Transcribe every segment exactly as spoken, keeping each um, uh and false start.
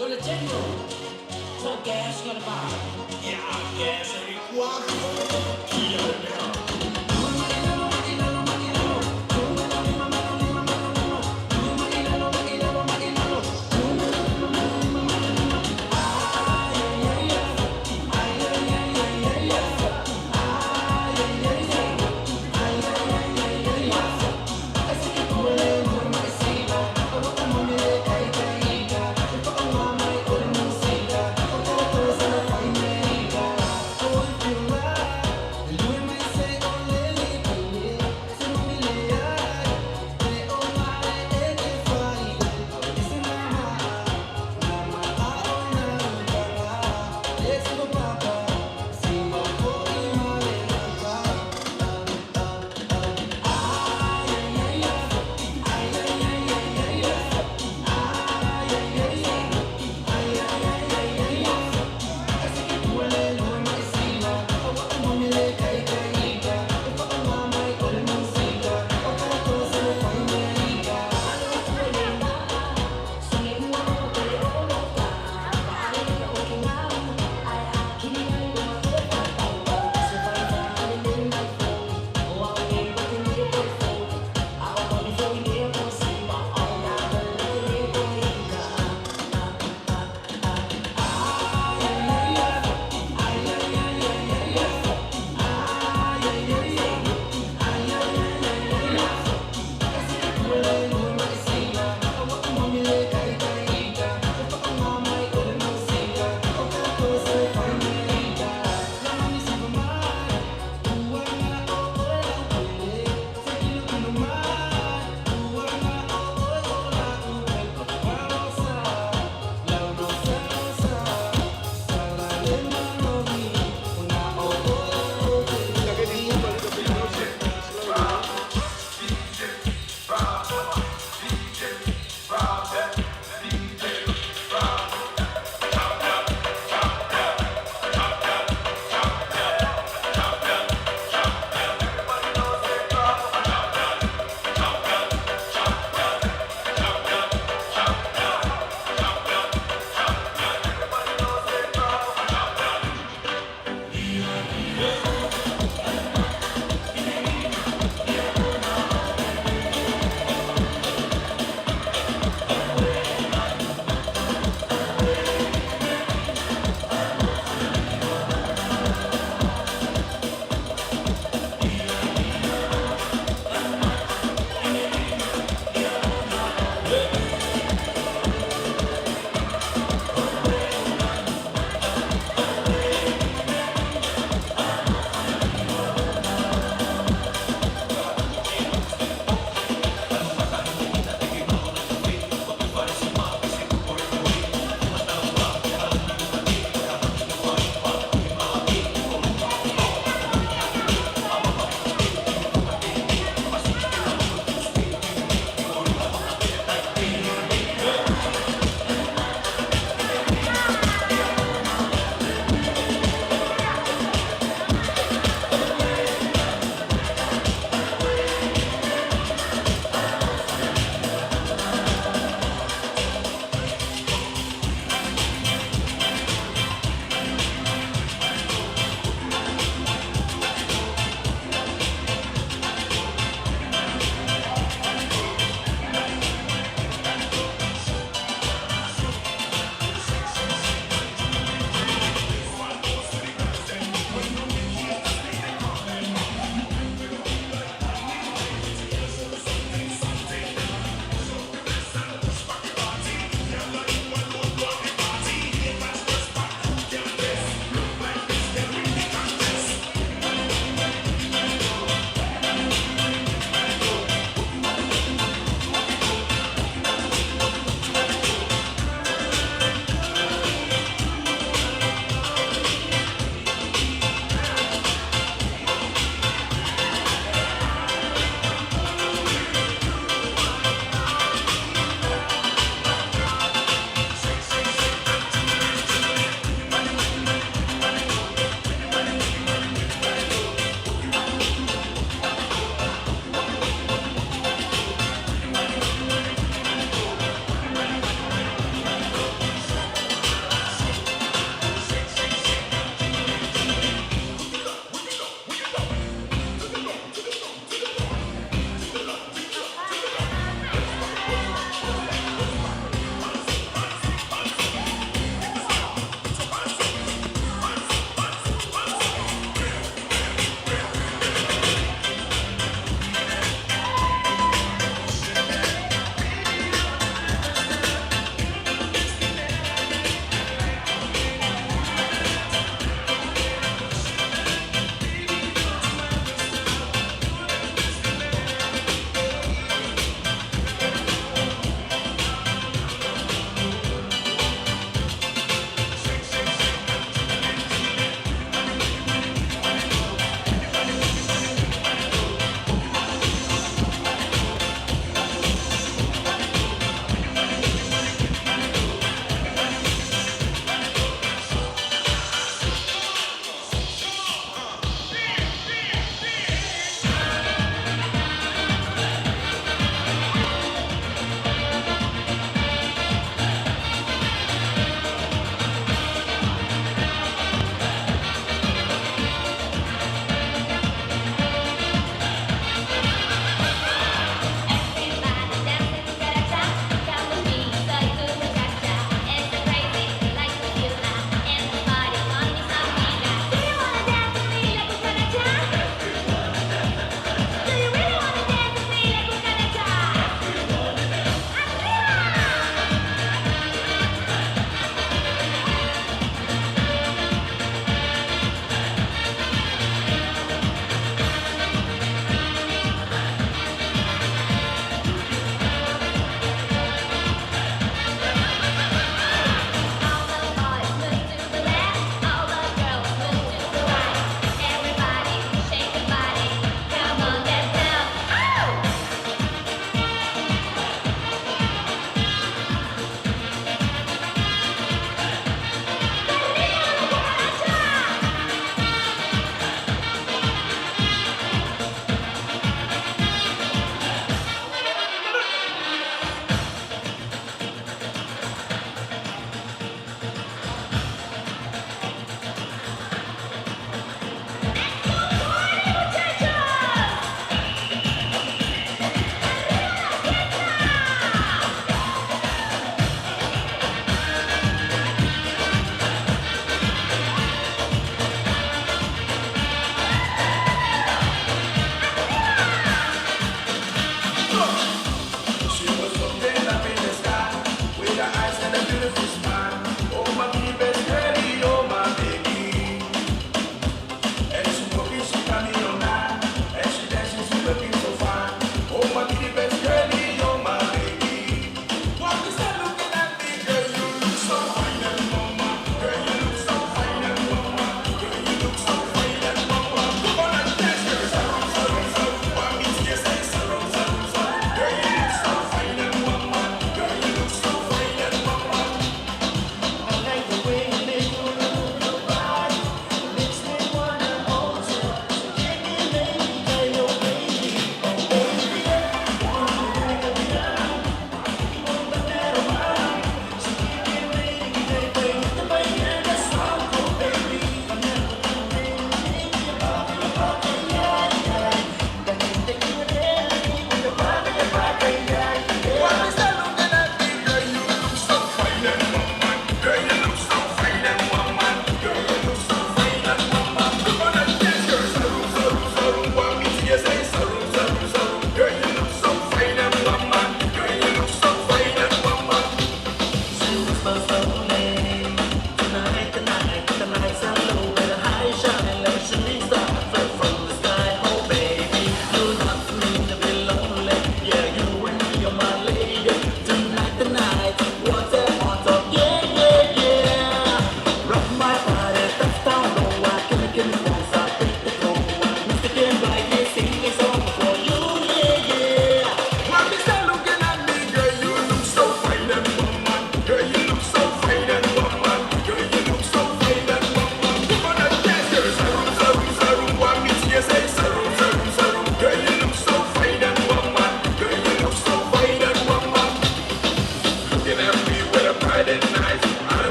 You're the general. So gas, you're the bomb. Yeah, I'm gas every quarter. Yeah, yeah.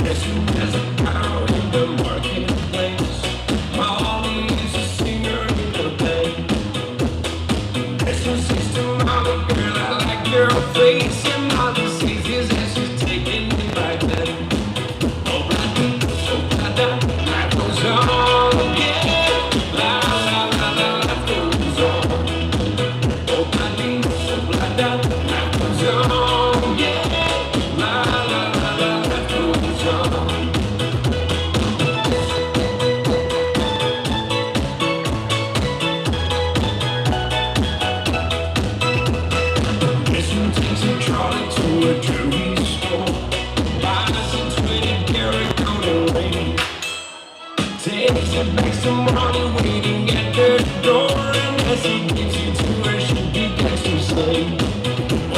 Guess who has the power in the marketplace? Molly is a singer in the band. Guess who says to Molly, "Girl, I like your face"? And Molly says, "Yes, yes, she's taking me by then." Oh, bloody, oh, bloody, life goes on, yeah. La, la, la, la, life goes on. Guess who takes a trolley to a jewelry store, buys a twenty karat golden ring. Takes it back some money waiting at the door, and as he gives it to her, she begins to say,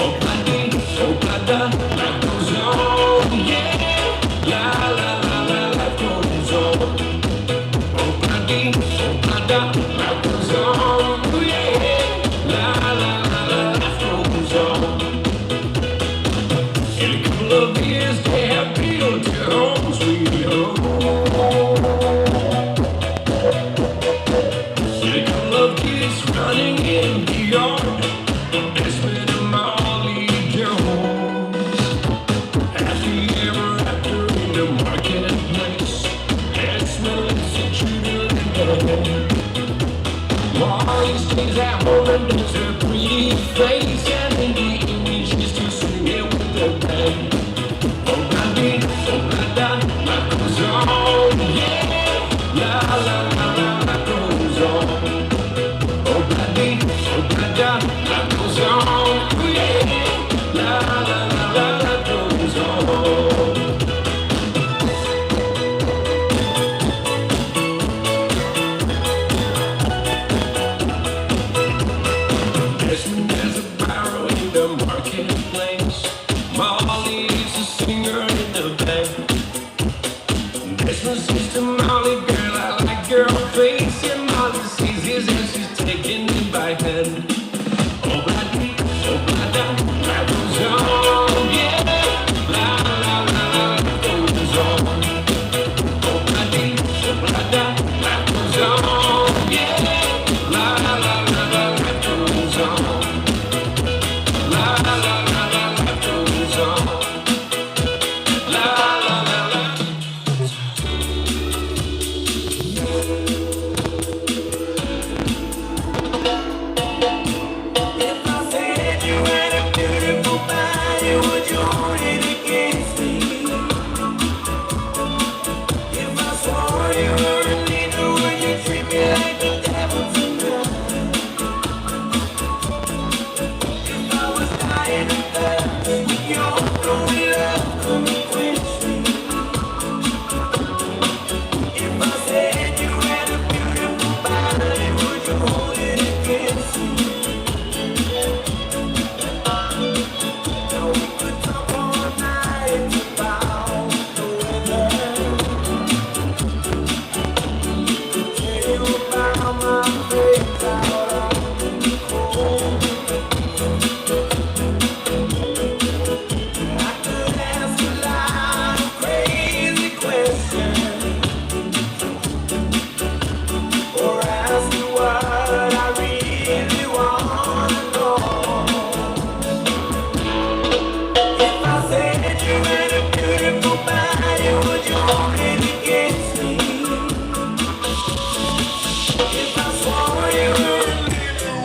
"Oh, bloody, oh, bloody, life goes on, yeah. La, la, la, la, life goes on. Oh, bloody, oh, bloody, life goes on, yeah. La, la, la, la, life goes on." In a couple of years, they have built their home sweet home. In a couple of years, running in the yard, but that's when Face and in the image is to swing it with the band. Oh, bloody, oh, blada, life goes on, yeah. La, la, la, la, life goes on. Oh, bloody, oh, blada, life goes on, yeah. La, la, la, la, life goes on. Desmond has a barrel in the marketplace. Molly is a singer in the band. Desmond says to Molly, "Girl, I like your face." And Molly sees his ass, she's taking him by hand. Oh, bloody, oh, blada, life goes on, yeah. La, la, la, la, life goes on. Oh, bloody, oh, blada, life goes on, yeah. La, la, la, la, la, life goes on. La, la, la, la, life goes on. La, la, la, la. If I said you had a beautiful body, would you hold it against me? If I swore you were an angel, would you treat me like the devil tonight? If I was dying of thirst, would your holy love come and quench me? If I said you had a beautiful body, would you hold it against me? Now we could talk all night about the weather. Could tell you about my friends out on the coast. I could ask a lot of crazy questions. Or ask you what I really wanna know. If I said you had a beautiful body, would you hold it against me? If I swore you were a little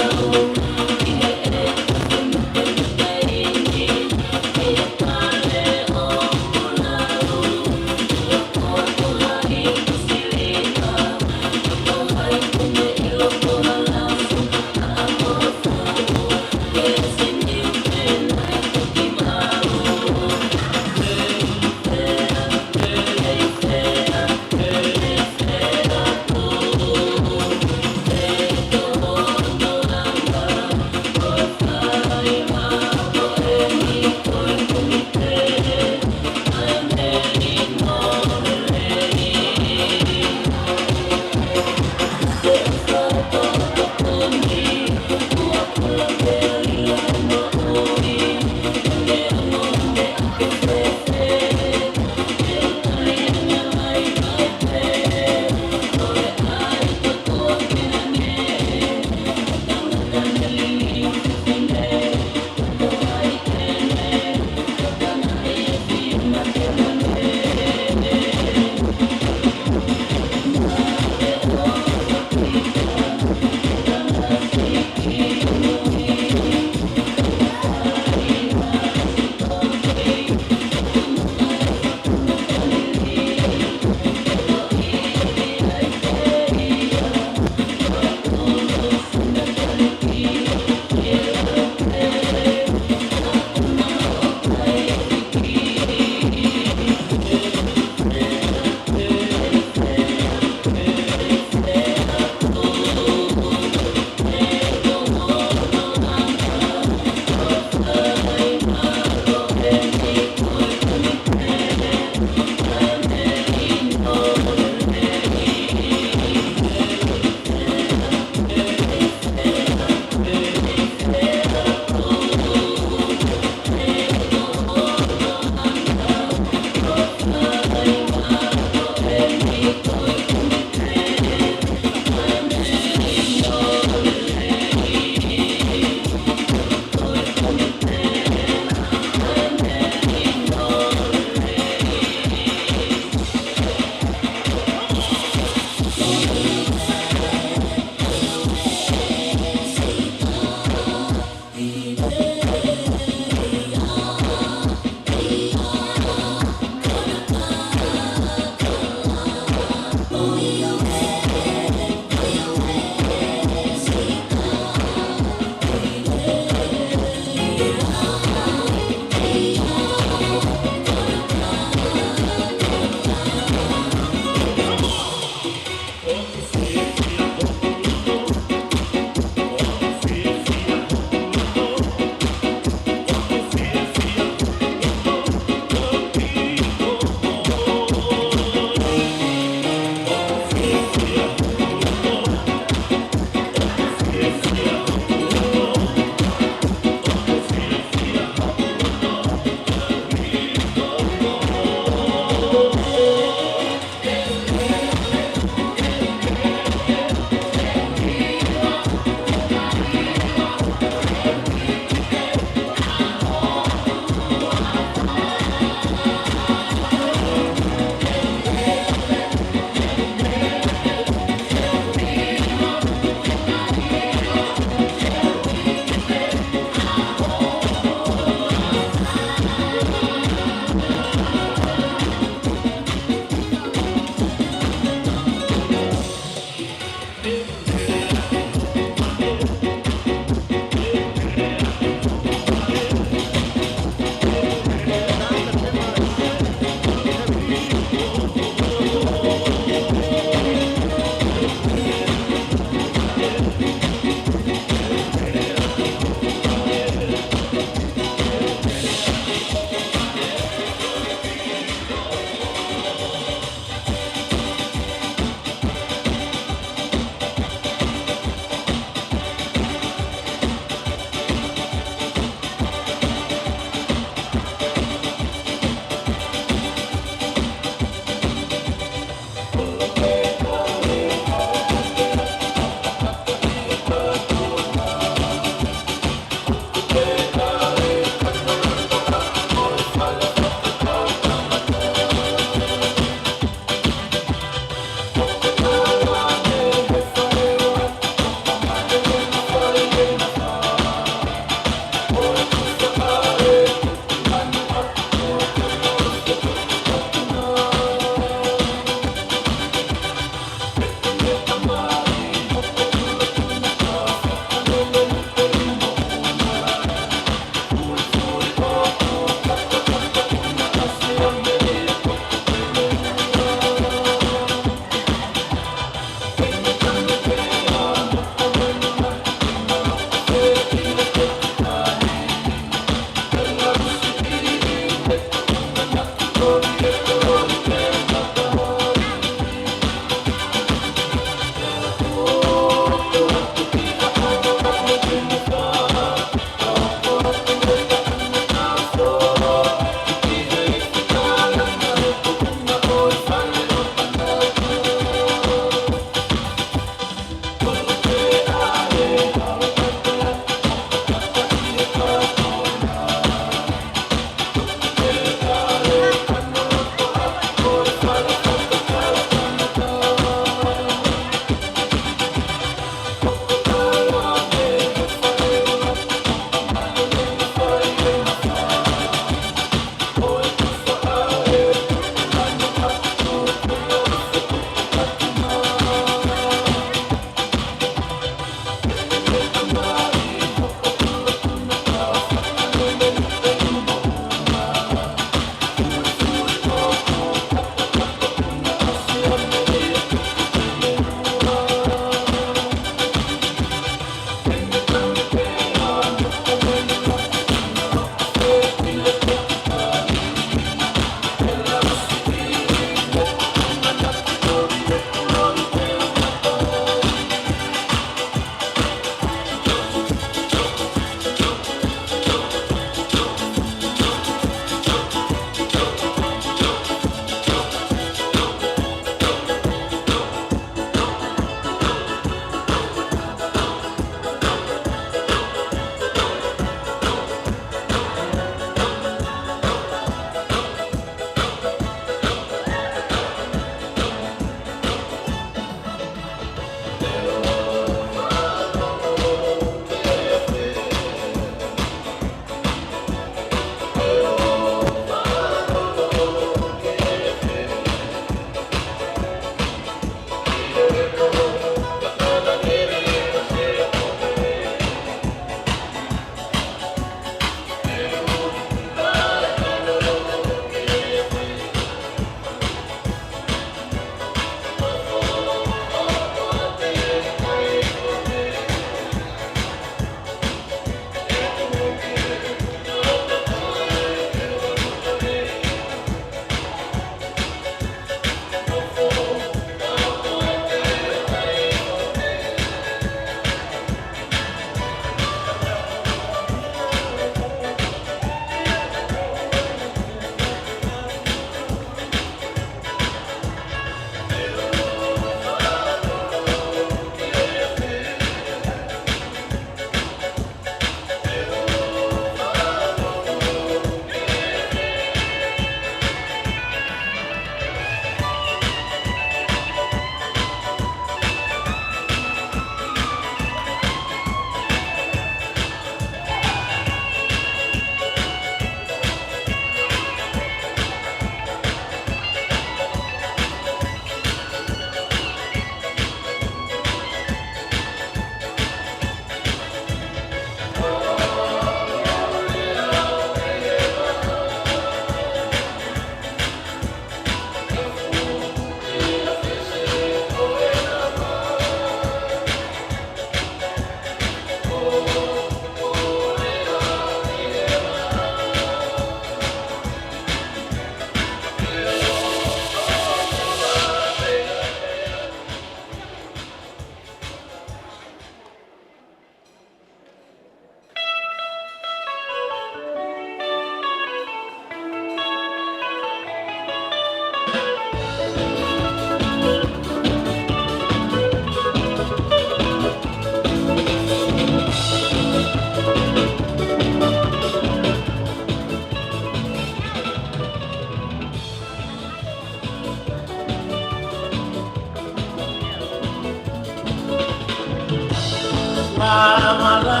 Malama,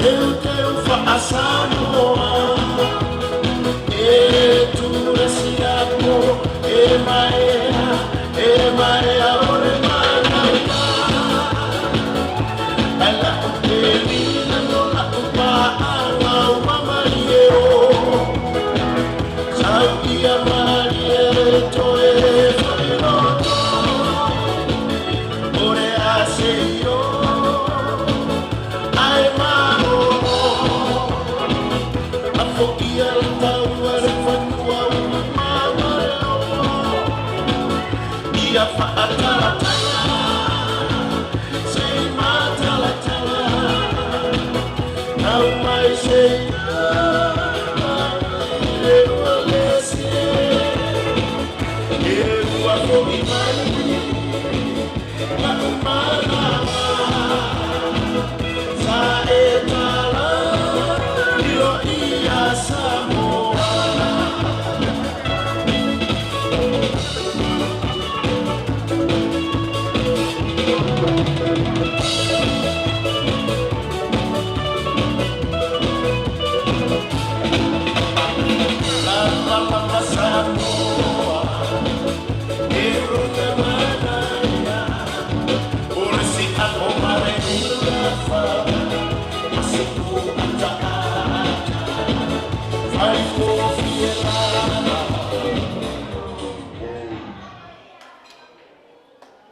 teuteu fakasamoa, e tulesi ako, e maea, e maea ʻo e malama. Ala ko te mina no la ko pa ala o mama ni e o. Sau ia mali e toe fai loto. Ore a se io. Ai mamo. A foʻi ala tau are fanua u mama lo. Ia faʻatalatala. Sei matalatala. Kau mai sei. E ua lesi. E ua foʻi mai. Maku malama. Sa e tala. Ilo ia Samoa.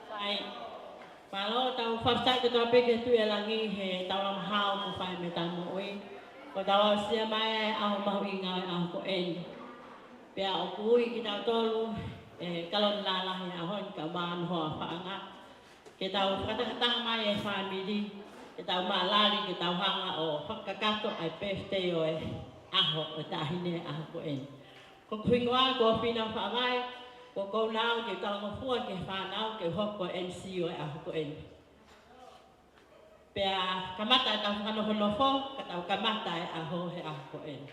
Fai. Mālō, tau fakafetaʻi kotoa pē ki he Tuʻi ʻo Langi he taulanga hao kuo fai mei heʻetau moʻui. Kuo tau aʻusia mai ʻa e ʻaho mahuʻinga ʻo e ʻaho ko eni. Pea ʻoku ui kitautolu, e, kaloni lalahi ʻo e ʻaho ni kae ʻumaʻā hono hoa ʻofaʻanga. Ke tau fakatakataka mai e fāmili, ke tau maʻalali, ke tau hanga ʻo fakakakato ʻa e birthday ʻo e ʻaho ʻo e taʻahine ʻo e ʻaho ko eni. Ko hoku hingoa ko Fina Faʻavae, ko ʻeku nau ke talangofua ki he fānau ke hoko ko e M C ʻo e ʻaho ko eni. Pea kamata ʻetau fakanofonofo, ka tau kamata e ʻaho he ʻaho ko eni.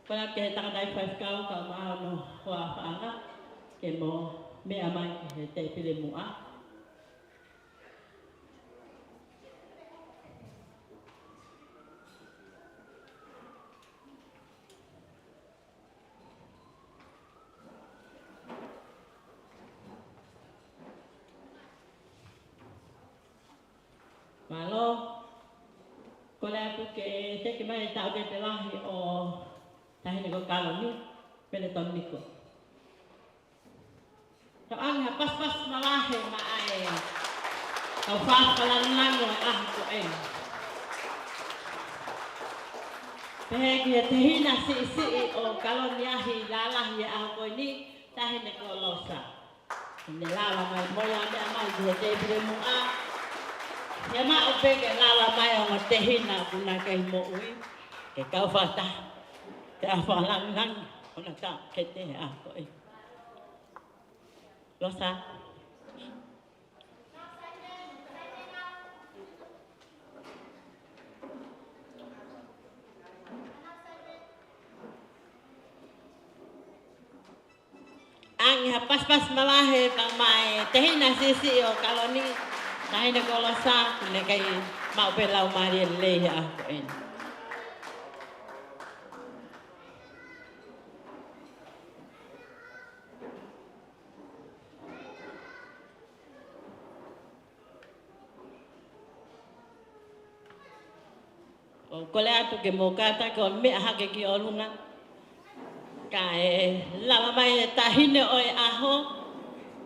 Ko ia ke tangataʻi faifekau kae ʻumaʻā hono hoa ʻofaʻanga, ke mou meʻa mai ki he tēpile muʻa. Mālō. Kole atu ke teke mai e taʻokete lahi ʻo e taʻahine ko Kaloni, Peletoniko. Tau ʻoange ha pasipasi mavahe maʻa e kau fakalangilangi ʻo e ʻaho ko eni. Pehē ki he tehina siʻisiʻi ʻo Kaloni ʻi he lalahi ʻo e ʻaho ko eni, taʻahine ko Losa. Ne lava mai mo ia meʻa mai ki he tēpile muʻa. Ia maʻu pē ke lava mai ʻa e ongo tehina ʻoku na kei moʻui. Ke kau fakataha. Ke ʻaho fakalangilangi ʻo ʻena taʻokete he ʻaho ko eni. Losa. ʻOange ha pasipasi mavahe kae ʻumaʻā e tehina siʻisiʻi ʻo Kaloni, taʻahine ko Losa, ʻoku ne kei maʻu pē laumālie lelei he ʻaho ko eni. ʻOku kole atu ke mou kātaki ʻo meʻa hake ki ʻolunga. Kae lava mai e taʻahine ʻo e ʻaho,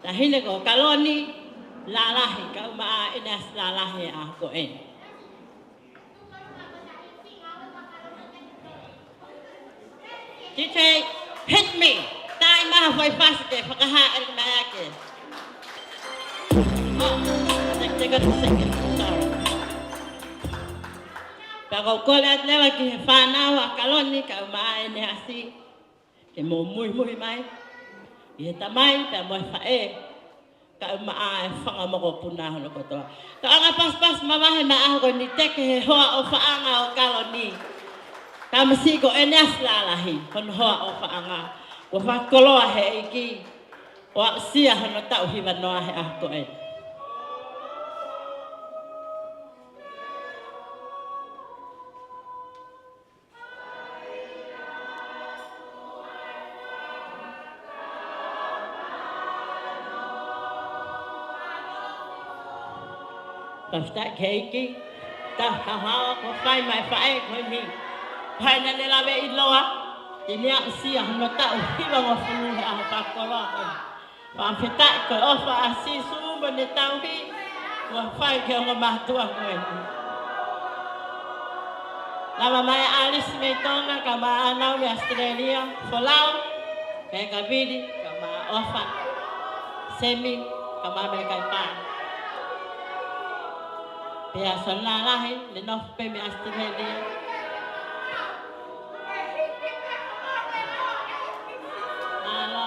taʻahine ko Kaloni Lalahi, kae ʻumaʻā ʻEneasi Lalahi he ʻaho ko eni. D J, hit me. Taimi ha foʻi fasi ke fakahā ʻe mai ake. Oh, take, take a second. Sorry. Pea ʻoku ou kole atu leva ki he fānau ʻa Kaloni kae ʻumaʻā ʻEneasi. Ke mou muimui mai ʻi he tamai pea mo e faʻē, kae ʻumaʻā e fanga mokopuna hono kotoa. Tau ʻoange ha pasipasi mavahe maʻa e ʻaho ko eni, teke he hoa ʻofaʻanga ʻo Kaloni. Tamasiʻi ko ʻEneasi Lalahi, hono hoa ʻofaʻanga. Kuo fakakoloa he ʻEiki, ʻo aʻusia hono taʻu hiva noa he ʻaho ko eni. Fakafetaʻi ki he ʻEiki, taha hao ko e fai mai faʻē ko eni. Fai naʻa ne lave ʻiloa, ʻi he aʻusia hono taʻu hivangofulu he ʻaho fakakoloa ko eni. Fakafetaʻi ko e ʻofa ʻa Sīsū mo ʻene tauhi, kuo fai ki he ongo mātuʻa ko eni. Lava mai ʻa ʻAlisi mei Tonga, kae ʻumaʻā ʻa ʻAnau mei ʻAositelēlia, Folau, Mekavili, kae ʻumaʻā ʻOfa, Semi, kae ʻumaʻā Mekaipa. Pea Sona Lahi, ne nofo pē mei ʻAositelēlia. Mālō.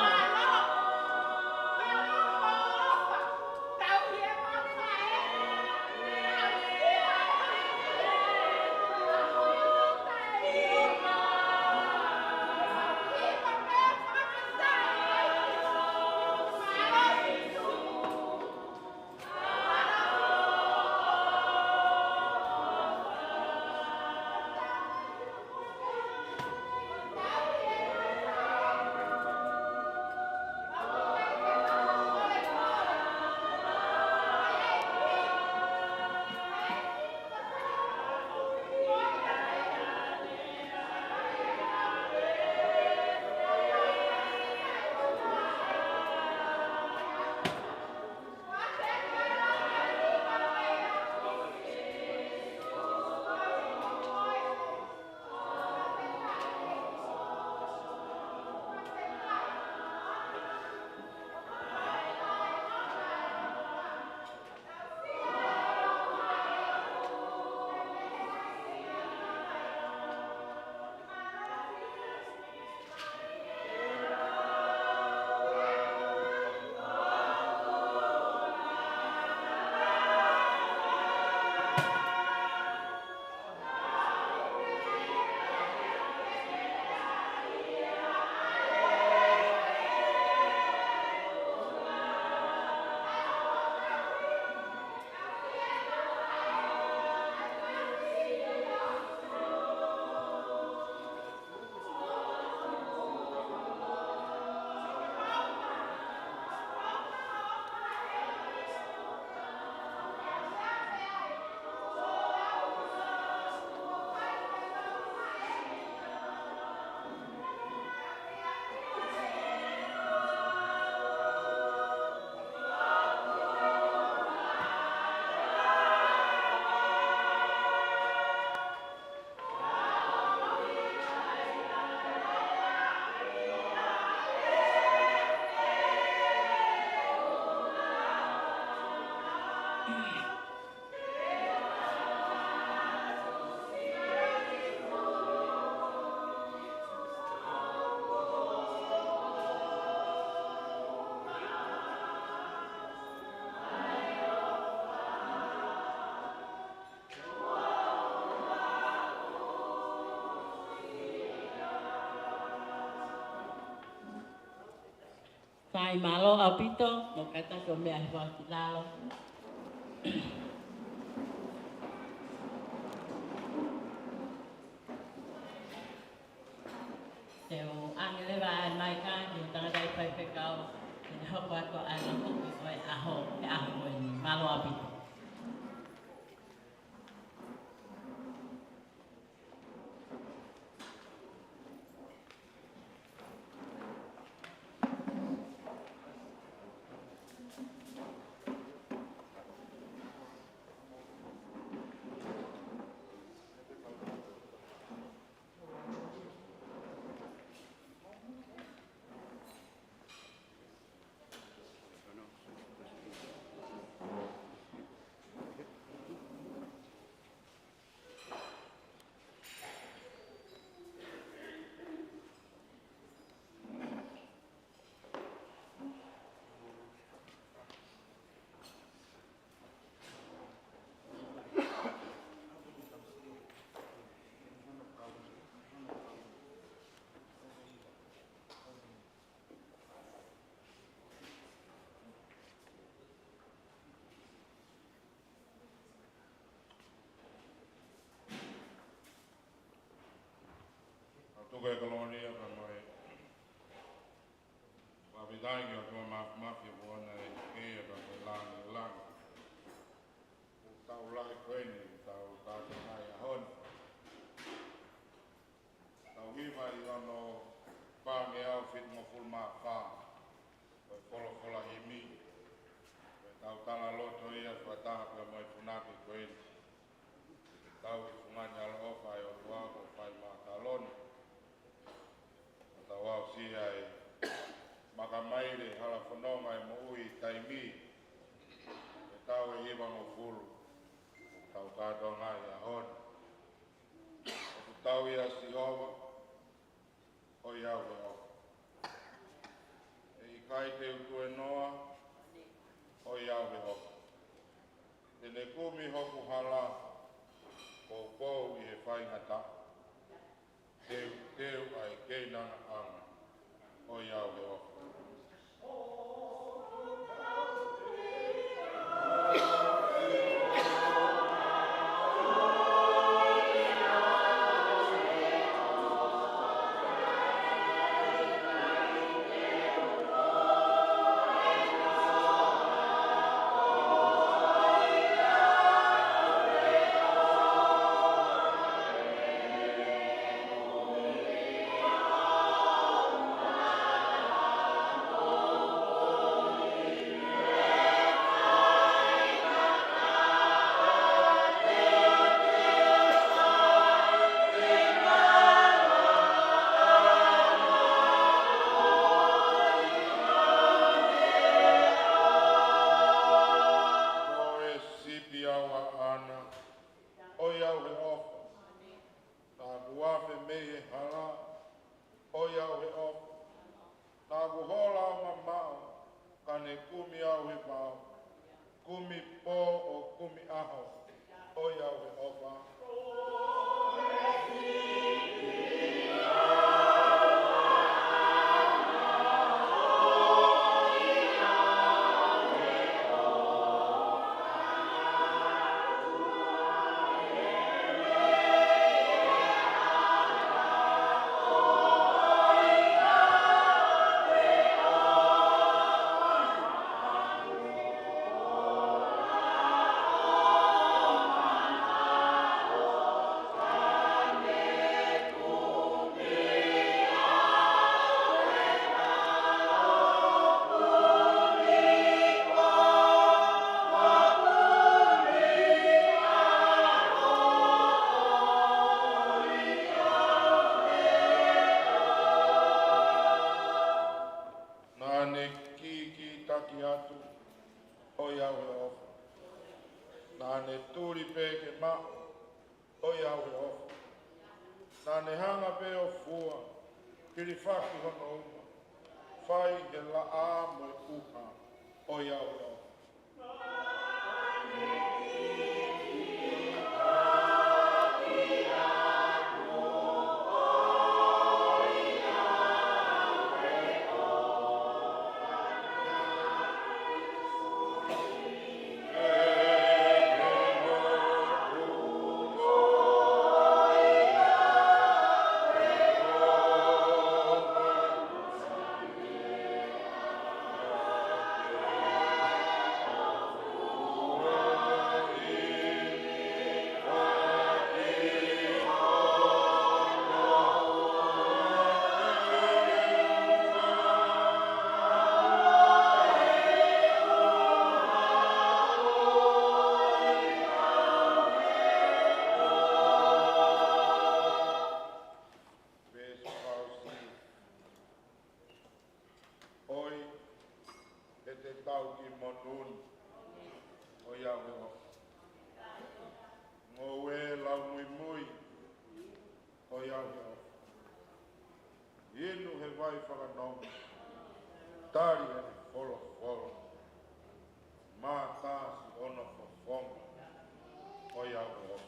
Fai mālō ʻaupito, mou kātaki ʻo meʻa hifo ki lalo. Te u ʻange leva ʻa e maika ki he tangataʻi faifekau, ke ne hoko atu ʻa e lotu ko e ʻaho, he ʻaho ko eni. Mālō ʻaupito. Tuku e kolōlia pea mo e fakafetaʻi ki he ʻOtua Māfimafi, ʻoku ʻoʻona ʻa e kei pea mo e langilangi. ʻOku tau Ko eni tau kātoanga ʻi he ʻaho ni. Tau hiva ʻi hono paangeau fitungofulu mā fā ʻo e folofola himi. Ko e tau talaloto ia fakataha pea mo e punake ko eni. Tau ki fungani ʻaloʻofa ʻa e ʻOtua kuo fai maʻatautolu ni. Tau aʻusia e makamaile hala fononga e moʻui taimi. Ko e tau ʻe hivangofulu ʻoku tau kātoanga ʻi he ʻaho ni. ʻOku tau ia Sihova, ʻoiauē ʻofa. ʻE ʻikai te u tuēnoa, ʻoiauē ʻofa. Te ne kumi hoku hala, poupou ʻi he faingataʻa. Teuteu ʻa e keinangaʻanga, ʻoiauē ʻofa. Ko e sipi au ʻaʻana, ʻoiauē ʻofa. Naʻa ku afe mei he hala, ʻoiauē ʻofa. Naʻa ku hola ʻo mamaʻo, ka ne kumi au he vao. Kumi pō ʻo kumi ʻaho, ʻoiauē ʻofa. Naʻa ne kikitaki atu, ʻoiauē ʻofa. Naʻa ne tuli pē ke maʻu, ʻoiauē ʻofa. Naʻa ne hanga pē ʻo fua, hilifaki hono uma. Fai he laʻā mo e ʻuha, ʻoiauē ʻofa. Veesi fakaʻosi. ʻOi, ʻe te tau ki monū ni, ʻoiauē ʻofa. Ngoue lau muimui, ʻoiauē ʻofa. Inu he vai fakanonga, tali ʻene folofola. Mātā siʻono fofonga, ʻoiauē ʻofa.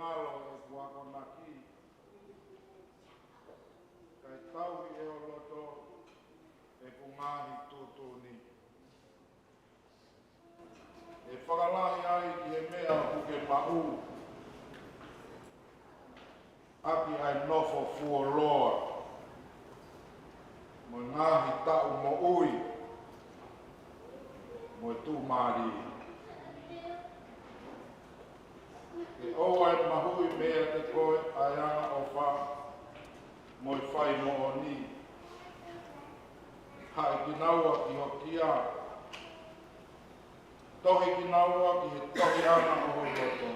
Mālō ʻeku akonaki, kae tauhi ʻe ho loto ʻeku ngaahi tuʻutuʻuni. ʻE fakalahi ai ki he meʻa ʻoku ke maʻu ʻaki ʻa e nofo fuoloa, mo e ngaahi taʻu moʻui, mo e tuʻumālie. Ke ʻoua ʻe mahuʻi meiate koe ʻa e angaʻofa mo e fai moʻoni. Haʻi kinaua ki ho kia. Tohi kinaua ki he tohi ʻanga ʻo ho loto.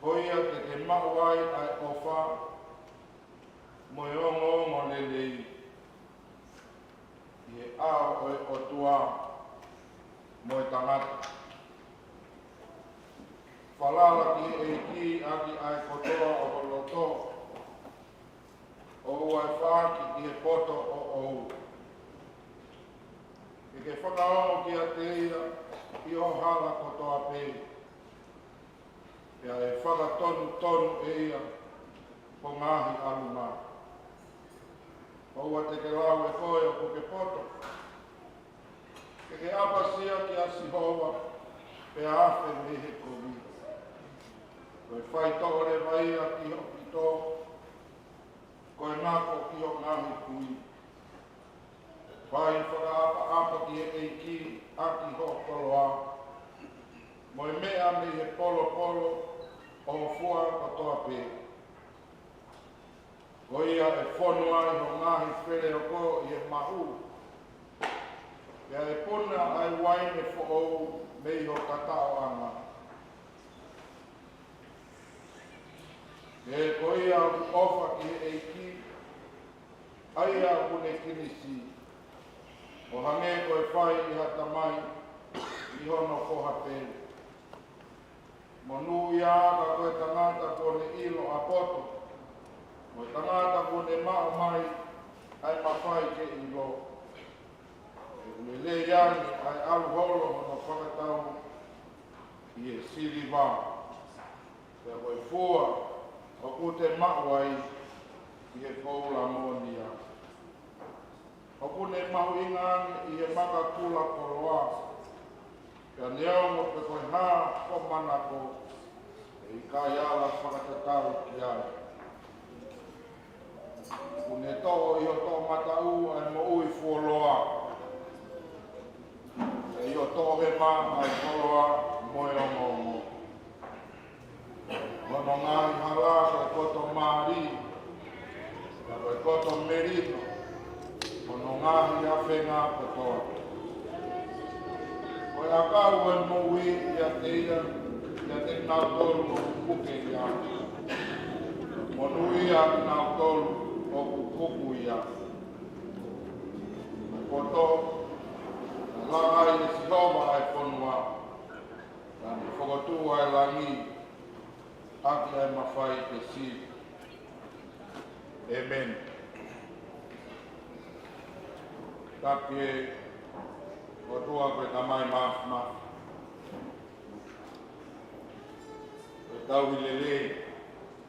Ko ia te ke maʻu ai ʻa e ʻofa mo e ongoongolelei ʻi he ʻao ʻo e ʻOtua mo e tangata. Falala ki he ʻEiki ʻaki ʻa e kotoa ʻo ho loto, ʻoua ʻe faaki ki he poto ʻoʻou. Ke ke fakaongo kiate ia ʻi ho hala kotoa pē, pea ʻe fakatonutonu ʻe ia ho ngaahi ʻalunga. ʻOua te ke lau ʻe koe ʻoku ke poto. Ke ke ʻapasia kia Sihova, pea afe mei he kovi. Ko e faitoʻo leva ia ki hoʻo pito, ko e ngako ki hoʻo ngaahi kui. Fai fakaʻapaʻapa ki he ʻEiki ʻaki hoʻo koloa, mo e meʻa mei he polopolo ʻo ho fua kotoa pē. Ko ia ʻe fonu ai ho ngaahi feleoko ʻi he mahu, pea ʻe puna ʻa e uaine foʻou mei ho kataʻoʻanga. He ko ia ʻoku ʻofa ki he ʻEiki, ʻa ia ʻoku ne kinisi, ʻo hangē ko e fai ʻe ha tamai ʻi hono foha pele. Monūʻia ā ka ko e tangata kuo ne ʻilo ʻa poto, mo e tangata kuo ne maʻu mai ʻa e mafai ke ʻilo. ʻE lelei ange ʻa e ʻalu holo hono fakatau ʻi he siliva, pea ko e fua ʻoku te maʻu ai ʻi he koula moʻonia. ʻOku ne mahuʻinga ange ʻi he maka kula koloa, pea neongo pe ko e hā ho manako, ʻe ʻikai ala fakatatau ki ai. ʻOku ne toʻo ʻi ho toʻomataʻu ʻa e moʻui fuoloa, pea ʻi ho toʻohema ʻa e koloa mo e ongoongo. Hono ngaahi hala ko e koto mali, pea ko e koto melino, hono ngaahi afenga kotoa. Ko e ʻakau ʻo e moʻui ʻiate ia, ʻiate kinautolu ʻoku puke ia. Monūʻia kinautolu ʻoku puke ia. Ko e poto, naʻe langa ai ʻe Sihova ʻa e fonua, naʻa ne fokotuʻu ʻa e langi ʻaki ʻa e mafai ke sivi. ʻĒmeni. Taki ē, ʻOtua ko e Tamai Māfimafi, ko e tauhi lelei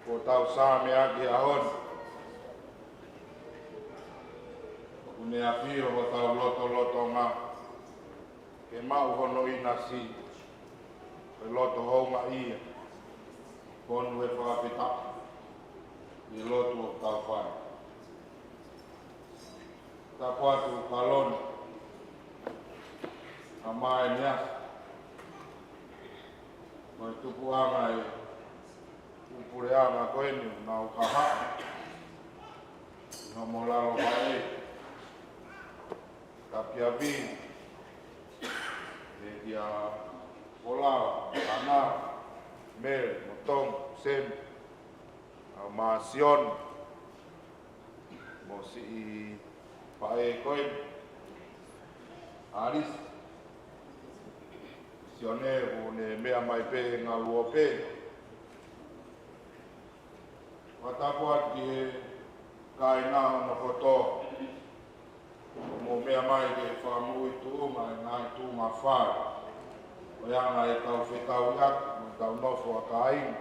kuo tau sāme ʻaki he ʻaho ni. ʻOku ne ʻafio ʻi hotau lotolotonga ke maʻu hono ʻinasi, ko e loto houngaʻia, fonu he fakafetaʻi ʻi he lotu ʻoku tau fai. Tapu atu Kaloni, ʻa Maeniasi, mo e tupuʻanga ʻo e puleʻanga ko eni ʻoku nau hahaʻa ʻi homo lalo vaʻe. Tapu atu pē kia Pola, Ana, Mele, mo Tom, Sam, ʻa Masiona, mo siʻi faʻē ko ē, Alisi. Sione, ʻoku ne meʻa mai pē ngaluope. Fakatapu atu ki he kāinga hono kotoa ʻoku mou meʻa mai ke fakamoʻui tuʻunga ʻi he ngaahi tuʻunga fale. Ko e anga ʻetau fetauʻaki mo e tau nofo ʻa kāinga.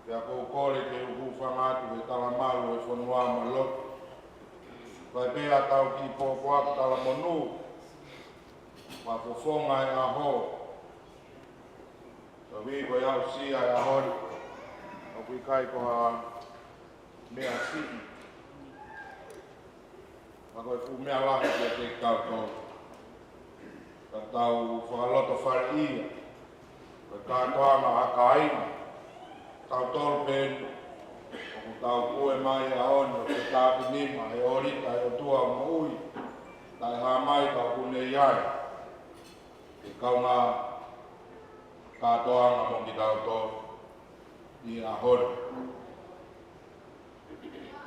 Pea ʻoku ou kole ke u hūfanga atu he talamalu ʻo e fonua mo e lotu. Kae pehē ʻetau kiʻi pōpoaki talamonū, fakafofonga e ʻaho. Ka ui ko e aʻusia e ʻaho ni, ʻoku ʻikai ko ha meʻa siʻi, ka ko e fuʻu meʻa lahi kiate kitautolu. Ka tau fakalotofaleʻia ko e kātoanga ʻa kāinga, tautolu pē eni ʻoku tau pue mai he ʻaho ni ʻo fetākinima he ʻōlita ʻa e ʻOtua moʻui, taʻehāmai ka ʻoku ne ʻi ai ke kaungā kātoanga mo kitautolu ʻi he ʻaho ni.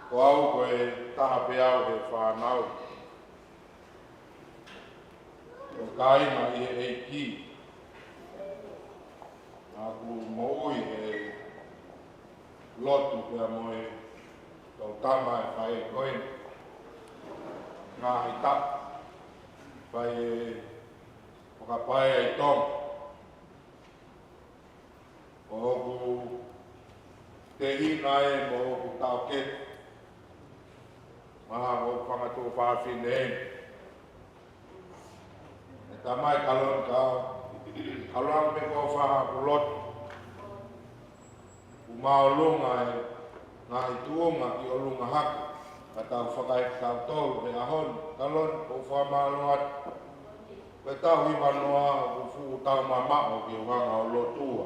Ko au ko e taha pē au he fānau ʻo kāinga ʻi he ʻEiki. Naʻá ku moʻui he lotu pea mo e tau tama e faʻē ko eni. Ngaahi taʻu, fai e fakapaea ʻi Tonga. Ko hoku tehina ē mo hoku taʻokete, mo hoku fanga tuofāfine ē. ʻE tamai Kaloni ka, Kaloni pē ko e fai haʻaku lotu. ʻOku māʻolunga e ngaahi tuʻunga ki ʻolunga hake, ka tau fakaʻeke tautolu he ʻaho ni. Kaloni, ʻoku ou fakamālō atu. Ko e taʻu hiva noa ʻoku fuʻu taumamaʻo ke u hanga ʻo lotua.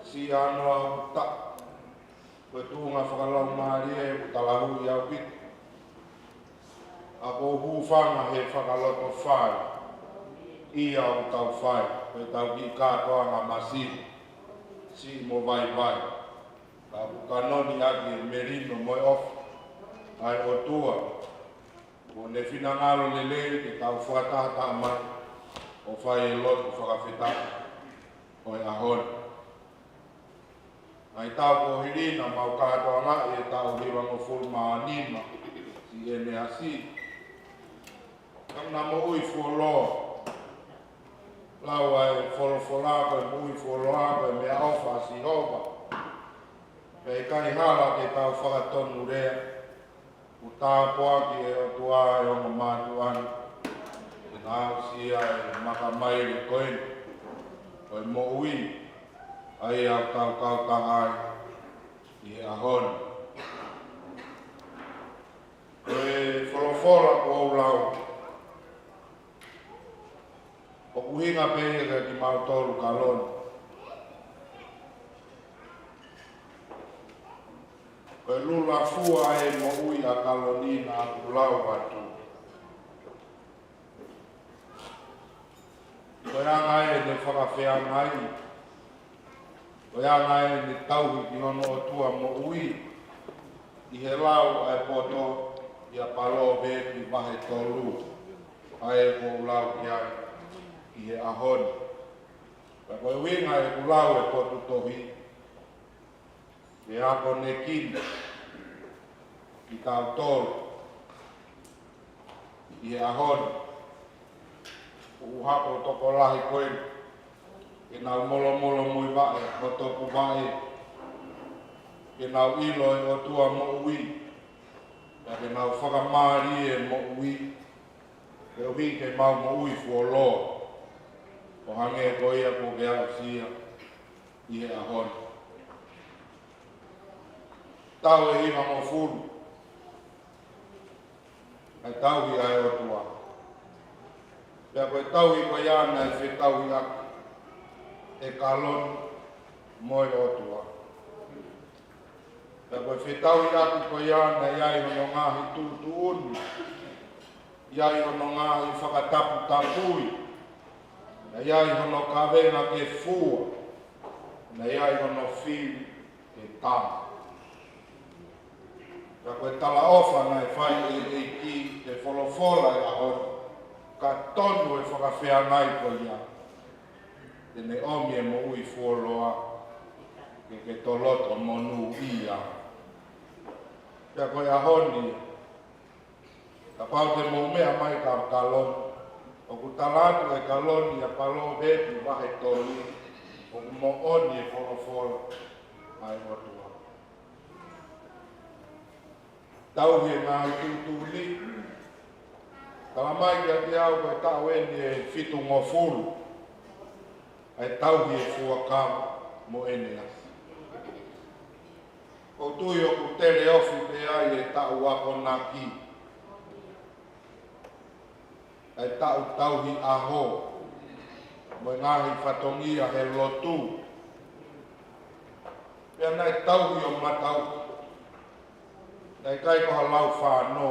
Siʻi noa ʻoku taʻu. Ko e tuʻunga fakalaumālie ʻoku talahuʻi ʻaupito. ʻA ko e hūfanga he fakalotofale ʻi heʻetau fai, ko ʻetau kiʻi kātoanga masiva, siʻi mo vaivai. Ka ʻoku kanoni ʻaki e melino mo e ʻofa ʻa e ʻOtua. Ko ʻene finangalo lelei ke tau fakatahataha mai ʻo fai e lotu fakafetaʻi ʻo e ʻaho ni. Ngaahi taʻu kuo hili naʻa mau kātoangaʻi e taʻu hivangofulu mā nima, siʻi ʻEneasi. Ka naʻa moʻui fuoloa. Lau ʻa e folofola ko e moʻui fuoloa ko e meʻaʻofa ʻa Sihova. Pea ʻikai hala ke tau fakatonulea. ʻOku tāpuakiʻi ʻe he ʻOtua e ongo mātuʻa ni. Ke na aʻusia e makamaile ko eni, ko e moʻui, ʻa ia ʻoku tau kautaha ai ʻi he ʻaho ni. Ko e folofola kuo u lau, ʻoku ʻuhinga pē ia kiate kimautolu Kaloni. Ko e lula fua e moʻui ʻa Kaloni naʻá ku lau atu. Ko e anga ʻene fakafeangai, ko e anga ʻene tauhi ki hono ʻOtua moʻui, ʻi he lau ʻa e poto ʻia Palōvepi vahe tolu, ʻa ē ʻoku ou lau ki ai ʻi he ʻaho ni. Ka ko e ʻuhinga ʻeku lau e potu tohi, ke akonekina kitautolu ʻi he ʻaho ni. ʻOku hapo tokolahi ko ē ke nau molomolomuivaʻe ho topuvaʻe, ke nau ʻilo e ʻOtua moʻui, pea ke nau fakamālie e moʻui, koeʻuhi ke mau moʻui fuoloa ʻo hangē ko ia kuo ke aʻusia ʻi he ʻaho ni. Taʻu ʻe hivangofulu ʻa e tauhi ʻa e ʻOtua. Pea ko e tauhi ko ia naʻe fetauhiʻaki ʻe Kaloni mo e ʻOtua. Pea ko e fetauhiʻaki ko ia naʻe ʻi ai hono ngaahi tuʻutuʻuni, ʻi ai hono ngaahi fakataputapui, naʻe ʻi ai hono kavenga ke fua, naʻe ʻi ai hono fili ke tama. Ka ko e talaʻofa naʻe fai ʻe he ʻEiki, ʻe folofola e ʻaho ni, ka tonu e fakafeangai ko ia, te ne ʻomi e moʻui fuoloa, ke ke toloto monūʻia. Pea ko e ʻaho ni, kapau te mou meʻa mai kia Kaloni, ʻo ʻOku tala atu ʻe he kaloni ʻa Palōvepi vahe tolu, ʻoku moʻoni e folofola ʻa e ʻOtua. Tauhi e ngaahi tuʻutuʻuni. Tala mai kiate au ko e taʻu eni ʻe fitungofulu ʻa e tauhi e fuakava mo ʻene ʻasi. ʻOku ou tui ʻoku tele ofi pē ai e taʻu akonaki, ʻa e taʻu tauhi ʻaho, mo e ngaahi fatongia he lotu. Pea naʻe tauhi ʻo matau, naʻe ʻikai ko ha lau fānō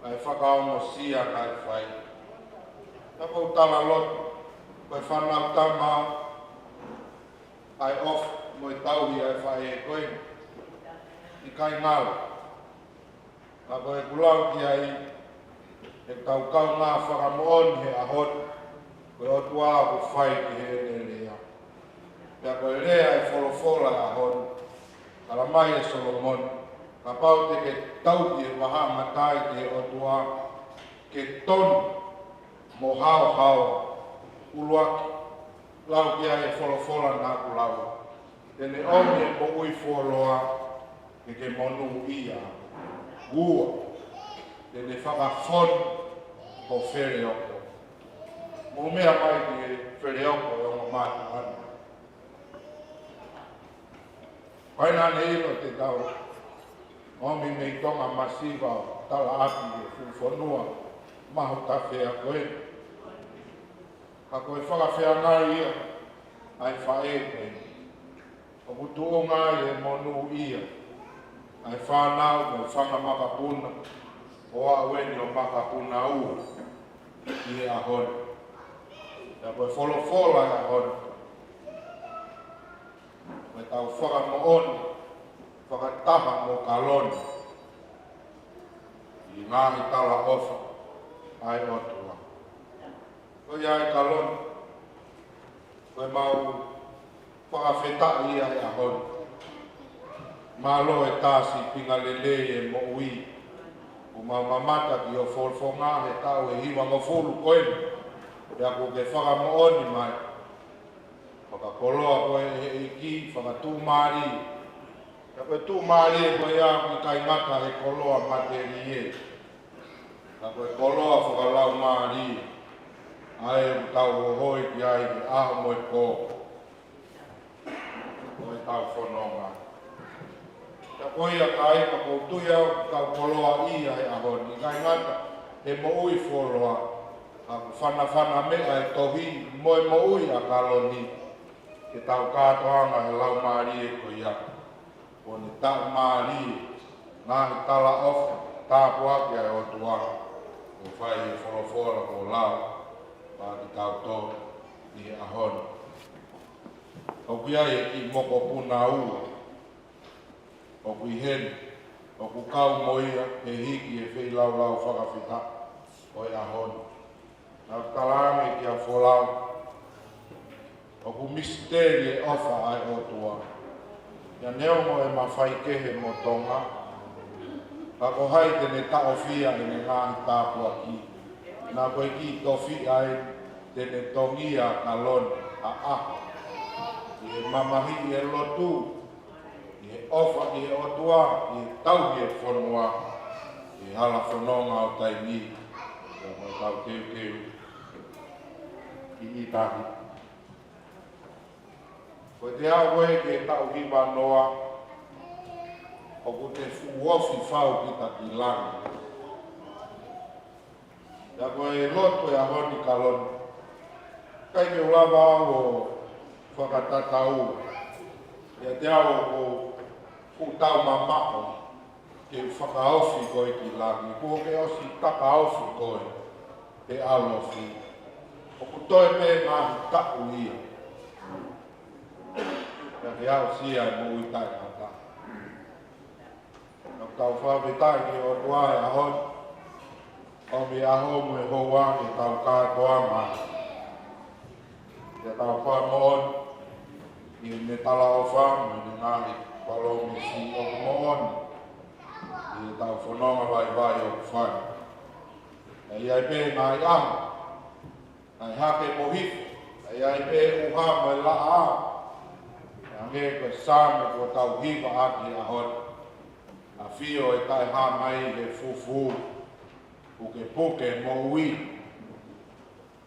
ʻa e fakaongosia naʻe fai. Naʻa ku tala lotu, ko e fānau tama ʻa e ʻofa mo e tauhi ʻa e faʻē ko ē, ʻikai ngalo. Ka ko e kulau ki ai, ʻe tau kaungā fakamoʻoni he ʻaho ni, ko e ʻOtua ʻoku fai ki heʻene lea. Pea ko e lea e folofola ʻaho ni, tala mai ʻe Solomoni, kapau te ke tauhi e vahaʻa matai ki he ʻOtua, ke tonu mo haohaoa. ʻUluaki, lau ki ai e folofola naʻa ku lau. Te ne ʻomi e moʻui fuoloa, ke ke monūʻia. Ua, te ne fakafonu ho feleoko. Mou meʻa mai ki he feleoko ʻo e ongo mātuʻa ni. Pea naʻa ne ʻilo te tau ʻomi mei Tonga masiva ʻo tala ʻaki e fuʻu fonua mahutafea ko ē. Ka ko e fakafeangai ia ʻa e faʻē ko ē. ʻOku tuʻunga ai e monūʻia ʻa e fānau mo e fanga makapuna, ʻo aʻu eni ʻo makapuna ua ʻi he ʻaho ni. Pea ko e folofola ʻo e ʻaho ni, ko e tau fakamoʻoni fakataha mo kaloni ʻi he ngaahi talaʻofa ʻa e ʻOtua. Ko ia ai kaloni, ko e mau fakafetaʻi ia he ʻaho ni. Mālō e tā sīpinga lelei e moʻui. ʻOku mau mamata ki hoʻo folofola he taʻu ʻe hivangofulu ko ē, pea kuo ke fakamoʻoni mai. Fakakoloa koe ʻe he ʻEiki, fakatuʻumālie. Pea ko e tuʻumālie ko ia ʻoku ʻikai ngata he koloa matelie. Ka ko e koloa fakalaumālie, ʻa ē ʻoku tau hohoi ki ai he ʻaho mo e pō. Ko e tau fononga. Ka ko ia ka ʻi ka ʻoku ou tui au ʻoku tau koloaʻia he ʻaho ni, ʻikai ngata he moʻui fuoloa, ka ʻoku fanafana meʻa e tohi mo e moʻui ʻa kaloni, ke tau kātoanga he laumālie ko ia. Ko ʻene taʻumālie, ngaahi talaʻofa, tāpuaki ʻa e ʻOtua, ʻoku fai he folofola kuo lau, maʻa kitautolu ʻi he ʻaho ni. ʻOku ʻi ai e kiʻi mokopuna ua, ʻoku ʻi heni, ʻoku kau mo ia he hiki e feilaulau fakafetaʻi ʻo e ʻaho ni. Naʻa ku talaange kia Folau, ʻoku misiteli e ʻofa ʻa e ʻOtua. Ia neongo e mafai kehe mo Tonga, ka ko hai te ne taʻofia ʻene ngaahi tāpuaki. Naʻa ko e kiʻi tofiʻa ē te ne tongia kaloni ʻaʻahi. ʻI he mamahiʻi e lotu, ʻi he ʻofa ki he ʻOtua, ʻi he tauhi e fonua, ʻi he hala fononga ʻo taimi, ʻo mo tau teuteu ki ʻItali. Ko e te aʻu ē ki he taʻu hivanoa, ʻoku te fuʻu ofi fau kita ki langi. Ia ko e lotu e ʻaho ni kaloni. ʻIkai ke u lava au ʻo fakatatau. Ia te au ʻoku ou tau mamaʻo ke u fakaofi koe ki langi. Kuo ke ʻosi takaofi koe he ʻalofi. ʻOku toe pē ngaahi taʻu ia. Ia ke au sia e moʻui taʻengata. Naʻa tau fakafetaʻi ki he ʻOtua he ʻaho ni. ʻOmi e ʻaho mo e houa ke tau kātoanga. Ke tau fakamoʻoni ʻi heʻene talaʻofa mo ʻene ngaahi palōmesi ʻoku moʻoni. ʻI heʻetau fononga vaivai ʻoku fai. ʻE ʻi ai pē ngaahi ʻaho Naʻe hake mo hifo, naʻe ʻi ai pē ʻuha mo e laʻā. Hangē ko e Saame kuo tau hiva ʻaki he ʻaho ni. ʻAfio ʻe taʻehā mai he fufū, pukepuke moʻui.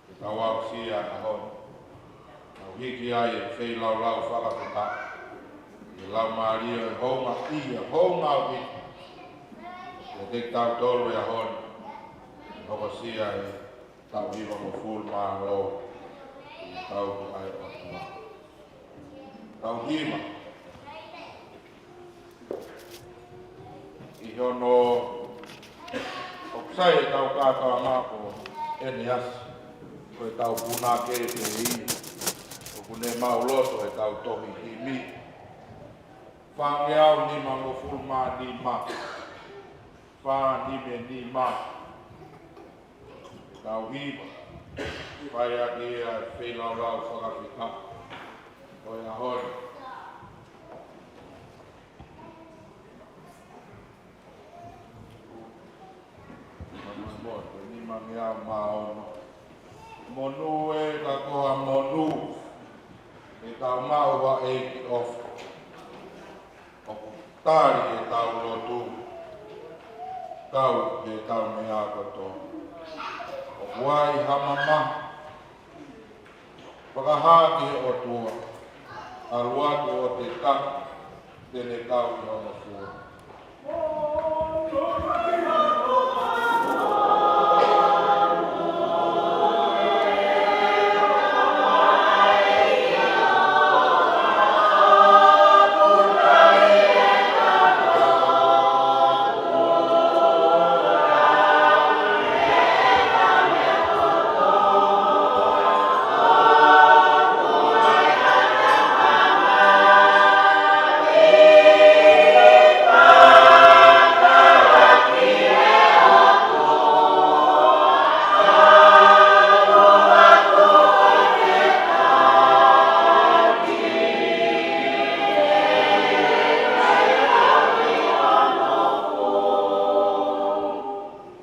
Ke tau aʻusia e ʻaho ni. Tau hiki ai e feilaulau fakafetaʻi. ʻI he laumālie ʻo e houngaʻia, houngaʻia. Kiate kitautolu e ʻaho ni. Hokosia e taʻu hivangofulu mā ua. Tau ki ai ʻOtua. Tau hiva. ʻI hono ʻoku sai ʻetau kātoanga ko ʻEneasi, ko ʻetau punake pē ia, ʻoku ne maʻuloto ʻetau tohi himi. Fāngeau nimangofulu mā nima, fā nima nima. Tau hiva. Fai ʻaki e feilaulau fakafetaʻi ʻo e ʻaho ni. Manu mo, ko e nimangeau mā ono. Monū ē ka ko ha monū, ʻetau maʻu ʻa e ʻEiki ʻofa. ʻOku tali ʻetau lotu, kau ʻetau meʻa kotoa. ʻOku ʻi ai ha mamahi, fakahā ki he ʻOtua, ʻalu atu ʻo te taki, te ne kau ʻi hono fua.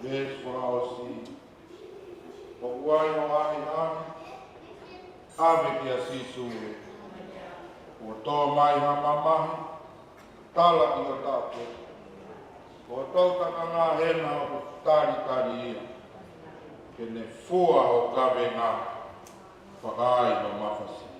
Veesi fakaʻosi. ʻOku ʻi ai ʻo ʻahiʻahi, ʻave kia Sīsū ē. Kuo tō mai ha mamahi, tala ʻi ho taʻu pē. Ko hoʻo takanga hena ʻoku talitali ia. Ke ne fua ho kavenga, fakaai ho mafasihi.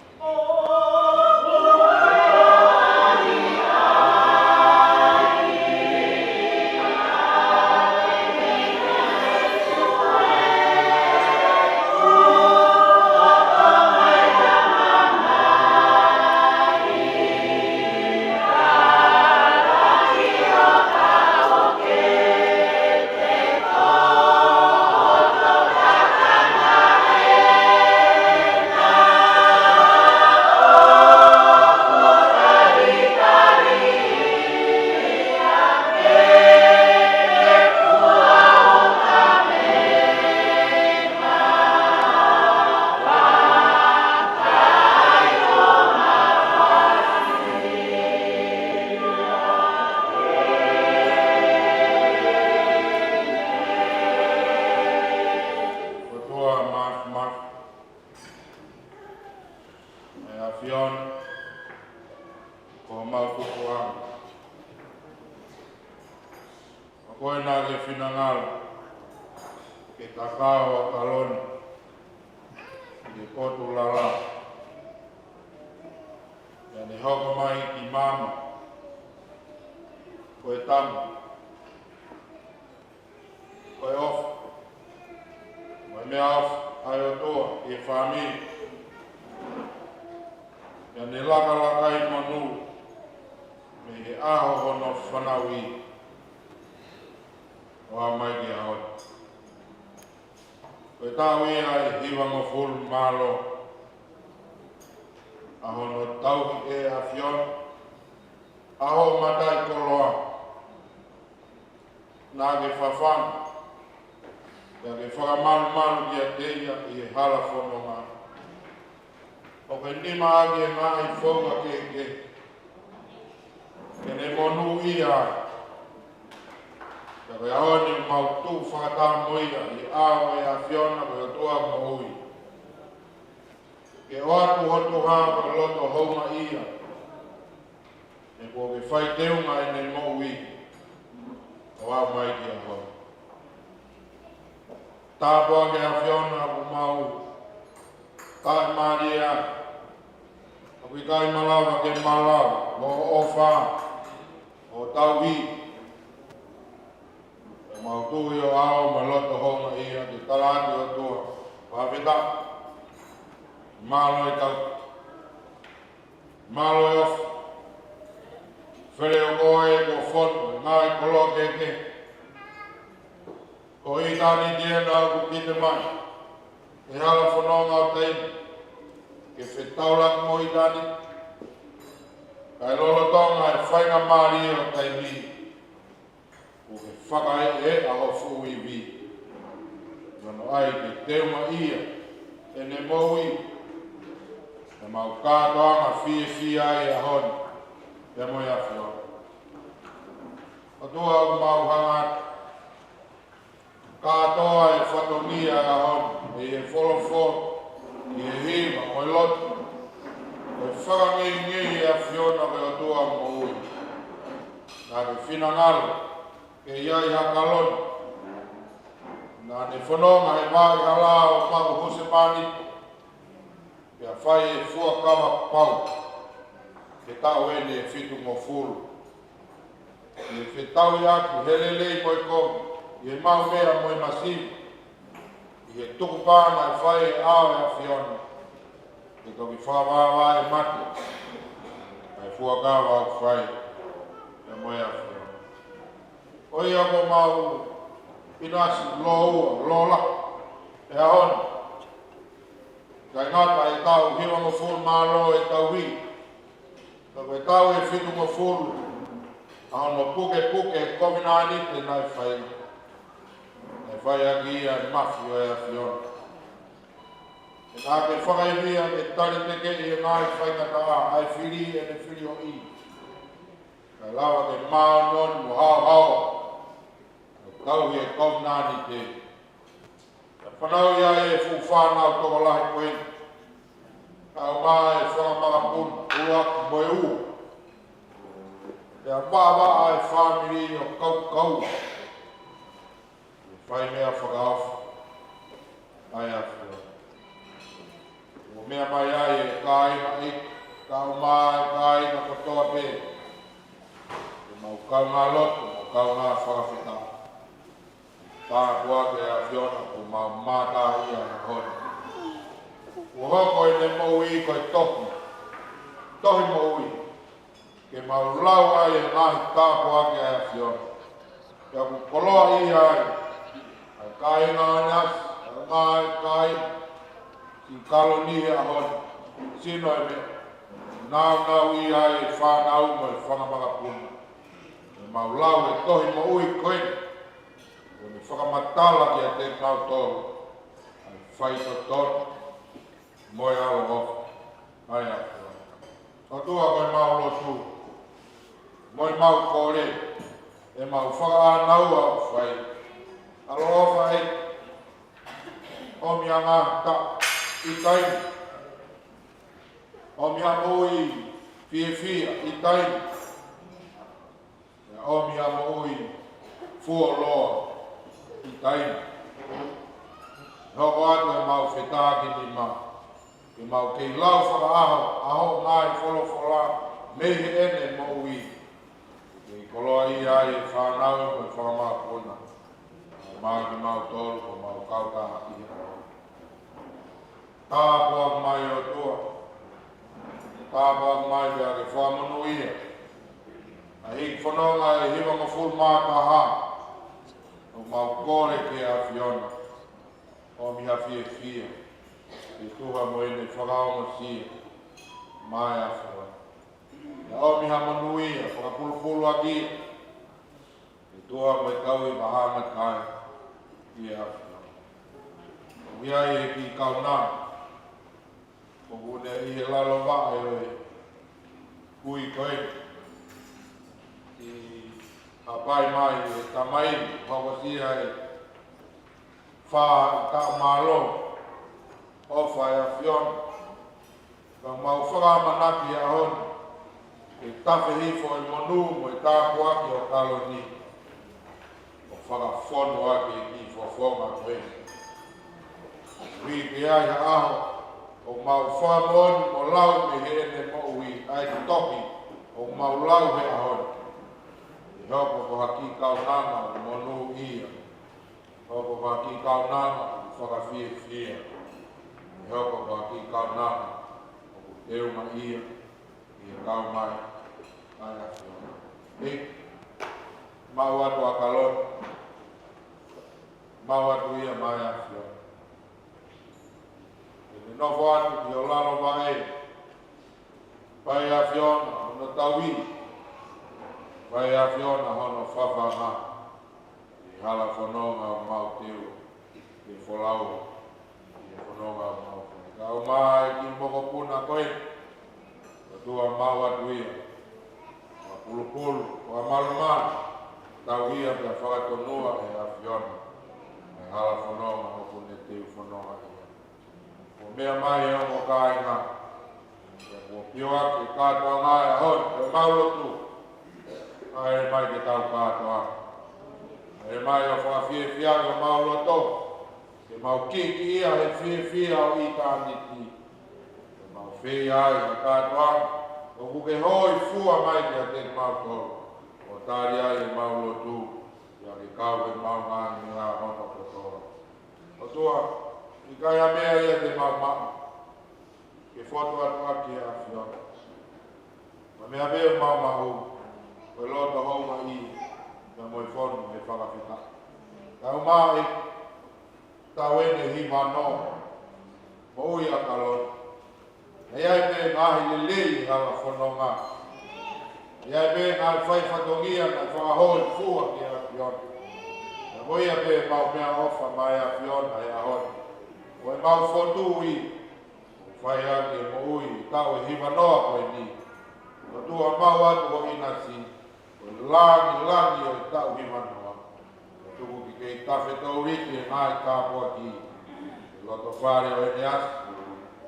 ʻOtua mafimafi, ʻe ʻAfiona, ko homau tupuʻanga. Ko koe naʻa ke finangalo ke takao ʻa Kaloni ʻi he potu lala, pea ne hoko mai ki māmani ko e tama, ko e ʻofa, ko e meʻaʻofa ʻa e ʻOtua ʻi he fāmili. Pea ne lakalaka ʻi monū mei he ʻaho hono fanauʻi ʻo aʻu mai ki he ʻaho ni. Ko e taʻu ia ʻe hivangofulu mā ua ʻa hono tauhi ʻe ʻAfiona ʻa hoʻo mataʻikoloa. Naʻa ke fafanga, pea ke fakamalumalu kiate ia ʻi he hala fononga. ʻO ke nima ʻaki e ngaahi founga kehekehe, ke ne monūʻia ai. Pea ko e ʻaho ni mau tuʻu fakataha mo ia ʻi he ʻao ʻo e ʻAfiona ko e ʻOtua moʻui. Ke ʻoatu ho tuha ko e loto houngaʻia, he kuo ke fai teunga ʻene moʻui ʻo aʻu mai ki he ʻaho ni. Tāpuaki ʻe ʻAfiona ʻoku mau taʻemālie, ʻoku ʻikai malava ke malava hoʻo ʻofa, hoʻo tauhi. ʻOku mau tui ʻo ʻalu mo e loto houngaʻia ke tala atu, ʻOtua, fakafetaʻi. Mālō e tau. Mālō e ʻofa. Fele ʻo koe kuo fonu he ngaahi koloa kehekehe. Ko ʻitāniti ena ʻoku kite mai he hala fononga ʻo taimi ke fetaulaki mo ʻitāniti. Kae lolotonga e faingamālie ʻo taimi, kuo ke fakaeʻa ho fuʻu ivi, ʻi hono ʻai ke teungaʻia ʻene moʻui. ʻOku mau kātoanga fiefia ai he ʻaho ni, pea mo e ʻAfiona. ʻOtua, ʻoku mau hanga atu kātoa e fatongia ʻo e ʻaho ni, ʻi he folofola, ʻi he hiva, mo e lotu. Ko e fakangeingei ʻe ʻAfiona ko e ʻOtua moʻui. Naʻa ke finangalo ke ʻi ai ha kalo ni naʻa ne fononga he vaʻa hala ʻo maʻu husepāniti, pea fai e fuakava pau he taʻu ʻeni ʻe fitungofulu. ʻI he fetauʻaki he lelei mo e kovi, ʻi he maʻu meʻa mo e masiva, ʻi he tukupā naʻe fai ʻe he ʻao ʻo e ʻAfiona, ke toki fakavāvāʻi e mate, ʻa e fuakava ʻoku fai pea mo e ʻAfiona. ʻOiauē, ʻoku mau ʻinasi, lōua, lōlahi he ʻaho ni. ʻIkai ngata he taʻu hivangofulu mā ua ʻe tauhi, ka ko e taʻu ʻe fitungofulu ʻa hono pukepuke e kovinānite naʻe fai, naʻe fai ʻaki ia e mafi ʻo e ʻAfiona. He naʻa ke fakaivia ke talitekeʻi e ngaahi faingataʻa ʻa e fili ʻene filioʻi, kae lava ke māʻoniʻoni mo haohaoa ʻa e tauhi e kovinānite. Pea fanauʻi ai e fuʻu fānau tokolahi ko eni, kae ʻumaʻā e fanga makapuna, ʻuluaki mo e ua. Pea vaʻavaʻa e fāmili ʻo kaukaua ke fai meʻa fakaofo ʻa e ʻAfiona. ʻO meʻa mai ai e kāinga ʻEiki, kae ʻumaʻā e kāinga kotoa pē, ke mau kaungā lotu, mau kaungā fakafetaʻi. Tāpuaki ʻe ʻAfiona, ʻoku mau mātā ia he ʻaho ni. Kuo hoko ʻene moʻui ko e tohi, tohi moʻui, ke mau lau ai e ngaahi tāpuaki ʻa e ʻAfiona. Pea ʻoku koloaʻia ai ʻa e kāinga ʻAneasi, ʻa e ngaahi kāinga siʻi kalo ni he ʻaho ni, sino e meʻa, nāunauʻia ai e fānau mo e fanga makapuna. Ke mau lau e tohi moʻui ko eni, ʻo ne fakamatala kiate kimautolu ʻa e faitotonu mo e ʻaloʻofa ʻa e ʻAfiona. ʻOtua, ko ʻemau lotu mo ʻemau kole, ʻemau fakaʻānaua ʻoku fai. ʻAloʻofa ē, ʻomi ha ngaahi taʻu ʻi taimi, ʻomi ha moʻui fiefia ʻi taimi, pea ʻomi ha moʻui fuoloa ʻi taimi. Hoko atu ʻemau fetakinima, ke mau kei lau fakaʻaho ʻa hoʻo ngaahi folofola mei heʻene moʻui, ke koloaʻia ai e fānau mo e fanga makapuna, ʻumaʻā kimautolu ʻoku mau kautā ʻi he ʻaho ni. Tāpuaki mai ʻOtua. Tāpuaki mai pea ke fakamonūʻia ʻa e hiki fononga ʻe hivangofulu mā taha. ʻOku mau kole ki he ʻAfiona, ʻomi ha fiefia ke tuha mo ʻene fakaongosia mai ʻa e ʻAfiona. Pea ʻomi ha monūʻia fakapulupulu ʻaki ia, ke tuha mo e tauhi vahanga kai ʻi he ʻAfiona. ʻOku ʻi ai e kiʻi kaunanga ʻoku ne ʻi he lalo vaʻe ʻo e kui ko ē, ʻi hapai mai e tamai, hokosia e fā ʻi taʻu mālō, ʻofa ʻa e ʻAfiona, Ka mau fakamanaki ʻa e ʻaho ni, ke tafe hifo e monū mo e tāpuaki ʻo Kaloni, ʻo fakafonu ʻaki e kiʻi fofonga ko ē. Ui ke ʻi ai ha ʻaho ʻoku mau fakamoʻoni mo lau mei heʻene moʻui ʻa e tohi ʻoku mau lau he ʻaho ni. ʻE hoko ko ha kiʻi kaunanga ʻoku monūʻia. Hoko ko ha kiʻi kaunanga ʻoku fakafiefia. ʻE hoko ko ha kiʻi kaunanga ʻoku teungaʻia ʻi he kau mai ʻa e ʻAfiona. ʻEiki, maʻu atu ʻa Kaloni, maʻu atu ia maʻa e ʻAfiona. Ke ne nofo atu ki ho lalo vaʻe, fai ʻe he ʻAfiona hono tauhi, fai ʻe he ʻAfiona hono fafanga ʻi he hala fononga ʻoku mau teu ke folau ʻi he fononga ʻoku mau fai. Kae ʻumaʻā e kiʻi mokopuna ko ē, ʻOtua, maʻu atu ia, fakapulupulu, fakamalumalu, tauhi ia pea fakatonua ʻe he ʻAfiona ʻa e hala fononga ʻoku ne teu fononga ʻi ai. Kuo meʻa mai e ongo kāinga, pea kuo pio ʻaki e kātoanga ʻo e ʻaho ni, ko ʻemau lotu, ʻai mai ke tau kātoanga. ʻAi mai ʻo fakafiefiaʻi homau loto, ke mau kikiʻi ʻi he fiefia ʻo ʻitāniti. Ke mau fai ai ha kātoanga ʻoku ke hōifua mai kiate kimautolu, ʻo tali ai ʻemau lotu, pea ke kau ʻemau ngaahi meʻa hono kotoa. ʻOtua, ʻikai ha meʻa ia te mau maʻu ke fotu atu ʻaki ʻa e ʻAfiona. Ko e meʻa pē ʻoku mau maʻu, ko e loto houngaʻia, pea mo e fonu ʻo e fakafetaʻi. Kae ʻumaʻā e tau ʻeni hiva noa, moʻui ʻa Kaloni. ʻE ʻi ai pē ngaahi lelei ʻi he hala fononga. ʻE ʻi ai pē ngaahi fai fatongia naʻe fakahōifua ki he ʻAfiona. Pea ko ia pē ʻemau meʻaʻofa maʻa e ʻAfiona he ʻaho ni, ko ʻemau fotu ia, ʻo fai ʻaki e moʻui ʻi he taʻu ʻe hiva noa ko ʻeni. ʻOtua, maʻu atu ho ʻinasi, ko e langilangi ʻo e taʻu hiva noa. Tuku ke kei tafe touliki e ngaahi tāpuaki ʻi he loto fale ʻo ʻEneasi,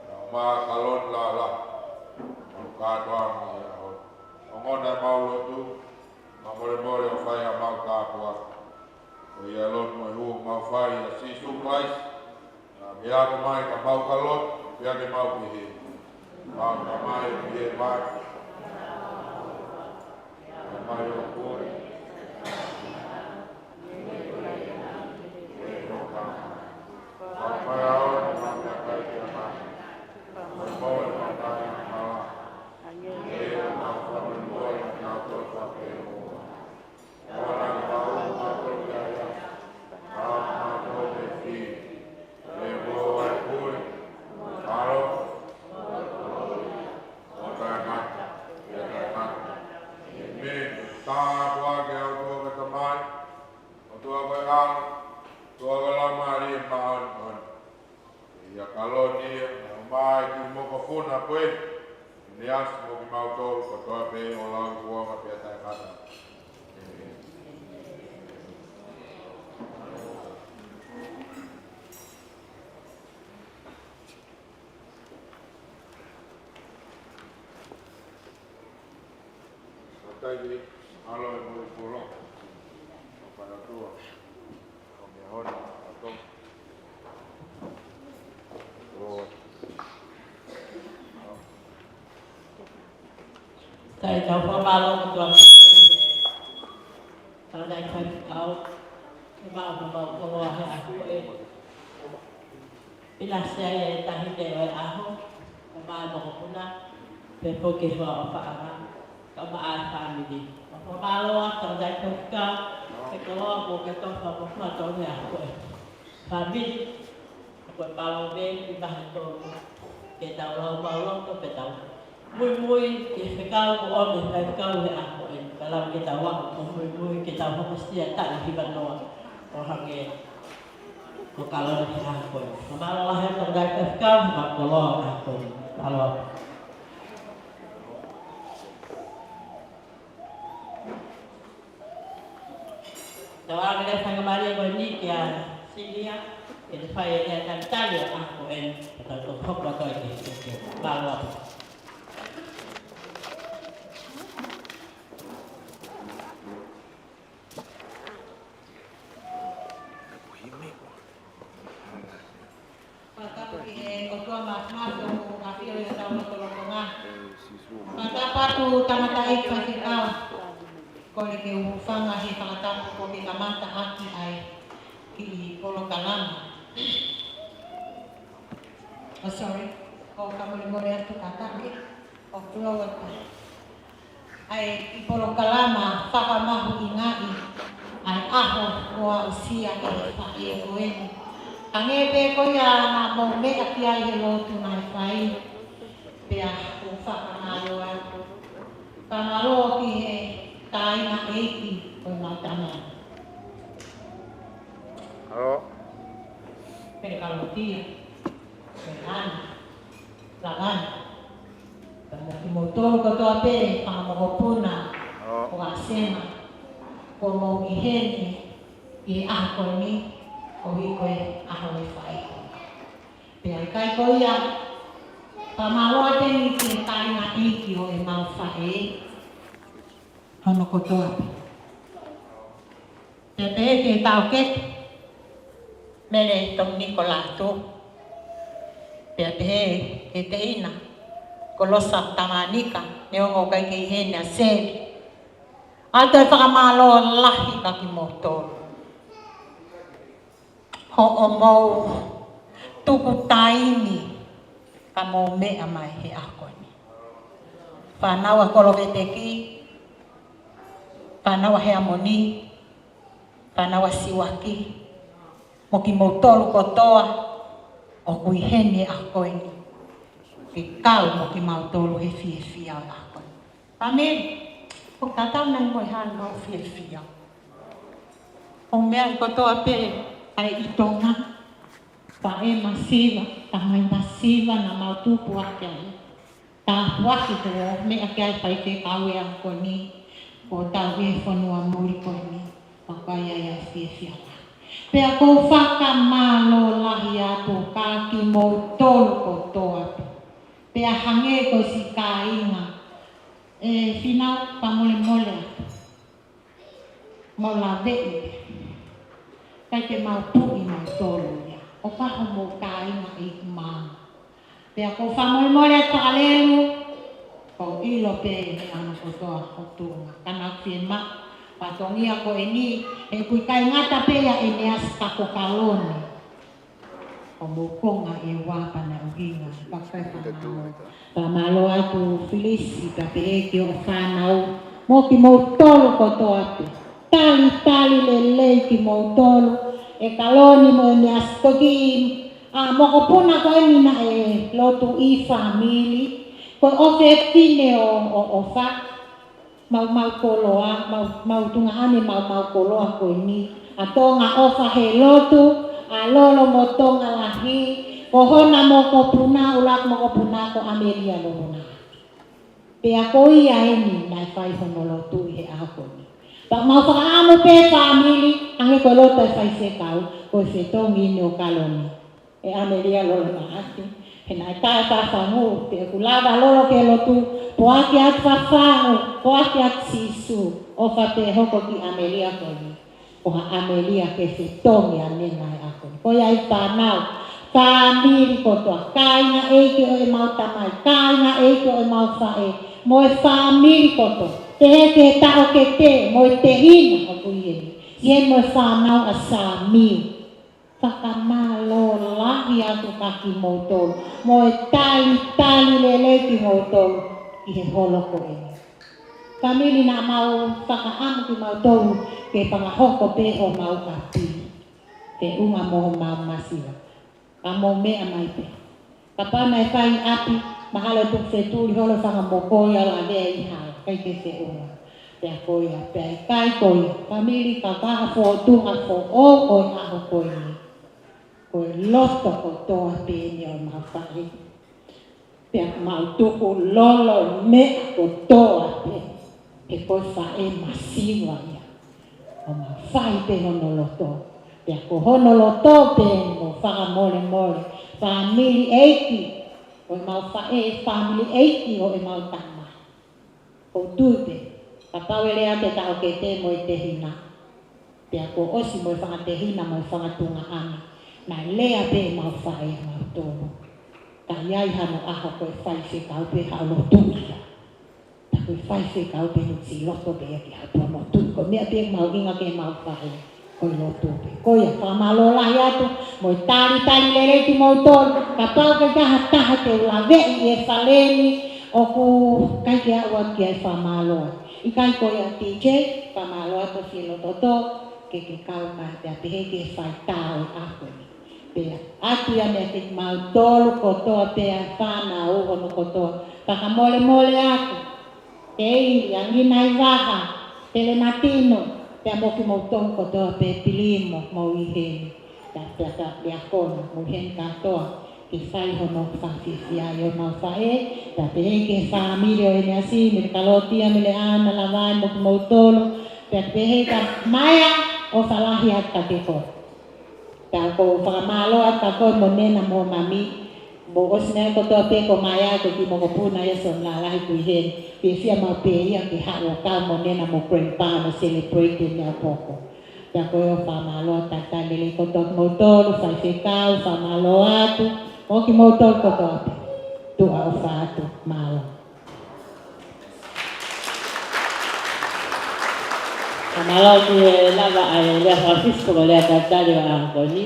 kae ʻumaʻā Kaloni lālā, ʻemau kātoanga ʻi he ʻaho ni. Ongona ʻemau lotu, fakamolemole ʻo fai haʻamau tāpuaki. Ko ia e lotu mo e hū ʻoku mau fai ʻia Sīsū Kalaisi, naʻa ne ako mai ka mau ka lotu, pea ke mau pehē: Ko ʻemau Tamai ʻoku ʻi he langi, ko homau nima, ko homau Tāpuaki ʻa e ʻOtua ko e Tamai, ʻOtua ko e ʻAlo, ʻOtua ko e Laumālie Māʻoniʻoni. ʻIa Kaloni ia, ʻomai ki he mokopuna ko ē, ʻEneasi mo kimautolu kotoa pē ʻo lauikuonga pea taʻengata. Fakafetaʻi, ʻAlo, e moʻui pulou. Fakafetaʻi ʻOtua. Ko e meʻa hono ʻato. Kae tau fakamālō ki he ʻOtua. Tau nai kai kau. Ke mau, ke mau koloa he ʻaho ko ē. ʻInasi ai e taʻahine ʻo e ʻaho, kae ʻumaʻā e mokopuna, pea foki e hoa ʻofaʻanga, kae ʻumaʻā e fāmili. Fakamālō atu ki he faifekau, ke koloa mo ke tofa mo fua tonu he ʻaho ko ē. Fāmili, ko e palōmesi ʻi he ʻaho ko ē, ke tau lau mau loto, ke tau muimui ki he fekau kuo ʻomi ʻe he faifekau he ʻaho ko ē. Ka lau ke tau ako ko e muimui ke tau hokosia taʻu hiva noa ʻo hangē ko Kaloni he ʻaho ko ē. Fakamālō lahi atu ki he faifekau, mo e koloa he ʻaho ko ē. Mālō. Tau ʻalu ki he faingamālie ko eni kia Silia, ke te fai e lea talitali ʻo e ʻaho ko eni, ka tau toki hoko atu ai ki he, ki he, ki he mālō atu. Fakatapu ki he ʻOtua Māfimafi ʻoku ʻafio ʻi hotau lotolotonga. Fakatapu atu tangataʻeiki faifekau. Kole ke u hūfanga he fakatapu kuo ke kamata ʻaki ʻa e kiʻi polokalama. Oh, sorry. ʻOku ou fakamolemole atu kātaki. ʻOku ou ʻoatu ʻa e kiʻi polokalama fakamahuʻingaʻi ʻa e ʻaho kuo aʻusia ʻe he faʻē ko eni. Hangē pē ko ia naʻa mou meʻa ki ai he lotu naʻe fai. Pea ʻoku ou fakamālō atu. Fakamālō ki he kāinga ʻeiki ʻo ʻemau tama. Halo. Pele Kalotia. Pele Ana. Lavani. Pea mo kimoutolu kotoa pē, fanga mokopuna ʻo ʻAsena, kuo mou ʻi heni ʻi he ʻaho ko eni, koeʻuhi ko e ʻaho ʻo e faʻē. Pea ʻikai ko ia, fakamālō atu eni ki he kāinga ʻeiki ʻo ʻemau faʻē, hono kotoa pē. Pea pehē ki he taʻokete, Mele Tominiko Lātū. Pea pehē ki he teʻina, Kolosa Tamanika, neongo ʻoku ʻikai ke ʻi heni ʻa Seli. ʻOatu e fakamālō lahi kia kimoutolu. Hoʻomou tuku taimi ka mou meʻa mai he ʻaho ko eni. Fānau ʻa Koloveteki, fānau ʻa Heamoni, fānau ʻa Siuaki, mo kimoutolu kotoa ʻoku ʻi heni he ʻaho ko eni. Ke kau mo kimautolu he fiefia ʻo e ʻaho ko eni. Fāmili, ʻoku tatau nai mo e hā ʻemau fiefia? ʻOku meʻa kotoa pē ʻa e ʻi Tonga, faʻē masiva, tamai masiva naʻa mau tupu ʻaki ai. Tāpuaki kuo meʻa ki ai faifekau he ʻaho ko eni, kuo tau ʻi he fonua muli ko eni, ʻoku ʻi ai ʻa e fiefia. Pea ʻoku ou fakamālō lahi atu kia kimoutolu kotoa pē. Pea hangē ko e siʻi kāinga, ʻe Fīnau, fakamolemole atu. Mau laveʻi pē. ʻIkai ke mau puʻi mautolu ia. ʻO ka homou kāinga ʻi Kumau. Pea ʻoku ou fakamolemole atu fakalelu. ʻOku ou ʻilo pē ʻe he ʻaho kotoa ʻo Tonga. Ka naʻa ku fiemaʻu fatongia ko eni, he ʻoku ʻikai ngata pē ia ʻEneasi ka ko Kaloni. ʻO mou konga ʻe ua pea naʻe ʻuhinga, pea fai fakamālō. Fakamālō atu Filisi, pea pehē ki hoʻo fānau. Mo kimoutolu kotoa pē. Talitali lelei kimoutolu. ʻE Kaloni mo ʻEneasi, ko e kiʻi, ʻa, mokopuna ko eni naʻe lotuʻi fāmili. Ko e ʻofefine ʻo, ʻo, ʻofa. Maumau koloa, mau, mau tuongaʻane maumau koloa ko eni. ʻA Tonga ʻOfa he lotu, ʻa Lolo mo Tonga Lahi, ko hona mokopuna, ʻuluaki mokopuna ko ʻAmelia Lolona. Pea ko ia eni naʻe fai hono lotu ʻi he ʻaho ko eni. Pea mau fakaʻamu pē fāmili, hangē ko e lotu ʻa e faifekau, ko e fetongi eni ʻo Kaloni. ʻE ʻAmelia Lolona ʻAti, he naʻe taʻe Fafangu, pea ʻoku lava Lolo ke lotu, poaki atu Fafangu, poaki atu Sīsū, ʻofa pē hoko ki ʻAmelia ko eni. Ko ha ʻAmelia ke fetongi ʻa mena e ako. Ko ia ʻi fānau, fāmili kotoa, kāinga ʻeiki ʻo ʻemau tamai, kāinga ʻeiki ʻo ʻemau faʻē, mo e fāmili kotoa. Pehē ki he taʻokete, mo e tehina ʻoku ʻi heni. ʻI heni mo e fānau ʻa Sāmiu. Fakamālō lahi atu kia kimoutolu, mo e talitali lelei kimoutolu ʻi he holo ko eni. Fāmili, naʻa mau fakaʻamu kimautolu ke fakahoko pē homau ʻapi. Feʻunga mo homau masiva. Ka mou meʻa mai pē. Kapau naʻe fai ʻapi, mahalo ʻe tuku fetuli holo fanga mokoi ʻo lavea ʻi hala, ʻikai ke feʻunga. Pea ko ia, pea ʻikai ko ia. Fāmili, ka ko ha fōtunga foʻou ʻo e ʻaho ko eni. Ko e loto kotoa pē eni ʻo ʻemau faʻē. Pea mau tukulolo meʻa kotoa pē. He ko e faʻē masiva ia. ʻO mau fai pē hono loto. Pea ko hono loto pē mo fakamolemole, fāmili ʻeiki ʻo ʻemau faʻē, fāmili ʻeiki ʻo ʻemau tamai. ʻOku ou tui pē, kapau ʻe lea ʻa e taʻokete mo e tehina, pea kuo ʻosi mo e fanga tehina mo e fanga tuongaʻane, naʻe lea pē ʻemau faʻē mautolu. Ka ʻi ai hano ʻaho ko e faifekau pē haʻo lotu ia. Pea ko e faifekau pē ʻoku ʻi loto pē ia ki ha tuʻa motu. Ko e meʻa pē mahuʻinga ke mau fai, ko e lotu pē. Ko ia, fakamālō lahi atu, mo e talitali lelei kimoutolu, kapau ʻoku ʻi ai ha taha te u laveʻi ʻi he fale ni, ʻoku ʻikai ke aʻu atu ki ai, fakamālō. ʻIkai ko ia, T J, fakamālō atu, fie loto tō, ke ke kau mai, pea pehē ki he faitā ʻo e ʻaho ni. Pea ʻoatu ia meia kimautolu kotoa pē ʻa e fānau hono kotoa. Fakamolemole atu, Teili, Anginaivaha, Pelenatino, pea mo kimoutolu kotoa pē, Pilimo, mo ʻIheni, pea, pea, pea, pea ko hono, mo ʻIheni kātoa, ke fai hono fakafiefia ʻi homau faʻē, pea pehē ki he fāmili ʻo ʻEneasi, Mele Kalotia, Mele ʻAna, Lavai, mo kimoutolu, pea pehē kia Maea, ʻofa lahi atu kiate koe. Pea ʻoku ou fakamālō atu kia koe mo Nena mo Mami, mou ʻosi meʻa kotoa pē ko Maea ko e kiʻi mokopuna ia ʻo Soni Lalahi, ko ʻIheni, fiefia maʻu pē ia ke haʻu ʻo kau mo Nena mo Grandpa ʻo celebrate e meʻa poko. Pea ko e ʻofa, fakamālō atu, talitali lelei kotoa kimoutolu, faifekau, fakamālō atu, mo kimoutolu kotoa pē. Tuʻa ʻofa atu, mālō. Ka mālō ki he lava ʻa e lea fakafisi pea mo e lea talitali ʻo e ʻaho ko eni,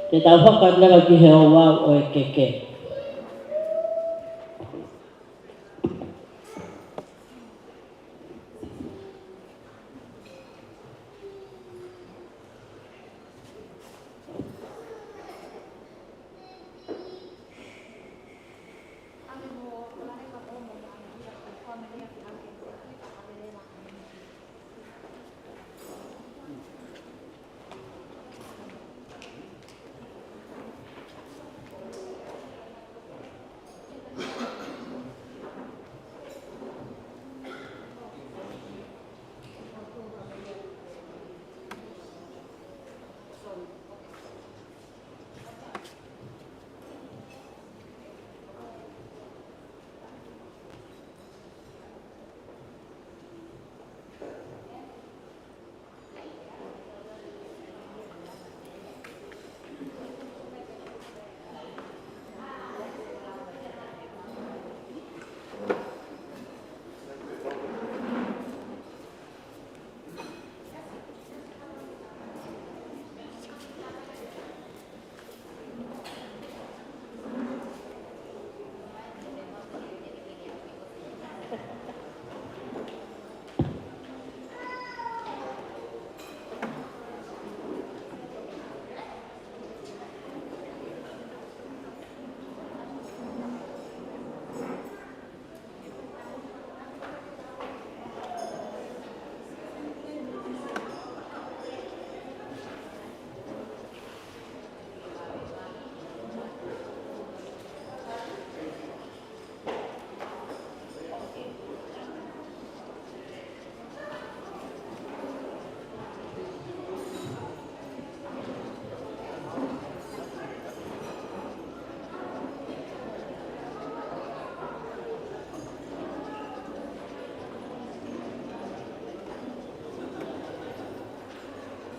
te tau hoko atu leva ki he ouau ʻo e keke.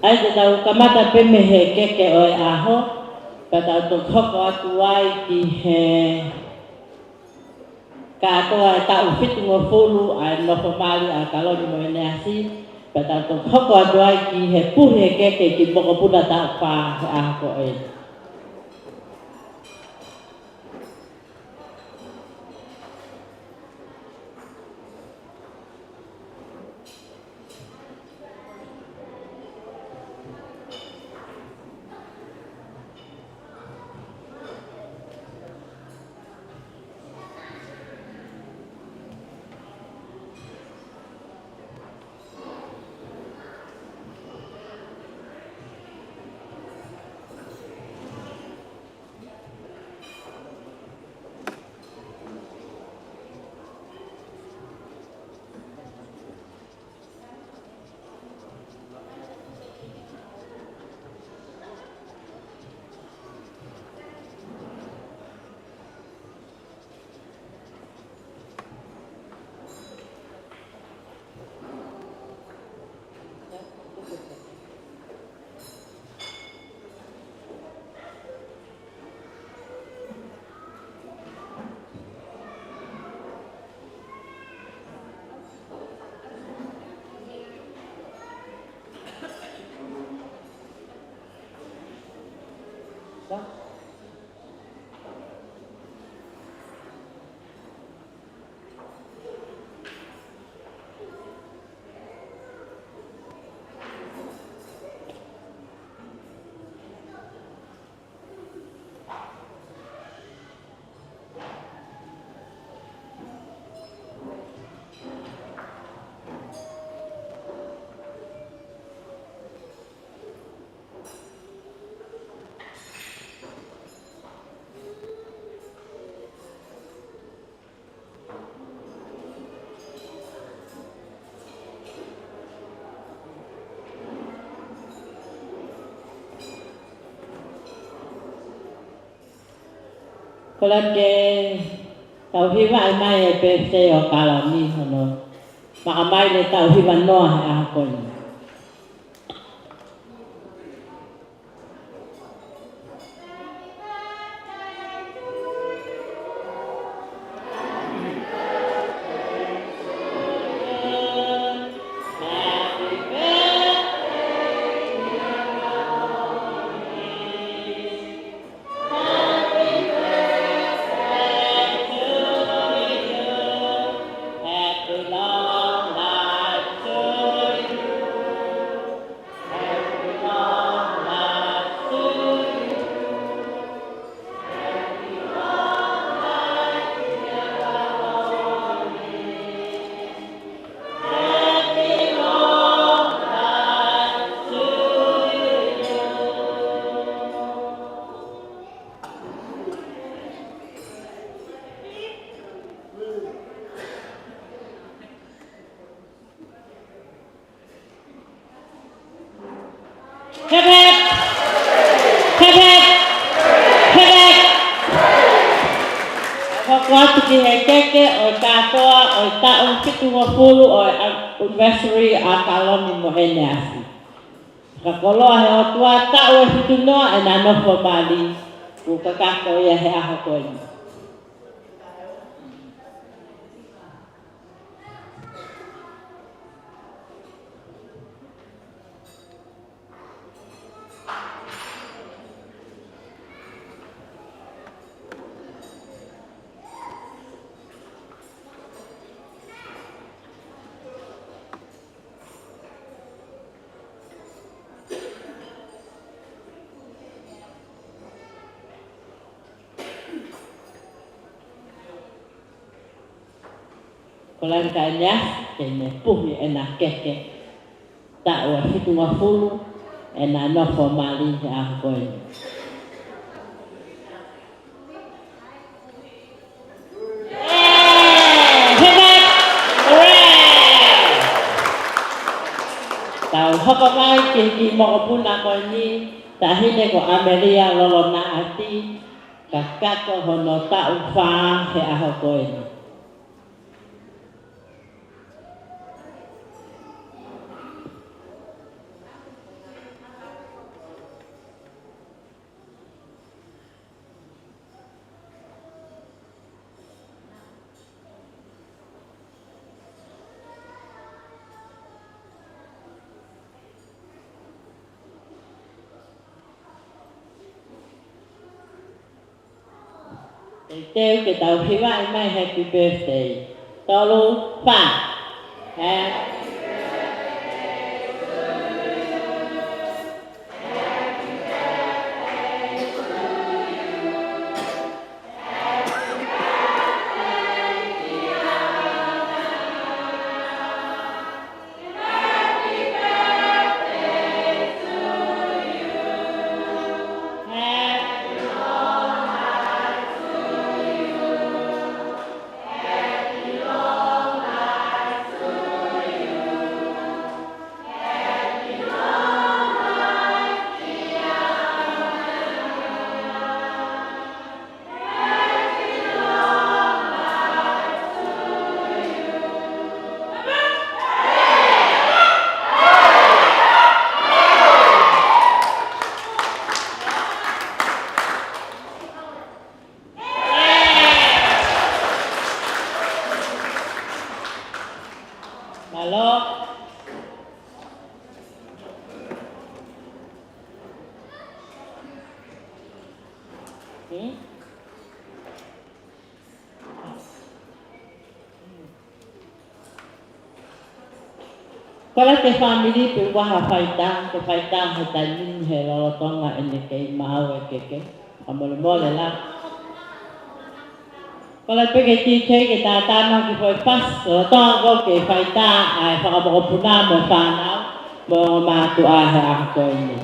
ʻAi, te tau kamata pē mei he keke ʻo e ʻaho, pea tau toki hoko atu ai ki he kātoa e taʻu fitungofulu ʻa e nofo mali ʻa Kaloni mo ʻEneasi, pea tau toki hoko atu ai ki he puhi e keke ki he mokopuna taʻu fā he ʻaho ko ē. Kole ke tau hivaʻi mai e pēsei ʻo Kalami hono makamai ʻene taʻu hiva noa he ʻaho ko eni. Hep, hep. Hep, hep. Hep, hep. Hoko atu ki he keke ʻo e kātoa ʻo e taʻu fitungofulu ʻo e anniversary ʻa Kalami mo ʻEneasi. Fakakoloa he ʻOtua taʻu ʻe fitu noa ʻena nofo mali, kuo kakato ia he ʻaho ko eni. Ko Lani Kainiasi, te ne puhi ʻena keke taʻu ʻe fitungofulu ʻena nofo mali he ʻaho ko eni. Tau hoko mai ki he kiʻi mokopuna ko eni, taʻahine ko ʻAmelia Lolonaʻati, kakato hono taʻu fā he ʻaho ko eni. Teuteu ke tau hivaʻi mai happy birthday. Tolu, fā. Happy Kole ke fāmili pē ʻoku ʻi ai ha faitā, ke faitā he taimi ni he lolotonga ʻene kei maʻu e keke. Fakamolemole lā. Kole pē ke tī kei ke tātā mai ki fo e fasi, lolotonga ko ē ke faitā ʻa e fakamokopuna mo e fānau, mo e ongo mātuʻa he ʻaho ko eni.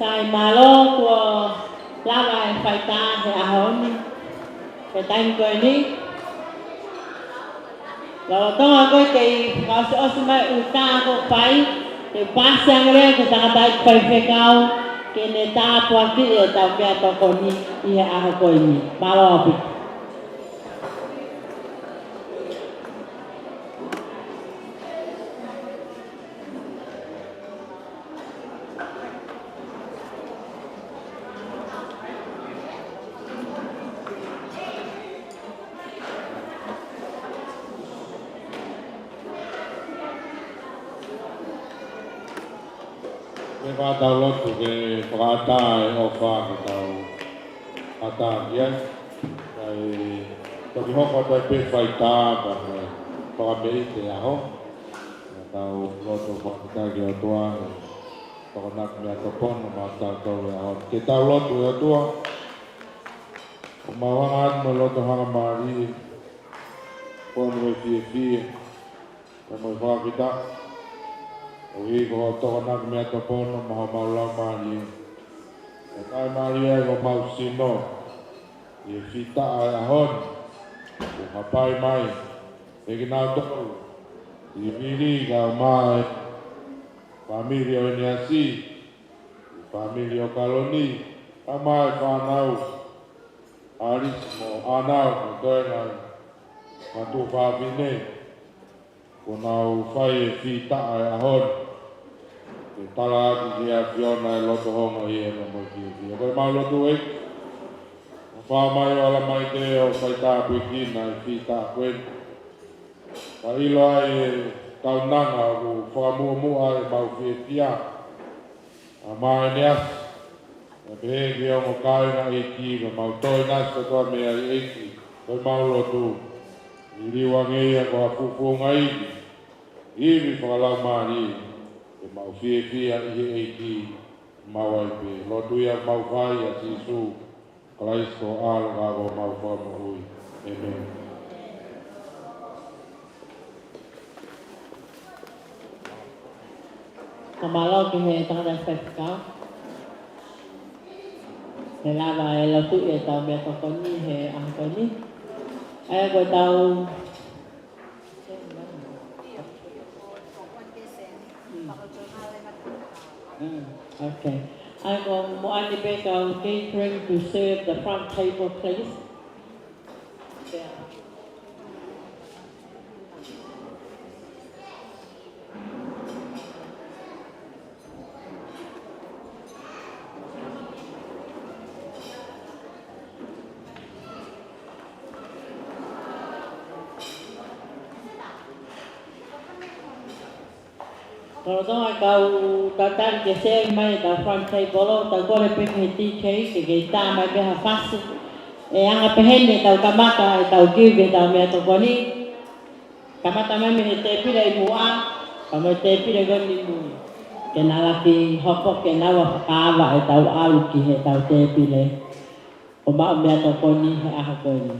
Sai mālō kuo lava e faitā he ʻaho ni. He taimi ko eni, lolotonga ko ē kei fakaʻosiʻosi mai ʻū tā ko ē ʻoku fai, ke paasi ange leva ki he tangataʻeiki faifekau, ke ne tāpuakiʻi ʻetau meʻatokoni ʻi he ʻaho ko eni. Mālō ʻaupito. Ke tau lotu ke fakaʻatā e ʻofa ke tau ʻatā ki ai. Kae toki hoko atu ai pē faitā pea mo e fakameʻite ʻaho. Ke tau lotu fakafetaʻi ki he ʻOtua he tokonaki meʻatokoni maʻatautolu he ʻaho ni. Ke tau lotu. ʻE ʻOtua, ʻoku mau hanga atu mo e loto hangamālie, fonu mo e fiefia, pea mo e fakafetaʻi, koeʻuhi ko hoʻo tokonaki meʻatokoni maʻa homau laumālie. Ke taʻimālie ai homau sino ʻi he fītaʻa e ʻaho ni kuo hapai mai ʻe kinautolu, ʻi Vili kae ʻumaʻā e fāmili ʻo ʻEniasi, ʻi he fāmili ʻo Kaloni, kae ʻumaʻā e fānau, ʻAlisi mo ʻAnau, mo e toenga, mo e tuofāfine, kuo nau fai e fītaʻa e ʻaho ni ke tala atu ki he ʻAfiona e loto hongohia mo e fiefia. Ko ʻemau lotu ē, ʻofa mai ʻo ala mai ke ʻo faitāpuekina e fītaʻa ko eni. Kae ʻilo ai e kaunanga ʻoku fakamuʻomuʻa ʻemau fiefia, ʻa Maʻa ʻEniasi, pea pehē ki he ongo kāinga-ʻeiki, pea mau toe ʻinasi kotoa mei ai ʻEiki, ko ʻemau lotu, ʻe liliu ange ia ko ha fuʻu founga ivi, ivi fakalaumālie, ke mau fiefia ʻi he ʻEiki, mau ai pē. Lotu ia mau fai ʻia Sīsū Kalaisi ko e ʻAlo ko homau Fakamoʻui. ʻĒmeni. Ka mālō ki he tangataʻeiki faifekau. Ke lava e lotu ʻi heʻetau meʻatokoni he ʻaho ko eni. ʻA ia ko ʻetau Mm, okay. I will, mo ʻani pē kau catering to serve the front table, please. Yeah. Lolotonga e kau tatali ke sēvi mai ʻetau front table, tau kole pē ki he D J ke kei tā mai pē ha fasi. ʻE anga pehē ni ʻetau kamata ʻetau kiu ki heʻetau meʻatokoni. Kamata mai mei he tēpile ʻi muʻa, pea mo e tēpile ko eni ʻi mui. Ke na laki hoko ke nau fakaava ʻetau ʻalu ki heʻetau tēpile ʻo maʻu meʻatokoni he ʻaho ko eni.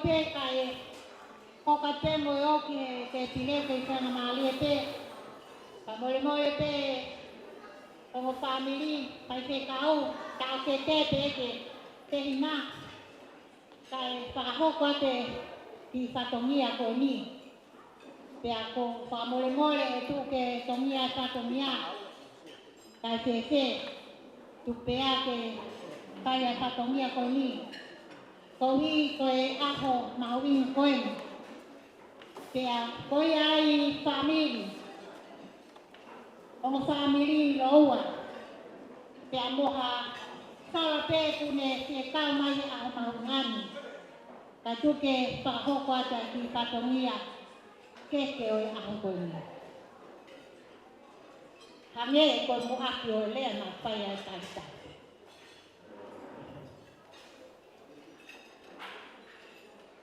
Pē kae, ko ka te mo e oki he ke pile ke i fanga mālie pē. Ka molemole pē, ongo fāmili, faifekau, taʻokete pē ke, ke hina. Kae fakahoko atu e kiʻi fatongia ko eni. Pea ʻoku ou fakamolemole ʻe tuku ke tongia e fatongia. Kae fēfē, tuku pē ke fai e fatongia ko eni. Koeʻuhi ko e ʻaho mahuʻinga ko eni. Pea ko ia ai fāmili. Ongo fāmili ʻi Loua. Pea mo ha sala pē kuo ne fie kau mai he ʻaho mahuʻinga ni. Kae tuku ke fakahoko atu e kiʻi fatongia kehe ʻo e ʻaho ko eni. Hangē ko e muʻaki ʻo e lea naʻe fai ai e taʻahine.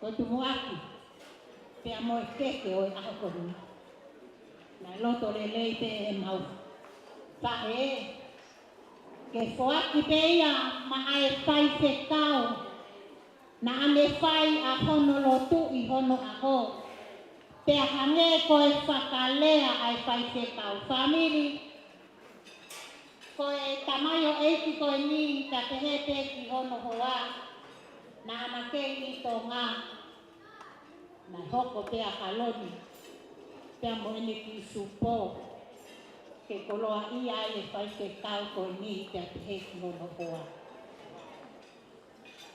Ko e tumuʻaki, pea mo e kehe ʻo e ʻaho ko eni. Naʻe loto lelei pē ʻemau faʻē, ke foaki pē ia maʻa e faifekau, naʻa ne fai ʻa hono lotu ʻi hono ʻaho. Pea hangē ko e fakalea ʻa e faifekau fāmili, ko e tamaioʻeiki ko eni ka pehē pē ki hono hoa, naʻa ma kei ʻi Tonga, naʻe hoko pē ʻa Kaloni, pea mo ʻene kiʻi supo, ke koloaʻia ai e faifekau ko eni pea pehē ki hono hoa.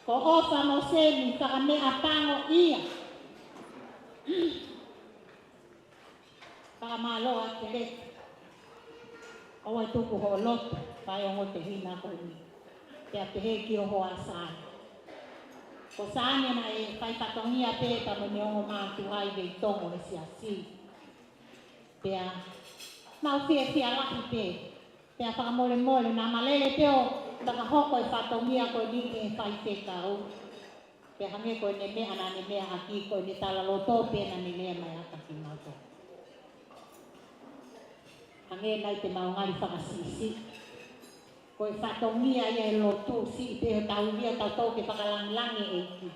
Ko ʻOfa mo Semi fakameʻapango ia. Fakamālō ʻa Keleti. ʻOua ʻe tuku hoʻo loto, fai ongo tehina ko eni. Pea pehē ki ho hoa Sāne. Ko Sāne naʻe fai fatongia pē pea mo ʻene ongo mātuʻa ʻi Veitongo he siasi. Pea mau fiefia lahi pē. Pea fakamolemole, naʻa ma lele pē ʻo fakahoko e fatongia ko eni ki he faifekau. Pea hangē ko ʻene meʻa naʻa ne meʻa ʻaki ko ʻene talaloto pē naʻa ne lea mai ʻaki kimautolu. Hangē nai te mau ngali fakasiʻisiʻi. Ko e fatongia ia e lotu siʻi pē ʻo tau ia tautolu ke fakalangilangi e ʻEiki.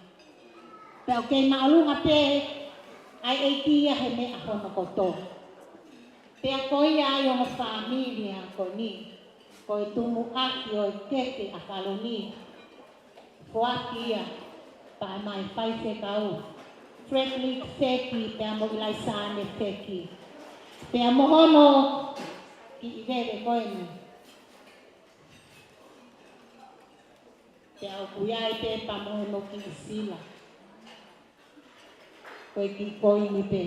Pea ʻoku kei māʻolunga pē ʻa e ʻEiki ia he meʻa hono kotoa. Pea ko ia ai ongo fāmili ʻa ko eni, ko e tumuʻaki ʻo e kehe ʻa Kaloni. Foaki ia, pea maʻa e faifekau Frederick Feki, pea mo ʻIlaisaane Feki. Pea mo hono kiʻi veve ko eni. Pea ʻoku ʻi ai pē pea mo hono kiʻi sila. Ko e kiʻi koini pē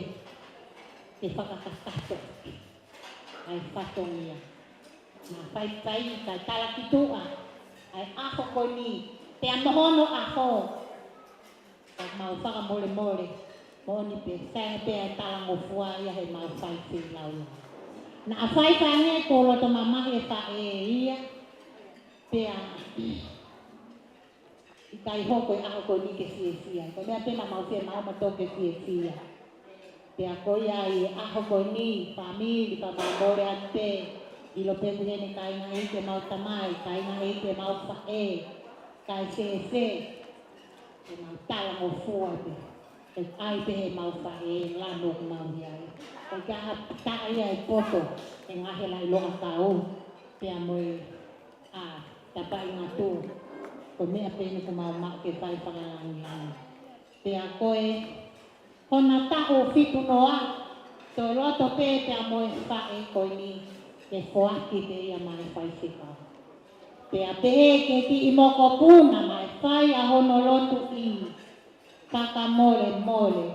ke fakakakato ai fatongia. Naʻa faifai kae talakituʻa ai ʻaho ko eni, pea mo hono ʻaho. Ka mau fakamolemole, moʻoni pē, sai pē ʻa e talangofua ia he mau faifekau. Naʻa faifai ange ko loto mamahi e faʻē ia, pea ʻikai hoko e ʻaho ko eni ke fiefia. Ko e meʻa pē naʻa mau fiemaʻu mautolu ke fiefia. Pea ko ia ai e ʻaho ko eni, fāmili, fakamolemole atu pē, ʻilo pē kuo heni kāinga ʻeiki ʻemau tamai, kāinga ʻeiki ʻemau faʻē, kae fēfē, ʻemau talangofua pē. ʻE ʻai pē he mau faʻē, lanu ʻoku mau ʻi ai. Ko e ka ha taʻa ia e poto, ʻe ngahe lai loa kau, pea mo e ʻa, tapaʻi ngatu. Ko e meʻa pē eni ʻoku mau maʻu ke fai fakalangilangi. Pea ko e, hona taʻu fitu noa, toe loto pē pea mo e faʻē ko eni, ke foaki pē ia maʻa e faifekau. Pea pehē ki he kiʻi mokopuna naʻe fai ʻa hono lotu ʻi Fakamolemole,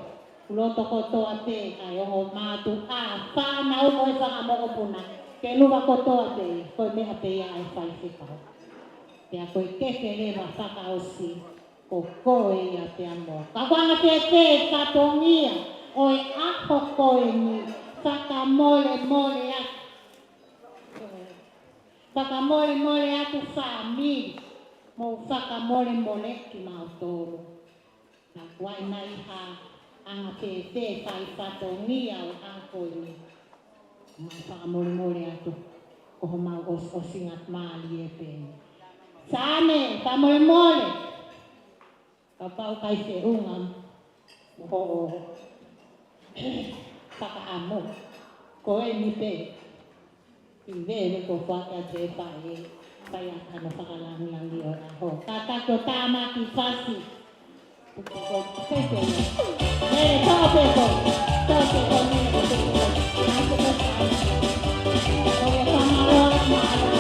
loto kotoa pē, ʻa e ongo mātuʻa, fānau mo e fanga mokopuna, ke luva kotoa pē, ko e meʻa pē ia ʻa e faifekau. Pea ko e kehe leva fakaʻosi, ko koe ia pea mo. Ka ko anga fēfē fatongia ʻo e ʻaho ko eni, fakamolemole atu. Fakamolemole atu fāmili, mou fakamolemole kimautolu. Naʻa kuo ʻi ai nai ha anga fēfē fai fatongia ʻo e ʻaho ko eni. Mau fakamolemole atu, ko homau ʻos-, ʻosinga mālie pē eni. Sāne, fakamolemole. Kapau ʻikai feʻunga, Hoʻo fakaʻamu. Ko eni pē, ʻi he veve ko faka te fai, fai ʻa hono fakalangilangi ʻo e ʻaho. Kātaki ʻo tāmaki fasi. Ko e pese. Mele tō peko. Tō peko, mele tō peko. Nā ko e pese. Ko e fakamālō, mālō.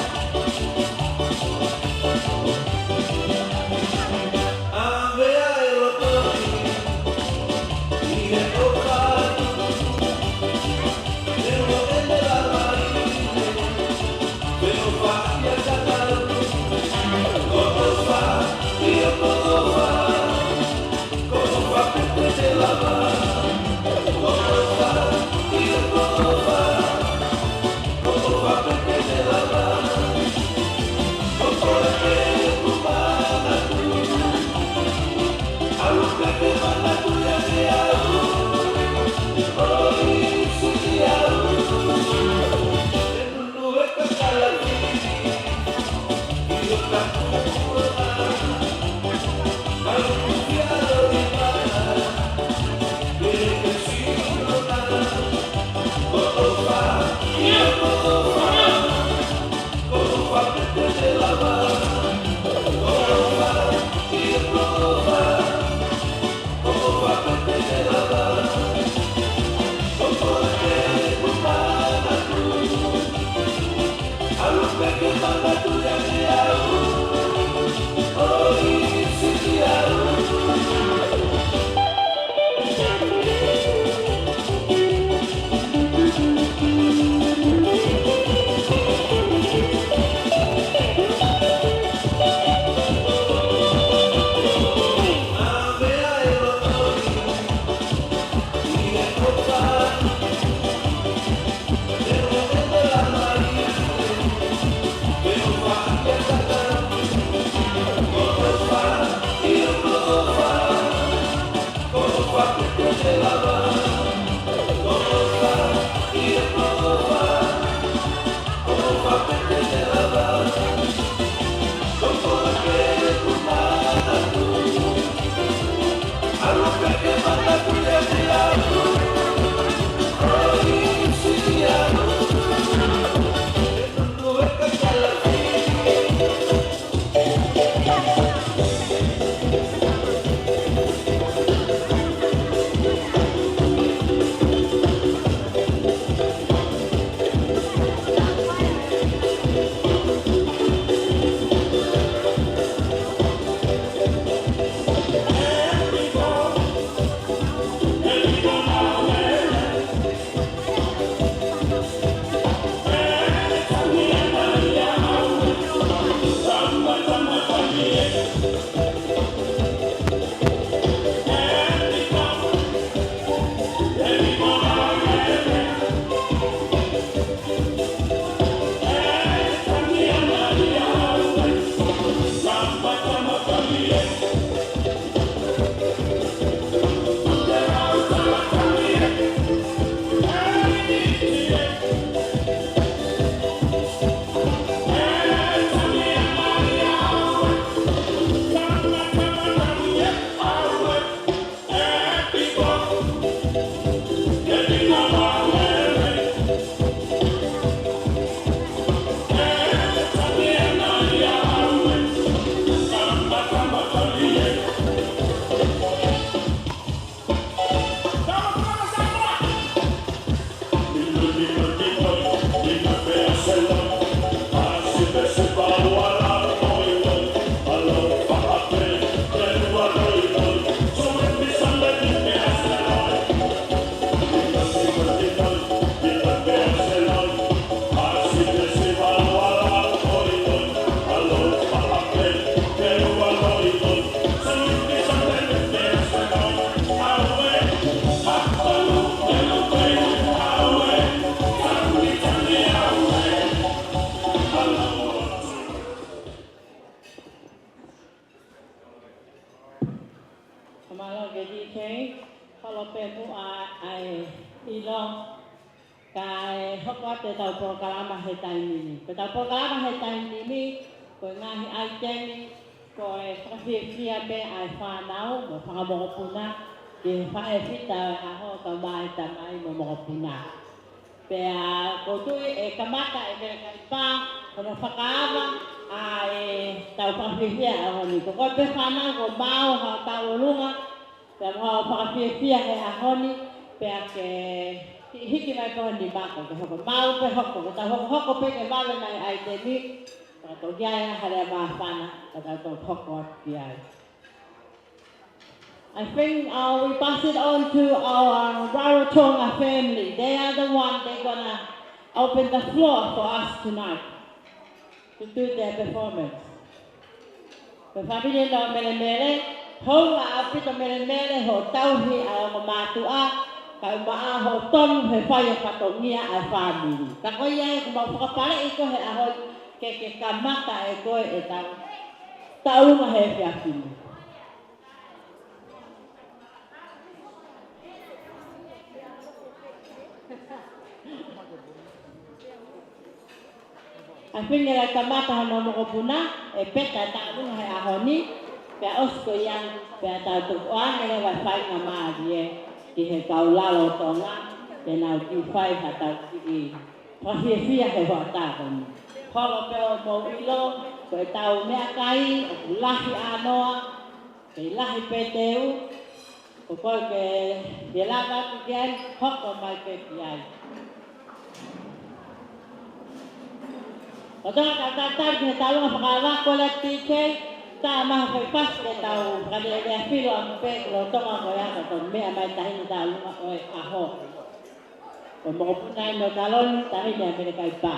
Mālō ki he D J, holo pē muʻa ʻa e ʻilo, kae hoko atu ʻetau polokalama he taimi ni. Ko ʻetau polokalama he taimi ni, ko e ngaahi ʻaitemi, ko e fakafiefia pē ʻa e fānau mo e fanga mokopuna, ke fai e fita ʻo e ʻaho kae ʻumaʻā e tamai mo e mokopuna. Pea ʻoku ou tui ʻe kamata ʻe Mele Kaipā hono fakaava ʻa ʻetau fakafiefia he ʻaho ni. Ko koe pē fānau, ko e maau hotau ʻolunga, pea mo hoʻo fakafiefia he ʻaho ni, pea ke hiki mai pē ho nima ko ē ke hoko. Maau pē hoko, ko ʻetau hokohoko pē ke vave mai ʻaiteni, pea toki ʻi ai ha lea māfana, pea tau toki hoko atu ki ai. I think, uh, we pass it on to our Rarotonga family. They are the one they're gonna open the floor for us tonight to do their performance. Ko e fāmili ʻo Melemele, hounga ʻaupito Melemele hoʻo tauhi ʻa e ongo mātuʻa, kae ʻumaʻā hoʻo tonu he fai ʻo e fatongia ʻa e fāmili. Ka ko ia ʻoku mau fakapaleʻi koe he ʻaho ni ke ke kamata ʻe koe ʻetau tauʻolunga he efiafi ni. I think ʻe kamata hono mokopuna ʻe Peta e tauʻolunga he ʻaho ni, pea ʻosi ko ia, pea tau toki ʻoange leva e faingamālie ki he kau lalo ʻo Tonga, ke nau kiʻi fai haʻatau kiʻi fakafiefia he hoʻatā ko eni. Holo pē ʻo mou ʻilo, ko ʻetau meʻakai ʻoku lahi ʻānoa, kei lahi pē teu, ko koe ke ke lava atu ki ai, hoko mai pē ki ai. ʻOku tau talitali ki he tauʻolunga fakaava, kole atu ki he, tā mai ha foʻi pasi ke tau fakalelea filo atu pē ki lotoma ko ia ka tau meʻa mai tahi ni tauʻolunga ʻo e ʻaho. Ko e mokopuna eni ʻo Taloni, taʻahine ʻa Mele Kaipā.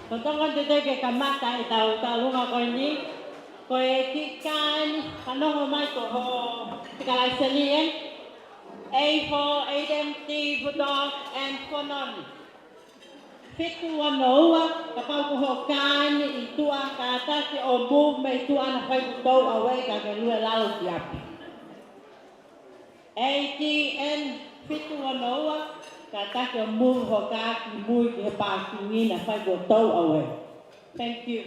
Ko e toko atu ke kamata ʻetau tauʻolunga ko eni, ko e kiʻi kāinga fanongo mai ko ho Sikalaiselie, A four H M T Futo and Fononi. Fitu ono ua, kapau ko hoʻo kāinga ʻi tuʻa, kātaki ʻo move mei tuʻa naʻa fai ko e tau away ka ke lue lalo ki ʻapi. A T N fitu ono ua, kātaki ʻo move hoʻo kā ki mui ki he pākingi naʻa fai ko e tau away. Thank you.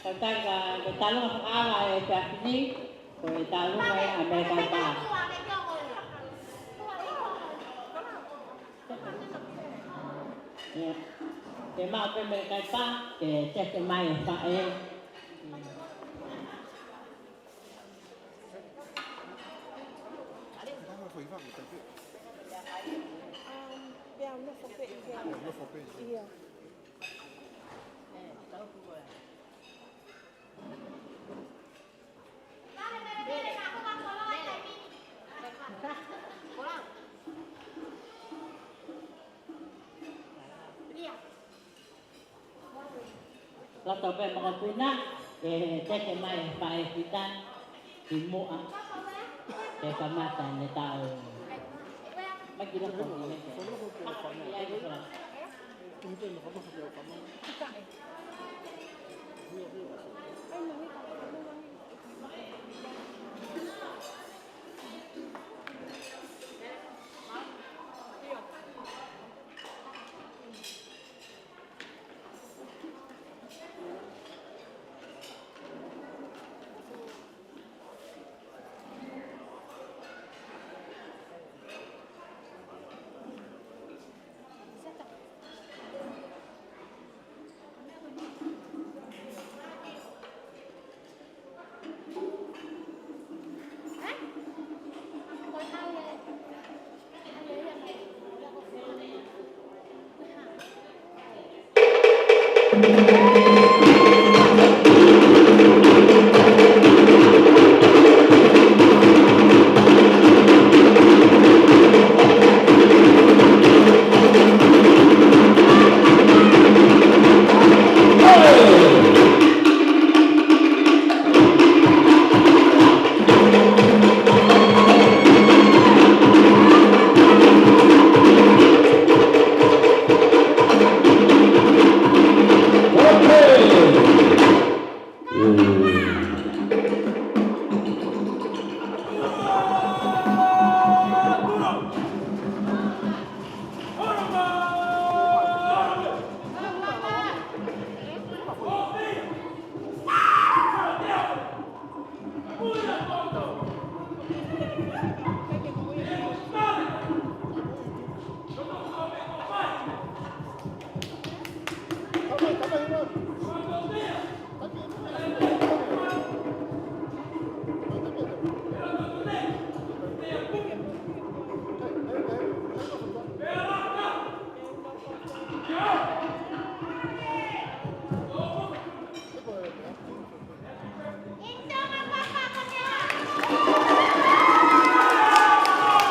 Ko e taimi ko e tauʻolunga fakaava ʻo e efiafi ni, ko e tauʻolunga ia ʻa Mele Kaipā. ʻIo. Ke maʻu pē Mele Kaipā, ke teke mai e faʻē. Um, pea nofo pē ʻi hē. Nofo pē ʻi hē. ʻIo. Loto pē mokopuna, ke teke mai e faʻē kita ki muʻa, ke kamata ʻene tau. Mai ki loko.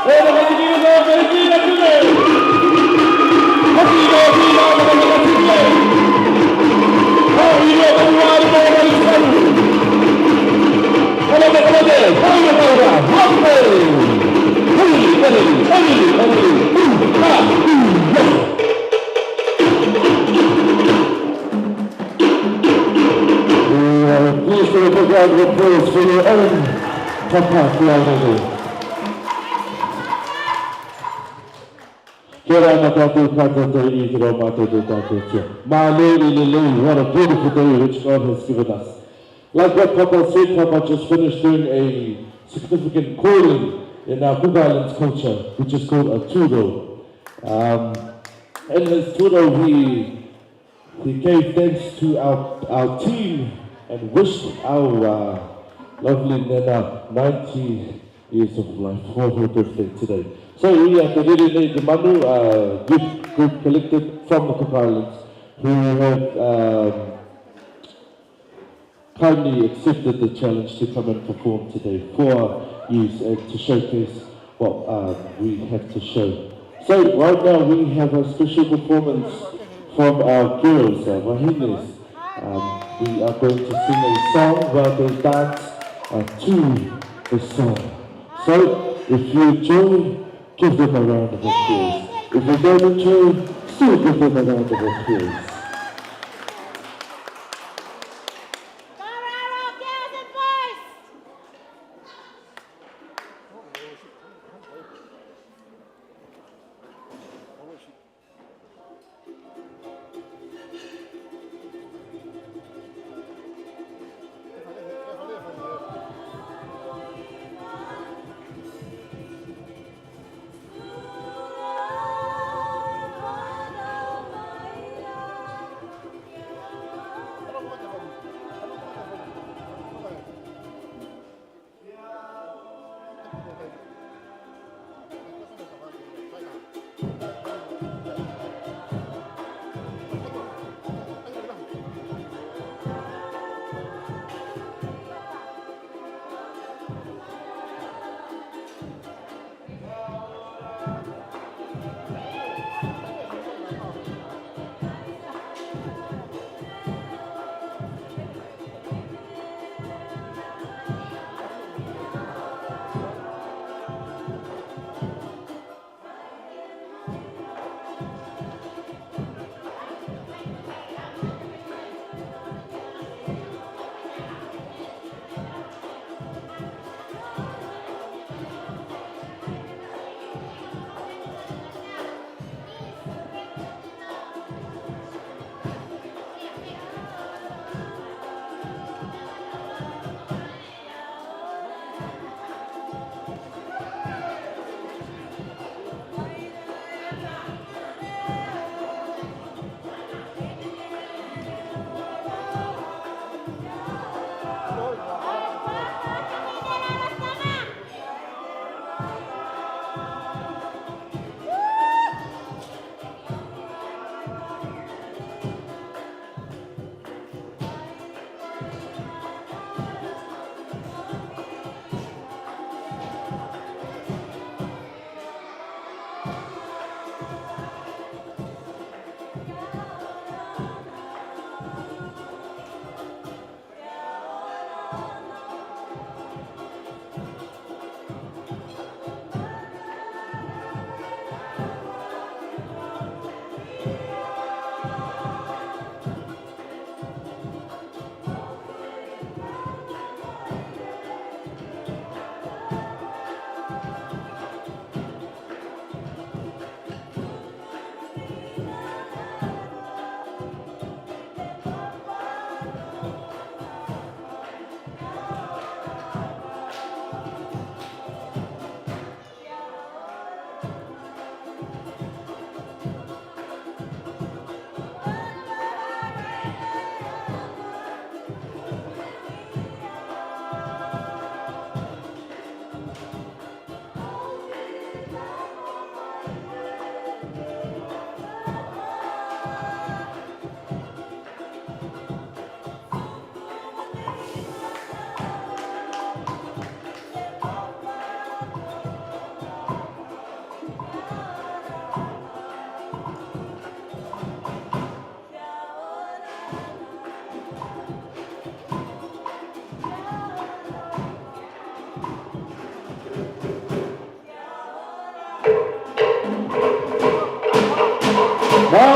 We are pleased to put round of applause for your own Papa Kuainene. Kia ora na tatou kātata i te rau mātou te tātou tia. Mālō e lelei, what a beautiful day which God has given us. Like what Papa said, Papa just finished doing a significant calling in our Cook Islands culture, which is called a tūrou. Um, in his tūrou, he He gave thanks to our, our team and wished our, uh, lovely Nena ninety years of life. What a good thing today. So we are the Rere Nei Te Manu, uh, youth group collected from the Cook Islands who have, um, kindly accepted the challenge to come and perform today for our youth and to showcase what, um, we have to show. So right now we have a special performance from our girls, our vahines. Um, we are going to sing a song while they dance, uh, to the song. So if you enjoy, give them a round of applause. If you don't enjoy, still give them a round of applause.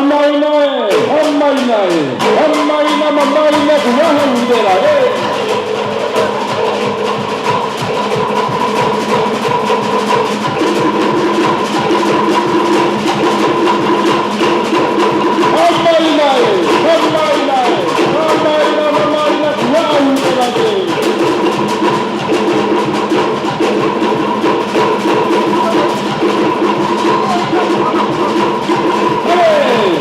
Mai nai, mai nai, mai nai, mai nai, ku ngaha undela, eh. Mai nai, mai nai, mai nai, mai nai, ku ngaha undela, eh. Hey!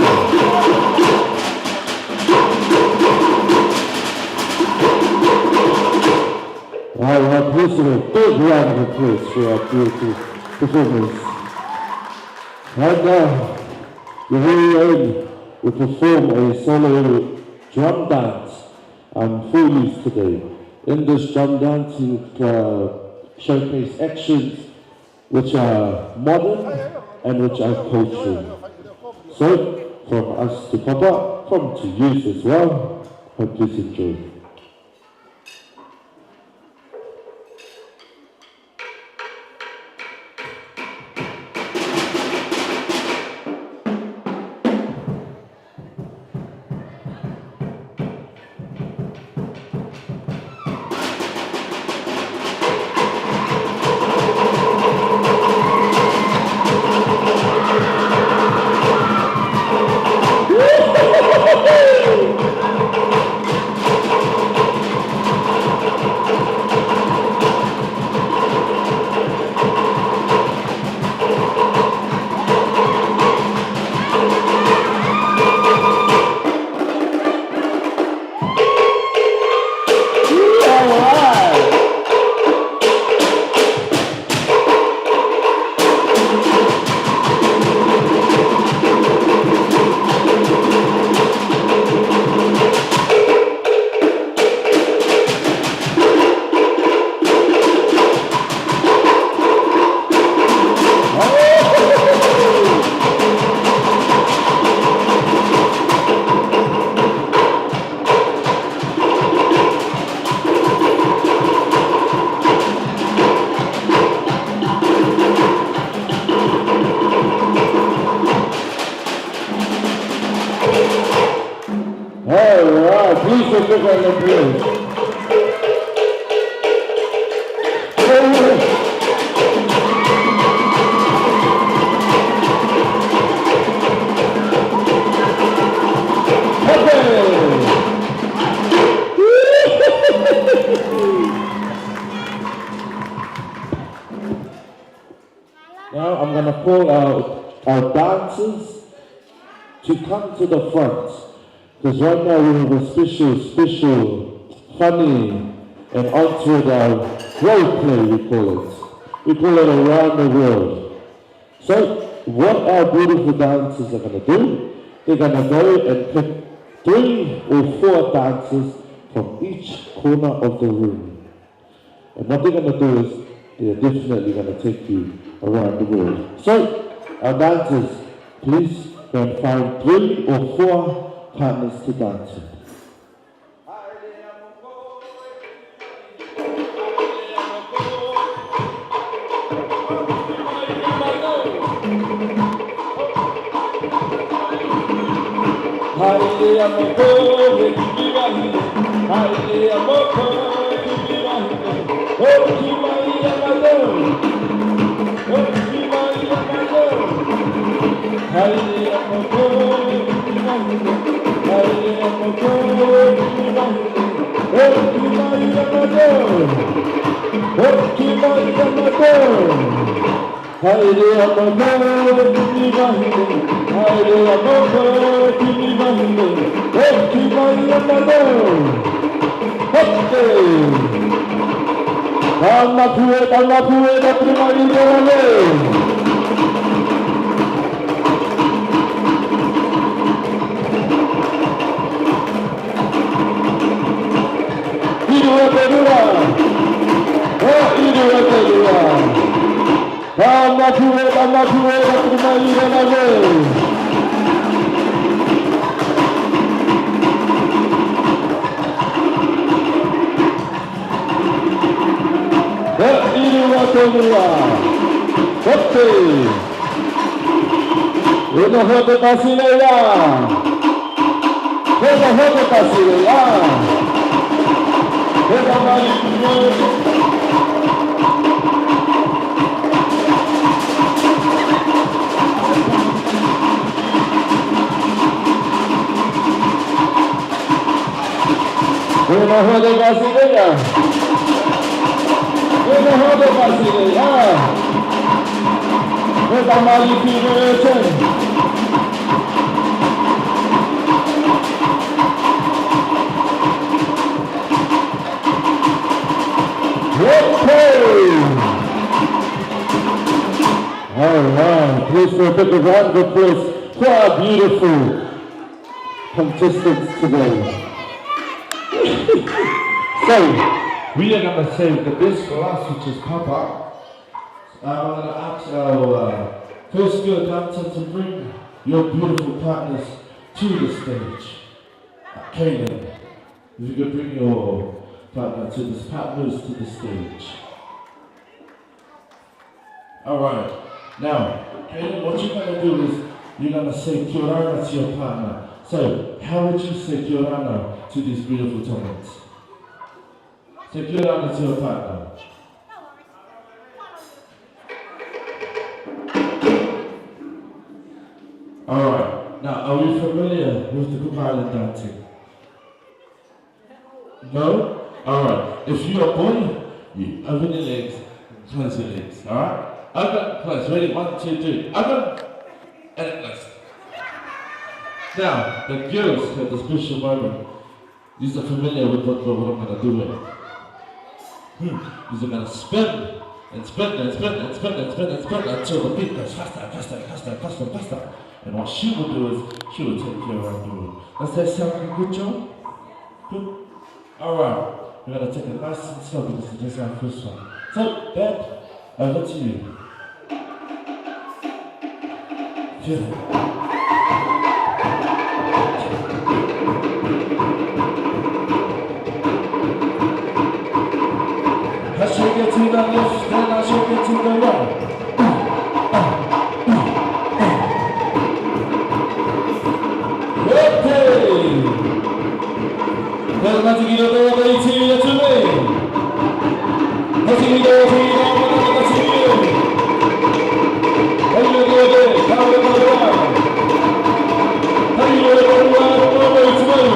All right, let's give a big round of applause for our beautiful performers. And now, your very own will perform a solo drum dance, um, for you today. In this drum dance, you, uh, showcase actions which are modern and which are cultural. So, from us to Papa, from to you as well. Hope you enjoy. All right, please, let's give a round of applause. Now I'm gonna call our, our dancers to come to the front, 'cause right now we have a special, special funny and entertainment role play, we call it. We call it Around the World. So, what our beautiful dancers are gonna do, they're gonna go and pick three or four dancers from each corner of the room. And what they're gonna do is, they're definitely gonna take you around the world. So, our dancers, please go and find three or four partners to dance with. Haere ʻa mātou, tini vahine. Haere ʻa mātou, tini vahine. ʻOki mai ʻa mātou. Hope. Tamapua, tamapua, tamapua mai ʻi Tonga nei. ʻIlo ʻa e ʻEua. ʻO ʻilo ʻa e ʻEua. Tamapua, tamapua, tamapua mai ʻi Tonga nei. ʻE ʻiloa tonu ā. Hope. Hono hoto Pāsilelā. Hono hoto Pāsilelā. Hono mali Pīlele. Hono hoto Pāsilelā. Hono hoto Pāsilelā. Hono mali Pīlele. All right, please do a big round of applause for our beautiful contestants today. So, we are gonna save the best for last, which is Papa. Uh, I'm gonna ask our, uh, first girl dancer to bring your beautiful partners to the stage. Uh, Kaylin, if you could bring your partner to this, partners to the stage. All right. Now, Kaylin, what you're gonna do is you're gonna say kia orana to your partner. So, how would you say kia orana to these beautiful talents? Say kia orana to your partner. All right. Now, are we familiar with the Cook Island dancing? No? All right. If you're a boy, you open your legs, close your legs. All right? Open, close. Ready? One, two, three. Open, and close. Now, the girls have the special moment. You're familiar with what, what I'm gonna do here. Hmm. You're gonna spin and spin and spin and spin and spin and spin until the beat goes faster and faster and faster and faster and faster. And what she will do is she will take care of you. Does that sound like a good job? Good. All right. We're gonna take it nice and slow because it is our first one. So, band, over to you. Feel it. I shake it to the left, then I shake it to the right. Okay. Tēnā tiki o tō teiti ia tu nei. He tiki o tō teiti ia tu nei. Hai o tō te, kau e kau e. Hai o e kau e kau e tu nei.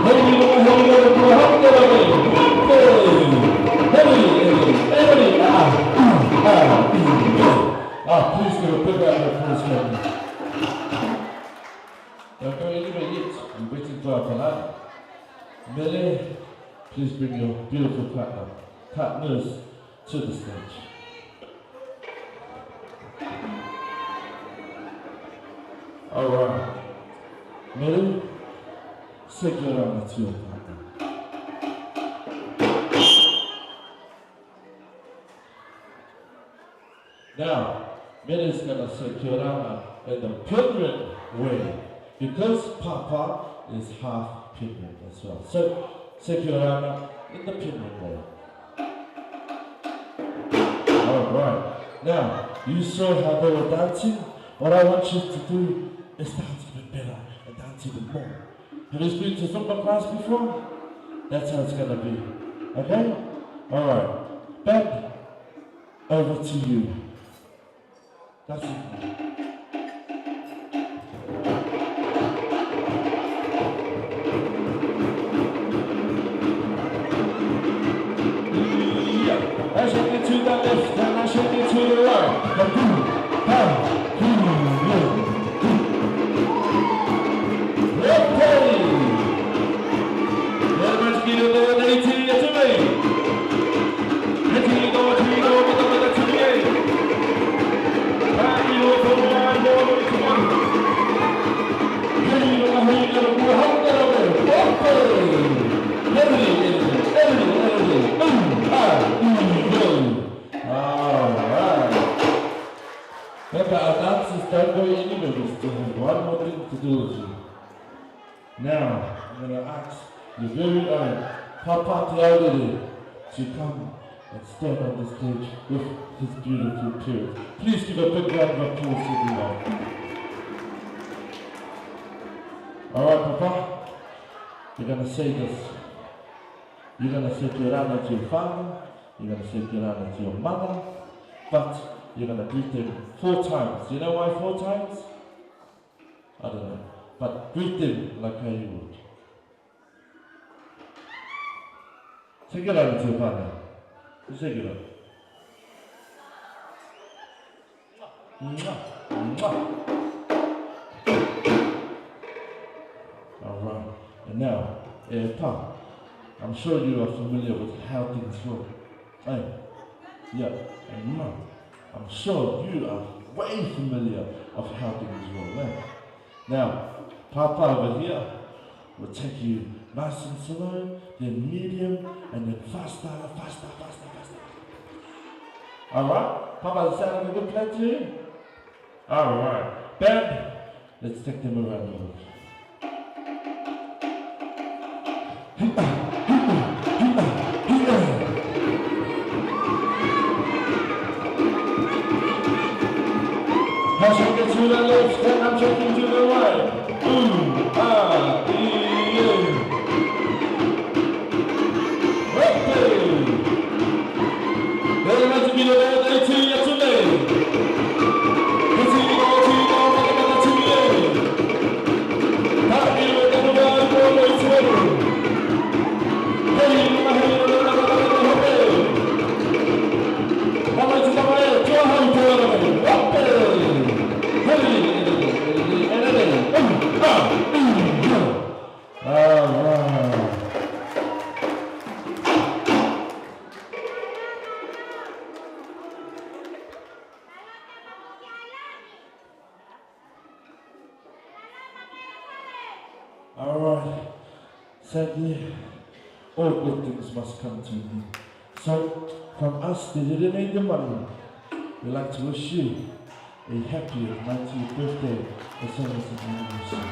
Hai o e kau e kau e tu nei. Hai o e kau e kau e tu nei. Ah, ah, ah, ah. Ah, please give a big round of applause for me. Don't go anywhere yet. We're waiting for our Palani. Mele, please bring your beautiful partner, partners to the stage. All right. Mele, say kia orana to your partner. Now, Mele is gonna say kia orana in the Penryn way, because Papa is half Penryn as well. So, say kia orana in the Penryn way. All right. Now, you saw how they were dancing. What I want you to do is dance even better and dance even more. Have you been to Zumba class before? That's how it's gonna be. Okay? All right. Band, over to you. That's it. I shake it to the left and I shake it to the right. One, two, one, two, one, two. Okay. Everybody, give it a little eighty, that's it. All right. Remember, our dancers don't go anywhere. We still have one more thing to do with you. Now, I'm gonna ask your very own Papa Te Aurere to come and stand on the stage with his beautiful parents. Please give a big round of applause, everyone. All right, Papa, you're gonna say this. You're gonna say kia ora na to your father, you're gonna say kia ora na to your mother, but you're gonna greet them four times. You know why four times? I don't know. But greet them like how you would. Take it out of your partner. Just take it out. Mwah, mwah. All right. And now, eh, Pa, I'm sure you are familiar with how things roll. Hey. Yeah. And Mum, I'm sure you are way familiar of how things roll, eh? Now, Papa over here will take you nice and slow, then medium, and then faster, faster, faster, faster. All right? Papa, does that sound like a good plan to you? All right. Band, let's take them around the room. Hashake to the left, and I'm shaking to the right. Ooh, ah, yeah. Right there. All right. All right. Sadly, all good things must come to an end. So, from us, the Lelei Manu, we'd like to wish you a happy ninetieth birthday as well as an anniversary.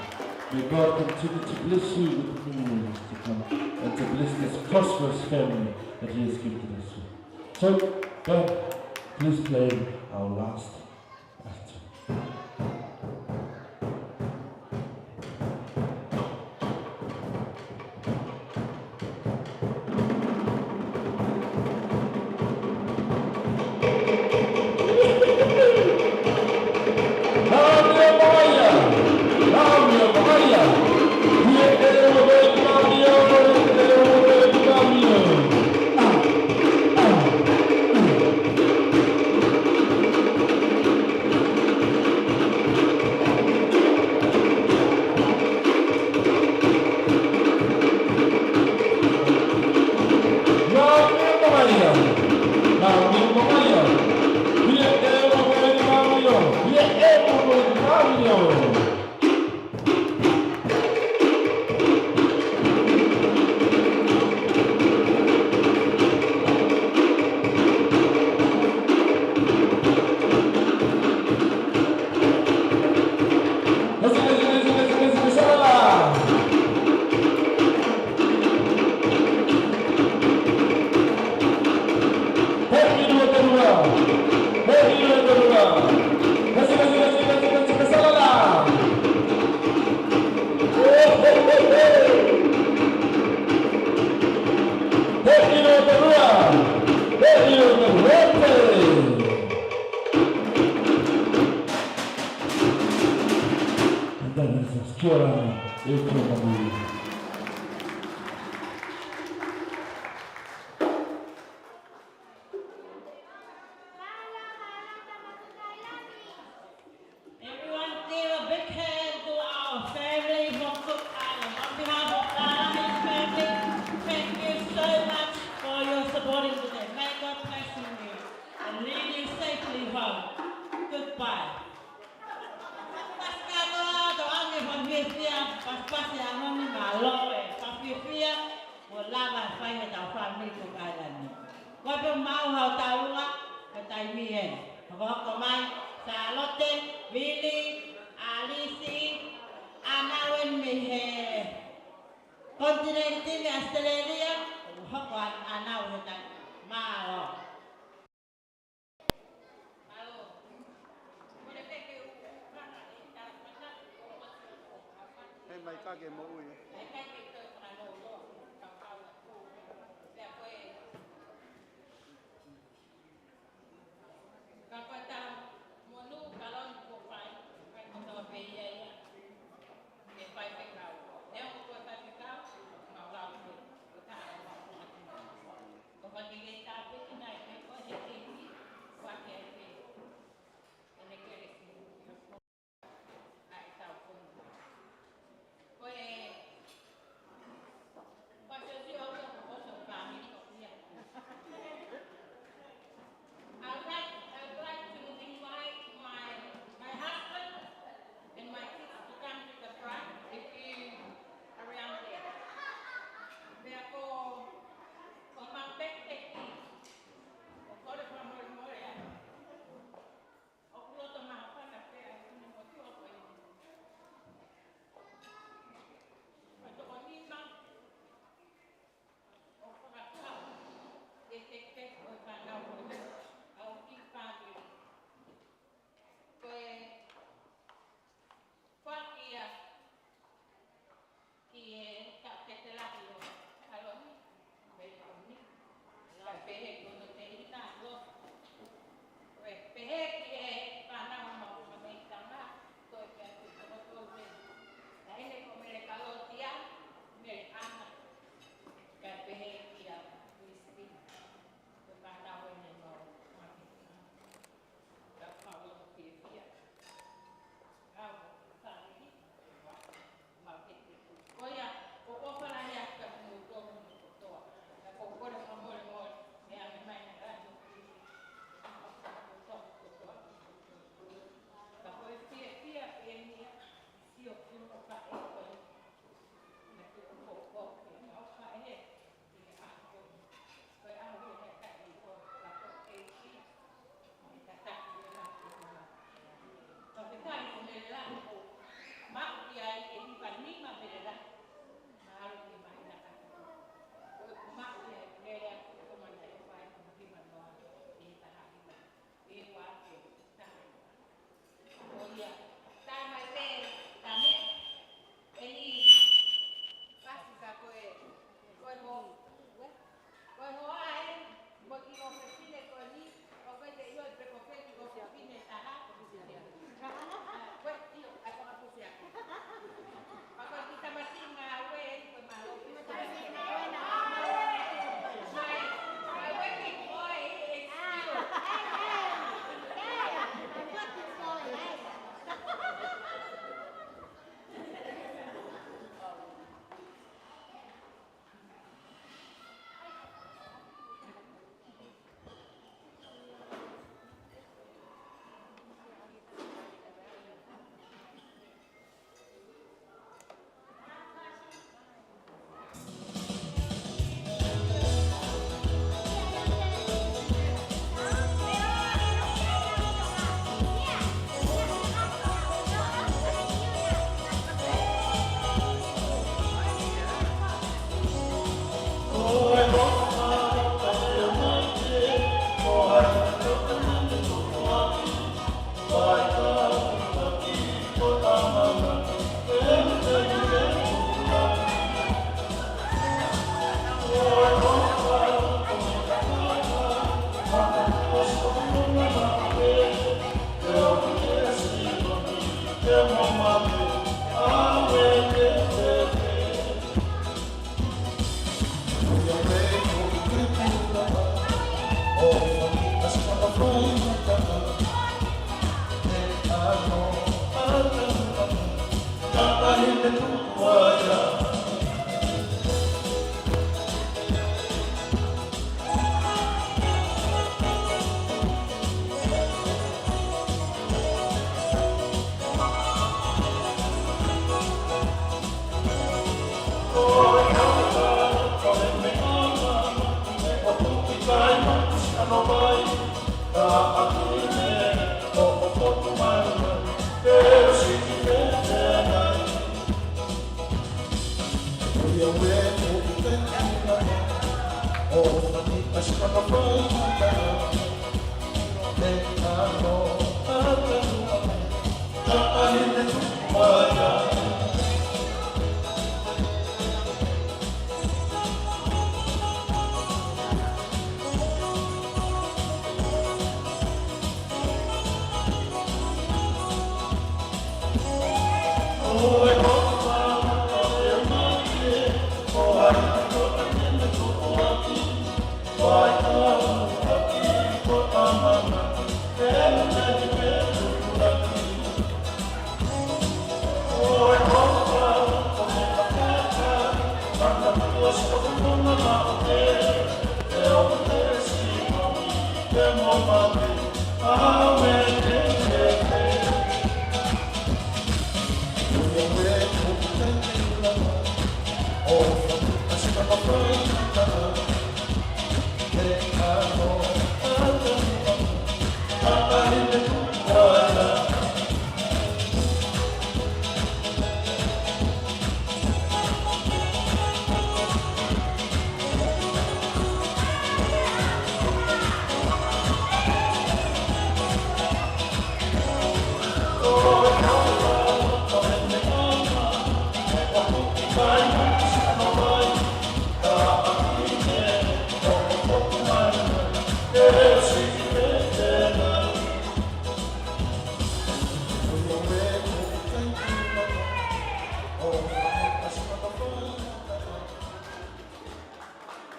May God continue to bless you with many years to come and to bless this prosperous family that He has gifted us with. So, Ben, please play our last act. And that is us. Kia ora, e kia ora. Everyone give a big hand to our family from Cook Islands. On behalf of Lana and his family, thank you so much for your supporting today. May God bless you and lead you safely home. Goodbye. Pasipasi kātoa, tokanga fakafiefia, pasipasi ʻa e ʻaho ni, mālō e fakafiefia kuo lava fai ʻe hotau fāmili Cook Island ni. Ko e pē maʻu hotau taulua, ko e taimi ē. Hokohoko mai, Sālote, Vili, ʻAlisi, ʻa Nauen mei he konitinēniti mei ʻAositelēlia, ʻoku hoko ʻa, ʻa Nauen he taimi. Mālō. He mai ka ke moʻui. Ka ko e tau monū kaloni kuo fai, fai kotoa pē ia ia. Ke fai fekau. Neongo ko e fai fekau, mau lau pē. Ko e taha ʻo mau. Ko fai ke ke tāpeki nai pē ko e he keiki, fai ke ai pē. ʻEne kelesi. ʻA e tau kumi. Ko e Pastor Gio, also, also family of here. I'd like, I'd like to invite my, my husband and my kids to come to the front if you around there. Pea ko, ko e maʻu pekipeki, ʻoku ou kole fakamolemole atu. ʻOku loto māfana pē ʻa e kumi motuʻa ko eni. Ko e toko nima ʻo fakataha e pekipeki ʻo e fānau ko eni, ʻa e kiʻi fāmili. Ko e fakaʻia ki he kapetelaki ʻo Kaloni, Melekoni. Kae pehē ki hono tehina, lo. Kae pehē ki he fānau ʻa Maʻu Kamei Tama, ko e pehē ki hono tolu. Taʻahine ko Melekalotia, Meleana. Kae pehē kia Kristi, ko e fānau ʻene mau Kamei Tama. Ka pau ʻo fiefia. Ka mo fāmili, ua, mau te te. Ko ia, ko ko fala ia ka mo tō mo kotoa. Ka ko ko le fakamolemole, meʻa mai na ka mo kotoa, kotoa. Ka ko e fiefia pē eni ia, sio ki hono faʻē ko ē. Na ke ko ko ke mau faʻē. ʻO ia, tā mai pē, tā meʻa, eni, pasi ka ko e, ko e ho, ko e hoa ē, ko e kiʻi ʻofefine ko eni, ʻoku ʻikai te u ʻilo pe ko fē kiʻi ʻofefine taha. Ko e ʻio, ʻai ko ka pusi aku. Pea ko e kiʻi tamasiʻi ngāue eni ko e mālō.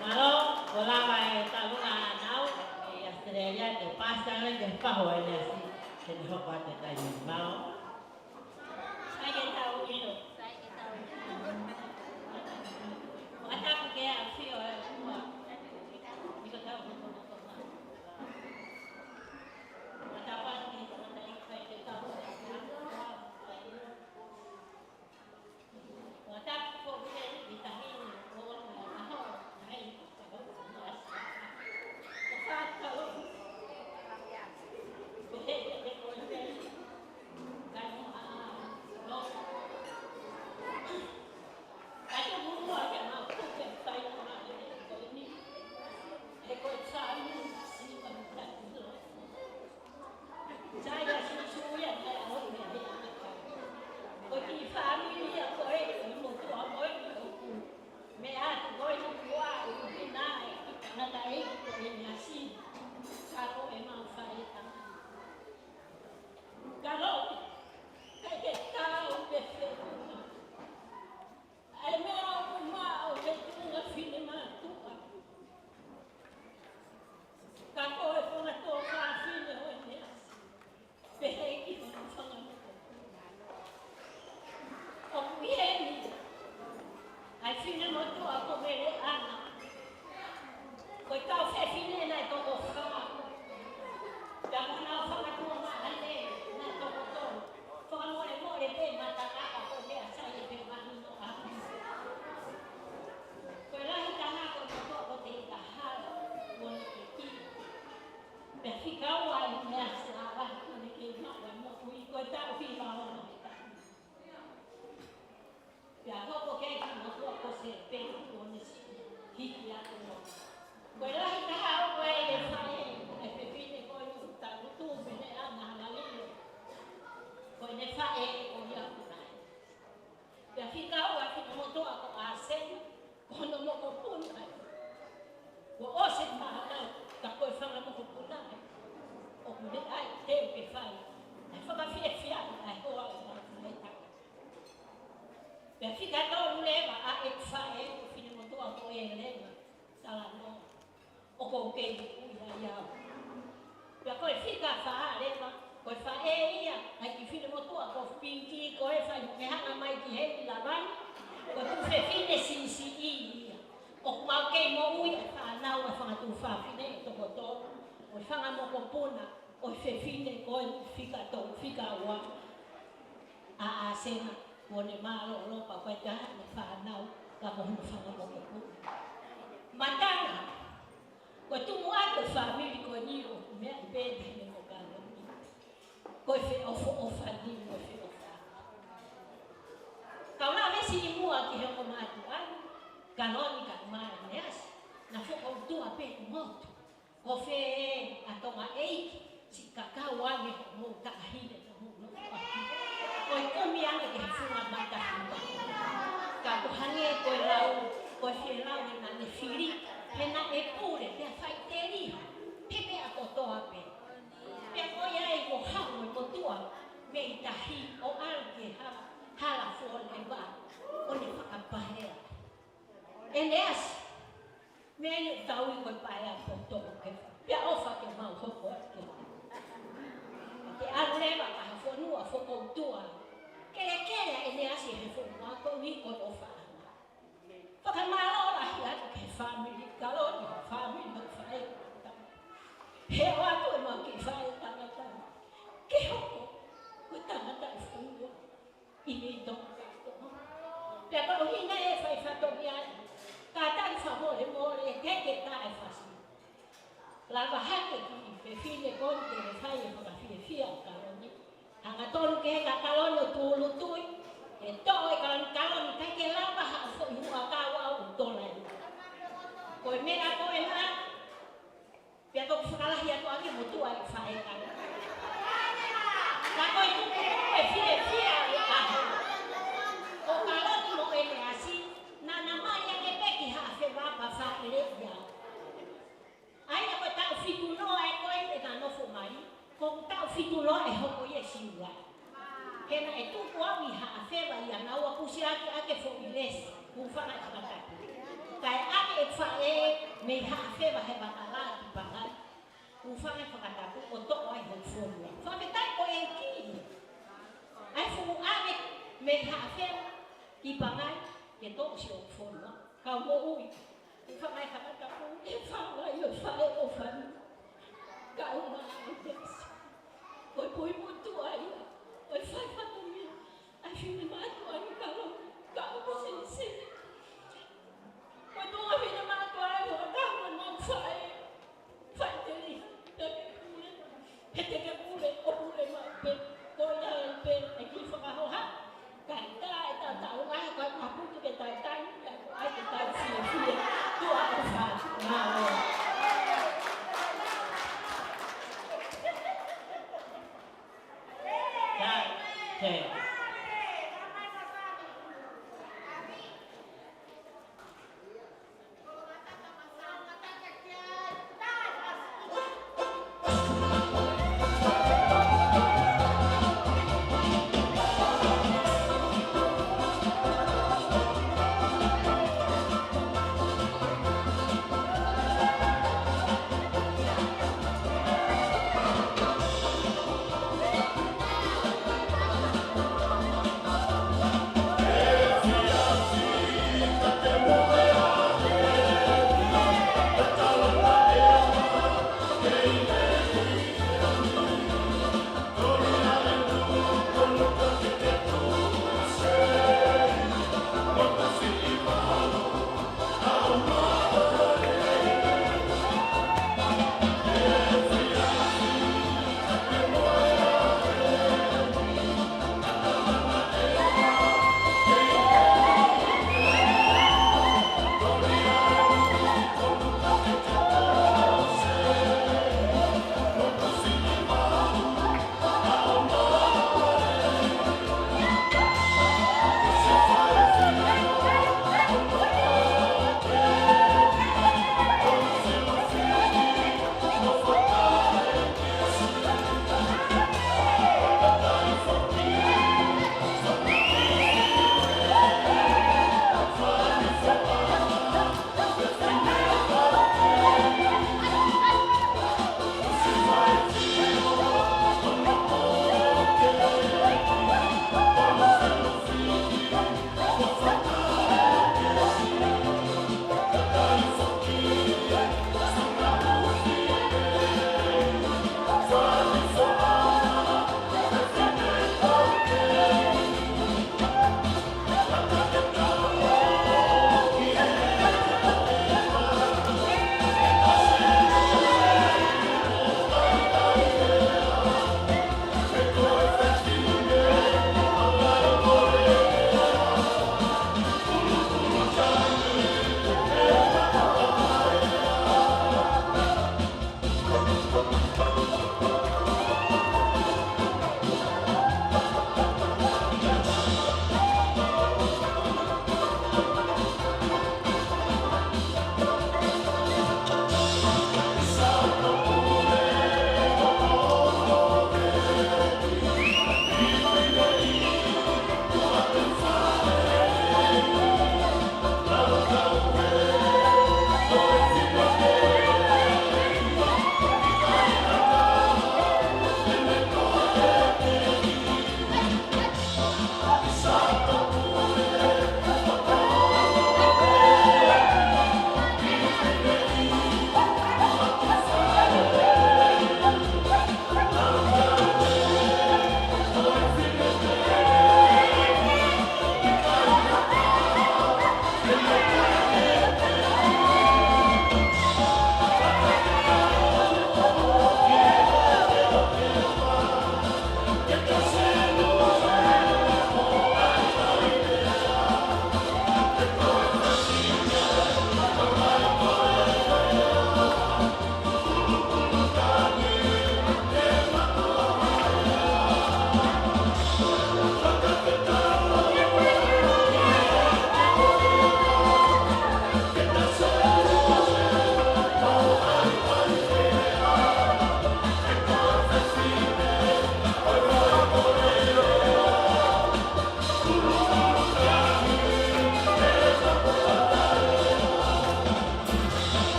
Mālō, ko e lava e taʻu ʻa Nau, ʻi ʻAositelēlia, ko e pastor ʻi he paho ʻa e neasi, ke ne hoko atu e taimi. Mālō. Sai ke tau ʻilo. Sai ke tau ʻilo. Fakatapu ki he ʻafio ʻa e ʻOtua. ʻI ko tau hoko no ko ma. Fakatapu atu ki he tangataʻeiki fai ke tau. Sai a Sīsū ia, sai a ʻomi ia. Ko e kiʻi fāmili ia ko ē, ko e motuʻa ko ē, ko e meʻa atu ko ē, ko e ʻuhinga ʻa e kiʻi tangataʻeiki ko ē ʻi ʻAsi. Ka ko e mau fai e tama. Ka loki, ka ke tau ke feʻunga. ʻA e meʻa ʻoku maʻu he tuʻunga finemātuʻa. Ka ko e fanga tuofāfine ʻo e neasi. Pehē ki hono fanga mokopuna. ʻOku ʻi heni ʻa e finemotuʻa ko Meleʻana. Ko e kau fefine naʻe toko fā. Pea ko honau fanga tuongaʻane naʻe toko tolu. Fakamolemole pē matanaka ko e meʻa sai e pē mahino ʻaupito. Ko e lahi tangata ko e motuʻa ko Teitahala, kuo ne kei kilo. Pea fika ua ʻi he meʻa sai ʻa kuo ne kei maʻu ʻa e moʻui ko e taʻu hiva ono he taʻu. Pea hoko ki ai e kiʻi motuʻa ko Sēpeni kuo ne siʻi hiki atu mo. Ko e lahi taha ʻoku ʻi ai e faʻē, e fefine ko eni ʻoku tau tuʻu pē ʻi he ʻana ʻa Lalilo. Ko ʻene faʻē ko ia ʻoku lahi. Pea fika ua e finemotuʻa ko ʻAsena, ko hono mokopuna. Kuo ʻosi e mahaki, ka ko e fanga mokopuna. ʻOku ne ʻai, teu ke fai. ʻA e fakafiefia, ʻa e hoa ʻo e fai tau. Pea fika tolu leva ʻa e faʻē ko e finemotuʻa ko ʻElena Talanoa. ʻOku ou kei moʻui ai au. Pea ko e fika fā leva, ko e faʻē ia ʻa e kiʻi finemotuʻa ko Pinki ko e fai mo ke hanga mai ki heni lavani. Ko e tuofefine siʻisiʻi ia. ʻOku mau kei moʻui e fānau e fanga tuofāfine ʻe toko tolu. ʻO e fanga mokopuna. ʻO e fefine ko e fika tolu, fika ua. ʻA ʻAsena, kuo ne mālōlō pea ko e taha ʻene fānau, ka ko hono fanga mokopuna. Matangi, ko e tumu atu e fāmili ko eni ʻoku meʻa ʻi pē tahi mo Kaloni. Ko e feʻofoʻofani mo e feʻofaʻaki. Kau lave siʻi muʻa ki he ongo mātuʻa ni, Kaloni kae ʻumaʻā e neasi. Naʻa fokoutua pē ʻi motu. Ko fē ʻa Tonga ʻEiki, siʻi kakau ange hoʻomou taʻahine, hoʻomou nofoʻaki. Ko e kumi ange ki he funga matahiva. Ka ko e hangē ko e lau, ko e fielau ē naʻa ne fili, he naʻe pule, pea faʻiteliha, he meʻa kotoa pē. Pea ko ia ai ko e haʻu e motuʻa mei tahi ʻo ʻalu ki he hala, hala Fuoleva, ʻo ne fakapaea. ʻEneasi, meʻa ʻoku tau ui ko e paea poto ke. Pea ʻofa ke mau hoko atu ke. Ke ʻalu leva ki ha fonua fokoutua. Kelekele ʻa ʻEneasi he fonua ko eni ko e ʻofa. Fakamālō lahi atu ki he fāmili, Kaloni, fāmili mo e faʻē. He ʻoatu ʻemau kiʻi faʻē tangata ke hoko ko e tangataʻi fonua ʻi he ʻi Tonga kātoa. Pea ko e ʻuhinga e fai fatongia ai. Ka tali fakamolemole, ke ke taʻefasi. Lava hake ki he fefine ko eni ke ne fai e fakafiefia ʻa Kaloni. Hangatonu ki he ka Kaloni ʻo tūʻulutui. Ke toʻo e Kaloni, Kaloni, ʻikai ke lava ha foʻi huʻakau ʻo tola ē. Ko e meʻa ko ena, pea toki fakalahi atu ange motuʻa e faʻē kau. Ka ko e tuku e fiefia e ʻaho. Ko Kaloni mo ʻEneasi, naʻa na mai ange pē ki Haʻafeva pea fāʻeleʻi au. ʻA ia ko e taʻu fitu noa ē ko ē naʻa na nofo mai, ko e taʻu fitu noa ʻe hoko ia e Siulai. He naʻe tuku au ʻi Haʻafeva ʻia naua, kusi ʻaki ʻa e foʻi lesi, hūfanga he fakatapu. Kae ʻave e faʻē mei Haʻafeva he vaka lā ki Pangai, hūfanga he fakatapu ʻo toʻo ai hoku fonua. Fakafetaʻi ko e ʻEiki. ʻA e fuʻu ʻave mei Haʻafeva ki Pangai, ke toʻo siʻoku fonua. Kau moʻui. Hūfanga he fakatapu, e fānau ʻo e faʻē ʻofa ni. Kau mai ʻEneasi. Ko e poʻuli motuʻa ia ʻo e fai fatongia ʻa e finemātuʻa ni, Kaloni, kau mo Sisi. Ko e tuʻunga finemātuʻa ʻo e fakataha mo e mau faʻē. Faʻiteliha, te ke pule. He te ke pule, ʻo pule mai pē. Ko ia ai pē e kiʻi fakahoha. Kae tā e tau tau ai, ko e maputu ke tau tau, kae ko ai ke tau fiefia. Tuʻa ʻofa atu. Mālō.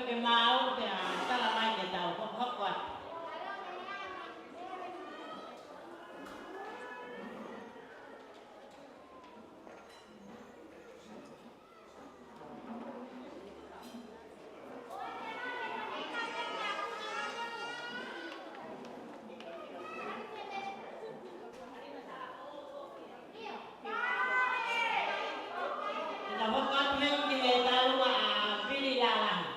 Ke maau pea tala mai ke tau hokohoko atu. Ke tau hoko atu heni ki he taʻu ʻa Pili Lalahi.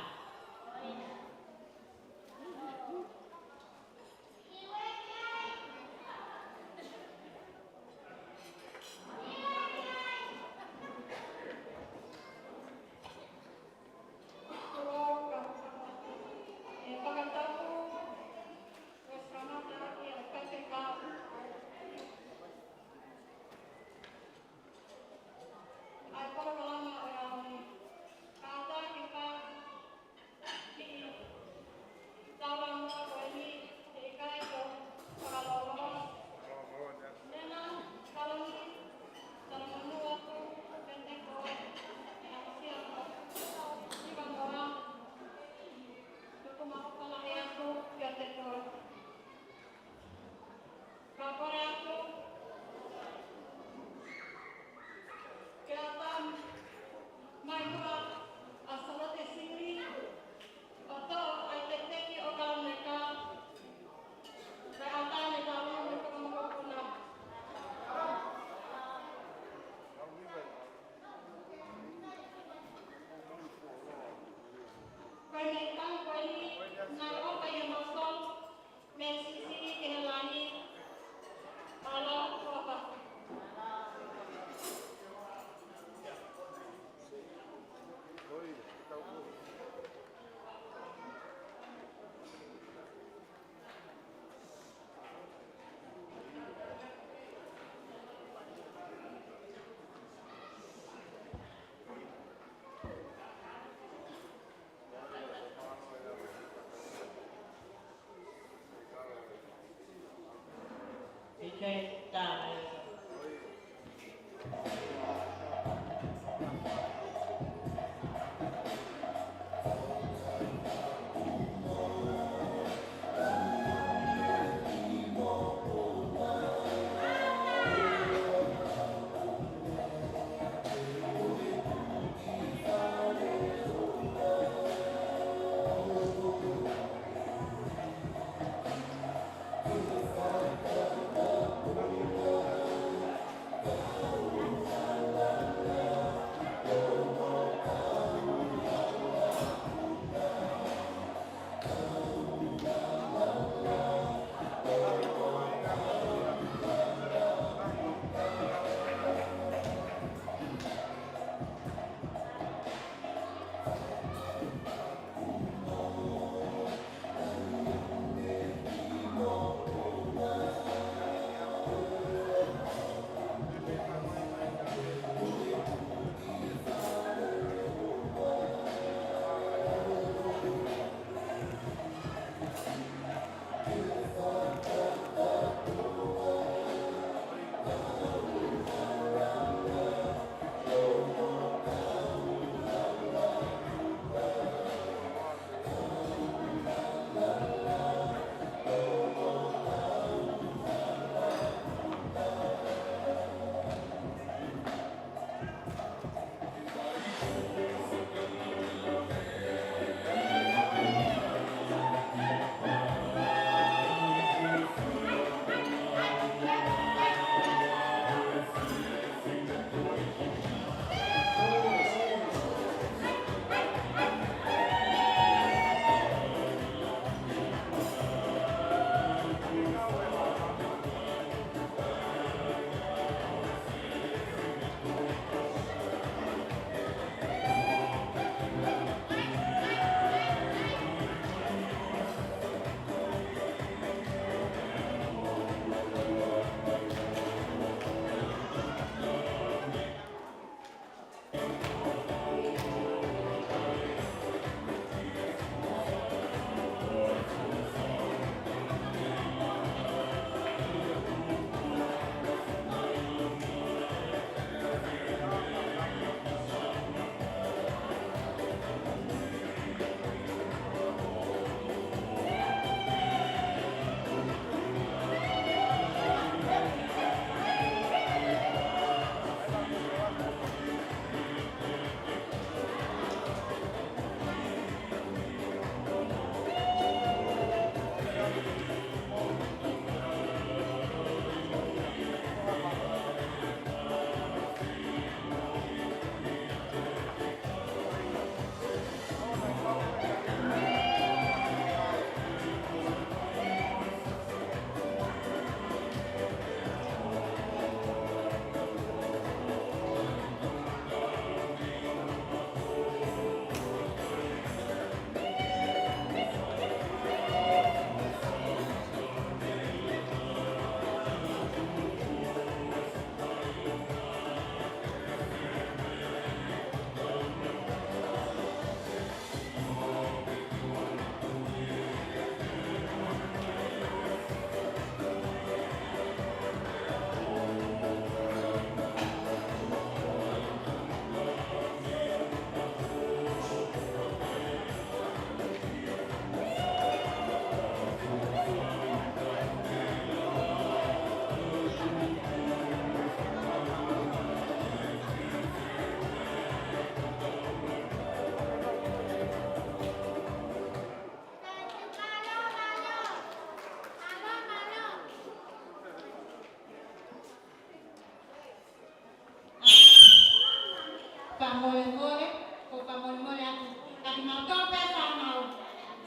Mau tō pē fānau.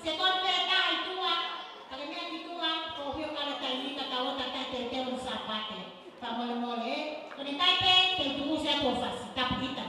Sekoni pē taha ʻi tuʻa, ka ke meʻa ki tuʻa, ko hio kala taimi ka tau ō takai teuteu ʻo Sāpate. Fakamolemole, ē? Ko eni kai pē, te u tuku se atu ʻo fasi, tapu kita.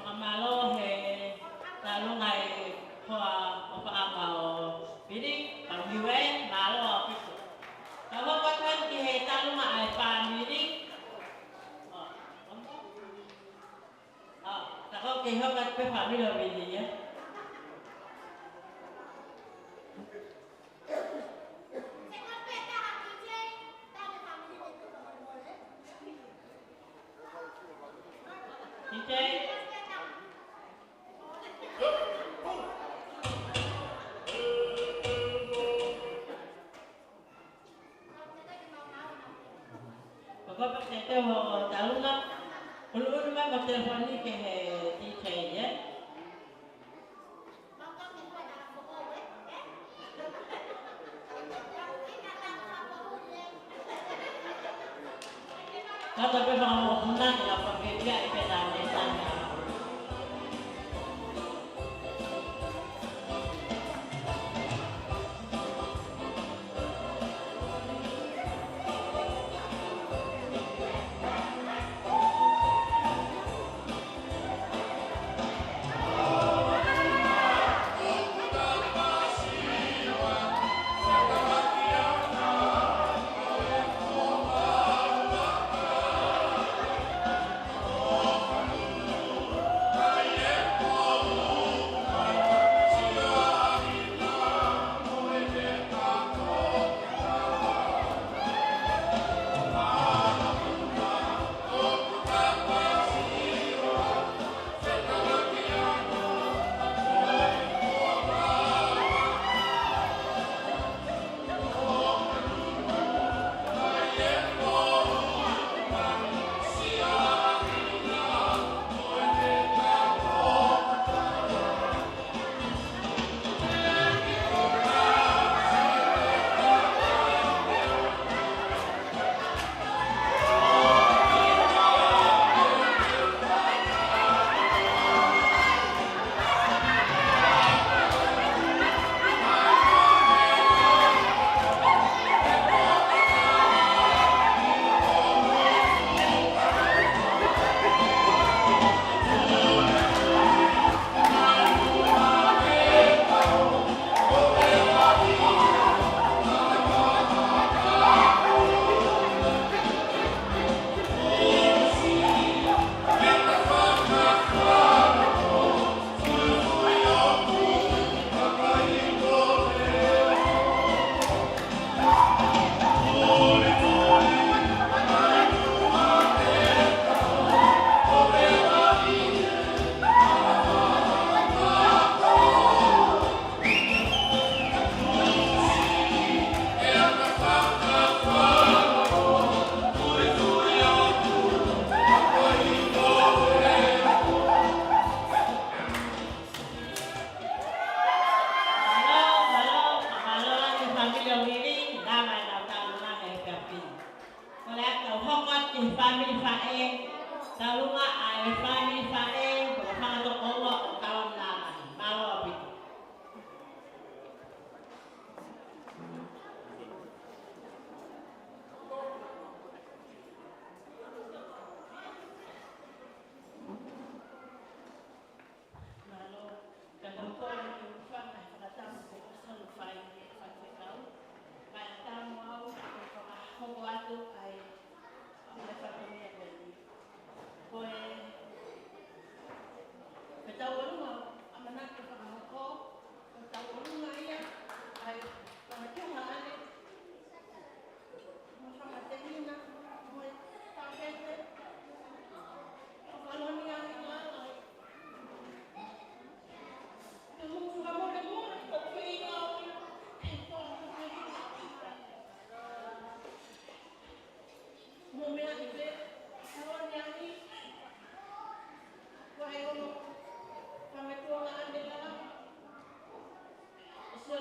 Fakamālō he tālunga e hoa ʻofaʻanga ʻo Pili, Pangui Uē, mālō ʻaupito. Ka ua kua tuan ki he tālunga ʻa e fāmili. ʻO, ʻo, ʻo, ka ko ke hoka pē fāmili ʻo Pili, ē? Ko e papa te te ho talunga, ʻuluʻulu mai mo telefoni ki he D J, ē? Tata pē fakamoʻoni ke la pake pia i pē la ne tana. Ko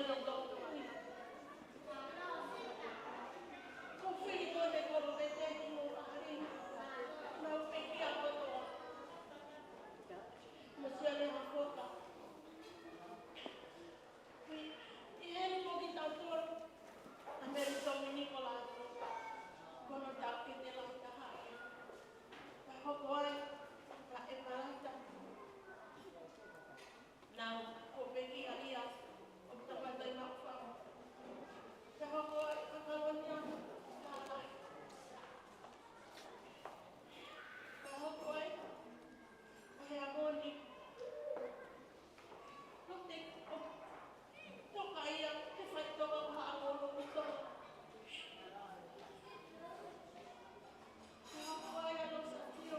Filimote Kolopeteni mo Fahali, nau pekia kotoa. Mo Sione Hafoka. ʻI, ʻi heni mo kitautolu, ʻa Meli Tominiko Lātū, ko hono taʻokete lahi taha ia. Pea hoko ai, ʻa ʻEpalata. Naʻa ku pekia ia, ʻo Tafataʻi Maʻufanga. Pea hoko ai, ʻa Kalonia Lālahi. Pea hoko ai, ʻa Heamoni. Ko te, ʻo, toka ia, ke fai toka ko Haʻamonu ʻi toka. Pea hoko ai, ʻa Losatio,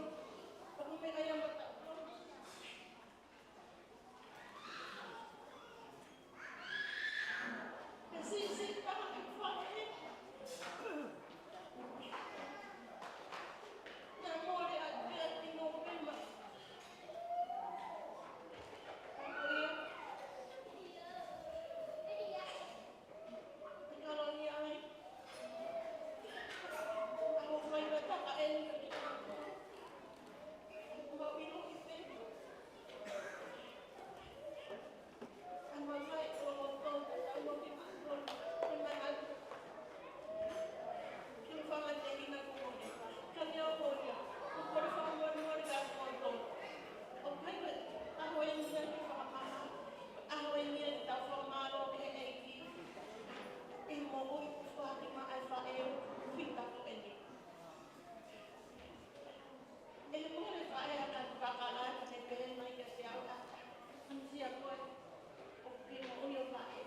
ʻo Mele ia mo Tautolu. Pea siʻisiʻi taha ki faʻē. Naʻe mole ʻa Tia ʻi Nōpema. Ko ia. Kalonia ai. Aho mai na taka eni. Mau ʻilo ki te. Aho mai o lo tau na tau no ki ma. Ko na ai. Ke u fakamatehina ko mone. Ka ne o ko ia. Ko kore fakamolemole ka ko tau. ʻOku ʻikai ko e ʻaho eni ia ke fakamaha. ʻAho eni ia ke tau fakamālō ki he ʻEiki. ʻI he moʻui kuo foaki maʻa e faʻē ʻoku fita ko eni. ʻI he moʻoni faʻē ʻa e kau kakala ʻi he pehē mai kiate au ʻa, ʻa Misia ko e, ʻoku ke moʻui ʻo faʻē.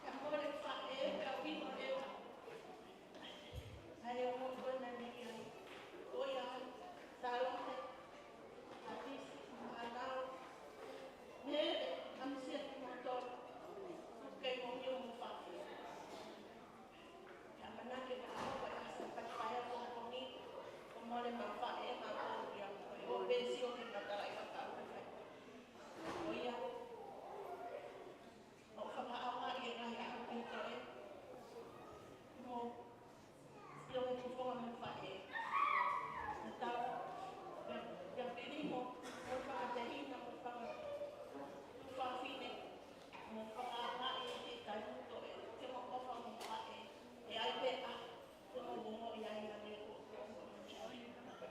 Ka mole faʻē, ka vino leva. ʻA ia ʻoku ou kole mai mei ai. Ko ia ai, Salote, Atisi, Mānau, Mele, ʻa Misia kimoutolu. Kei moʻui ʻo mo faʻē. Ka manake ka ʻaho ko e ʻaho Sāpate Paea ko eni, ko mole ma faʻē ma ko ia. Ko e ʻo pēsi ʻo ke matala i ka kau. Ko ia. ʻO fakaʻaongaʻi e ngaahi ʻaho pito ē. Mo, ʻio e tufonga mo faʻē. Naʻa tau, ia, ia pili mo, mo fakatehina, mo faka, mo fakafine, mo fakaʻaongaʻi e taimi pito ē, ke mo ʻofa mo faʻē. ʻE ai pē ʻa, ke mo ongoʻi ai ʻa e ko.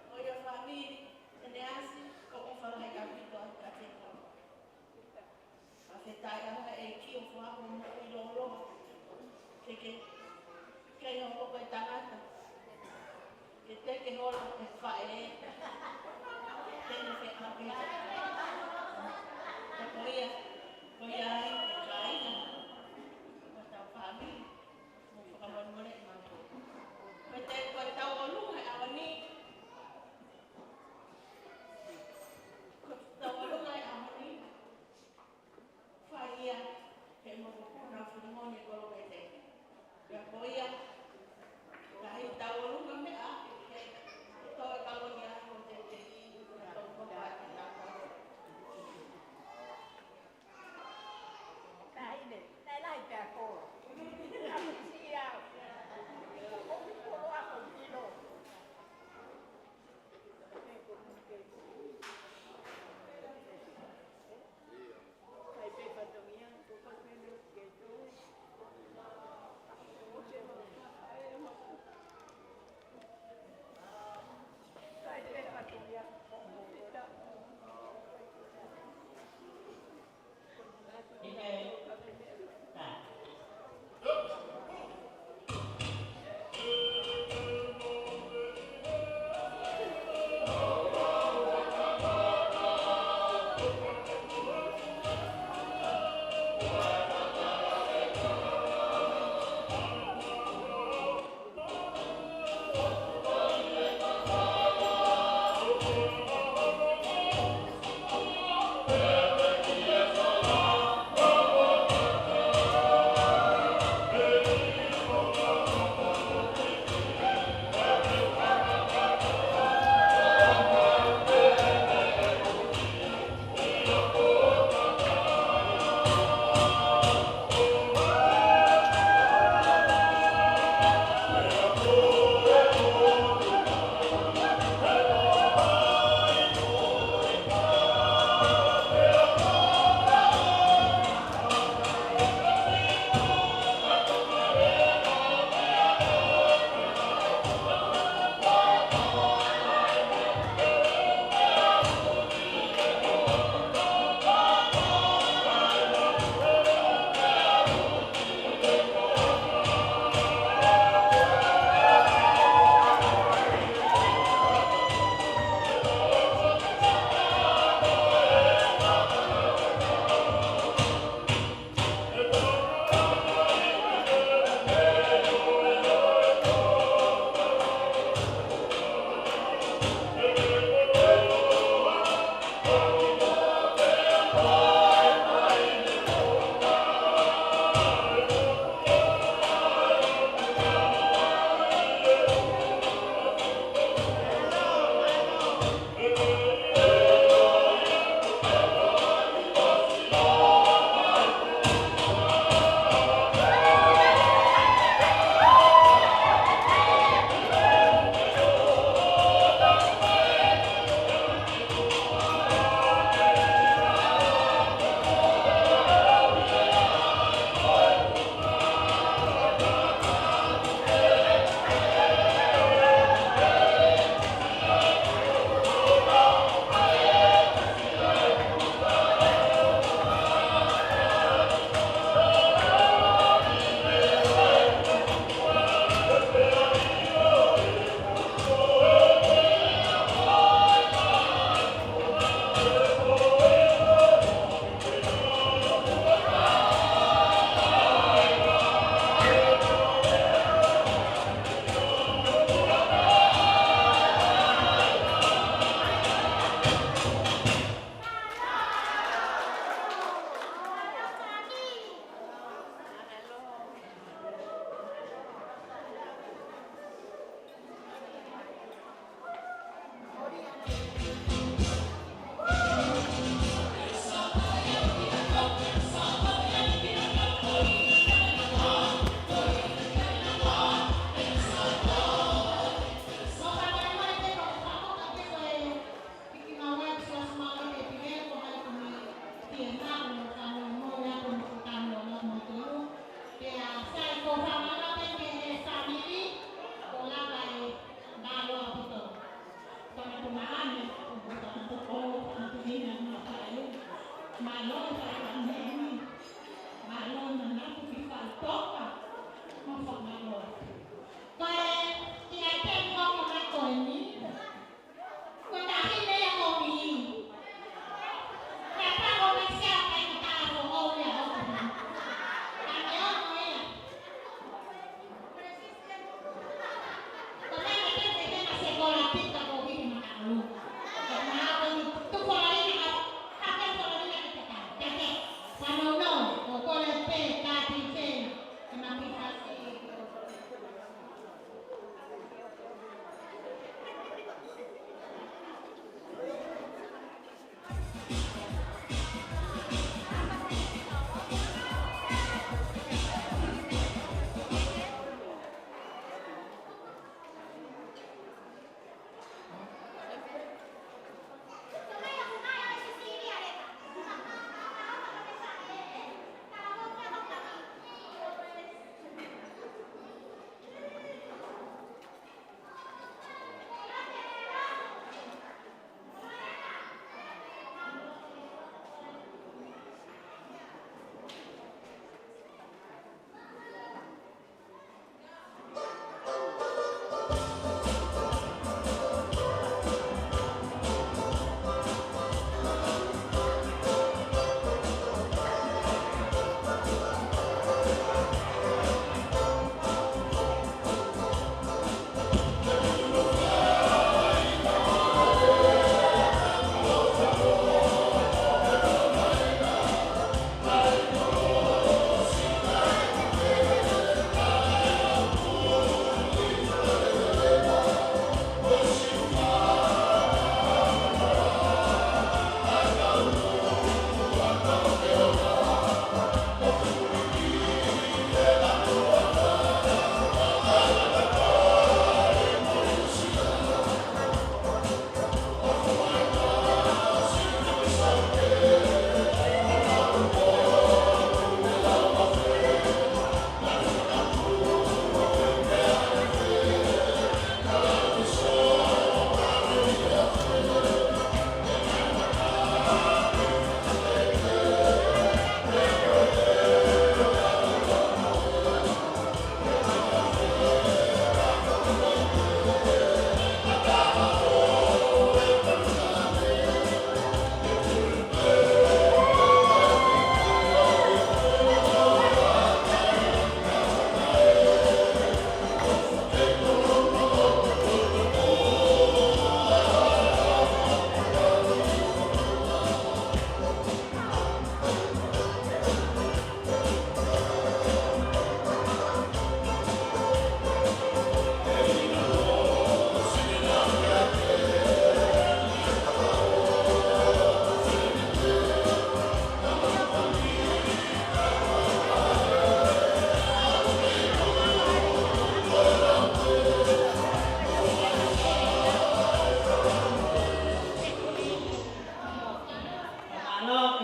Ko ia fāmili, ʻEneasi, ʻoku ou ʻofa lahi ʻaupito atu kiate koe. Fakafetaʻi ʻa e ʻEiki ʻoku foaki hoʻo moʻui lōloa. Ke ke, ke hoko ko e tangata. Ke te ke holo ko e faʻē. Ke ne fekapē. Ka ko ia, ko ia ai, ko e kāinga. Ko hotau fāmili. Mo fakamolemole ʻi mātou. Ko e te, ko e tau ʻolunga ʻi he ʻaho ni. Ko e tau ʻolunga ʻi he ʻaho ni. Fai ia, he mokopuna Filimone Kolopeteni. Pea ko ia, ka he tau ʻolunga meʻa, he, he tau e Kalonia Kolopeteni, he tau moka e tau. Taʻahine, taʻe lahi pē ʻa koe. Api si au. Ko koe kolo ako kilo.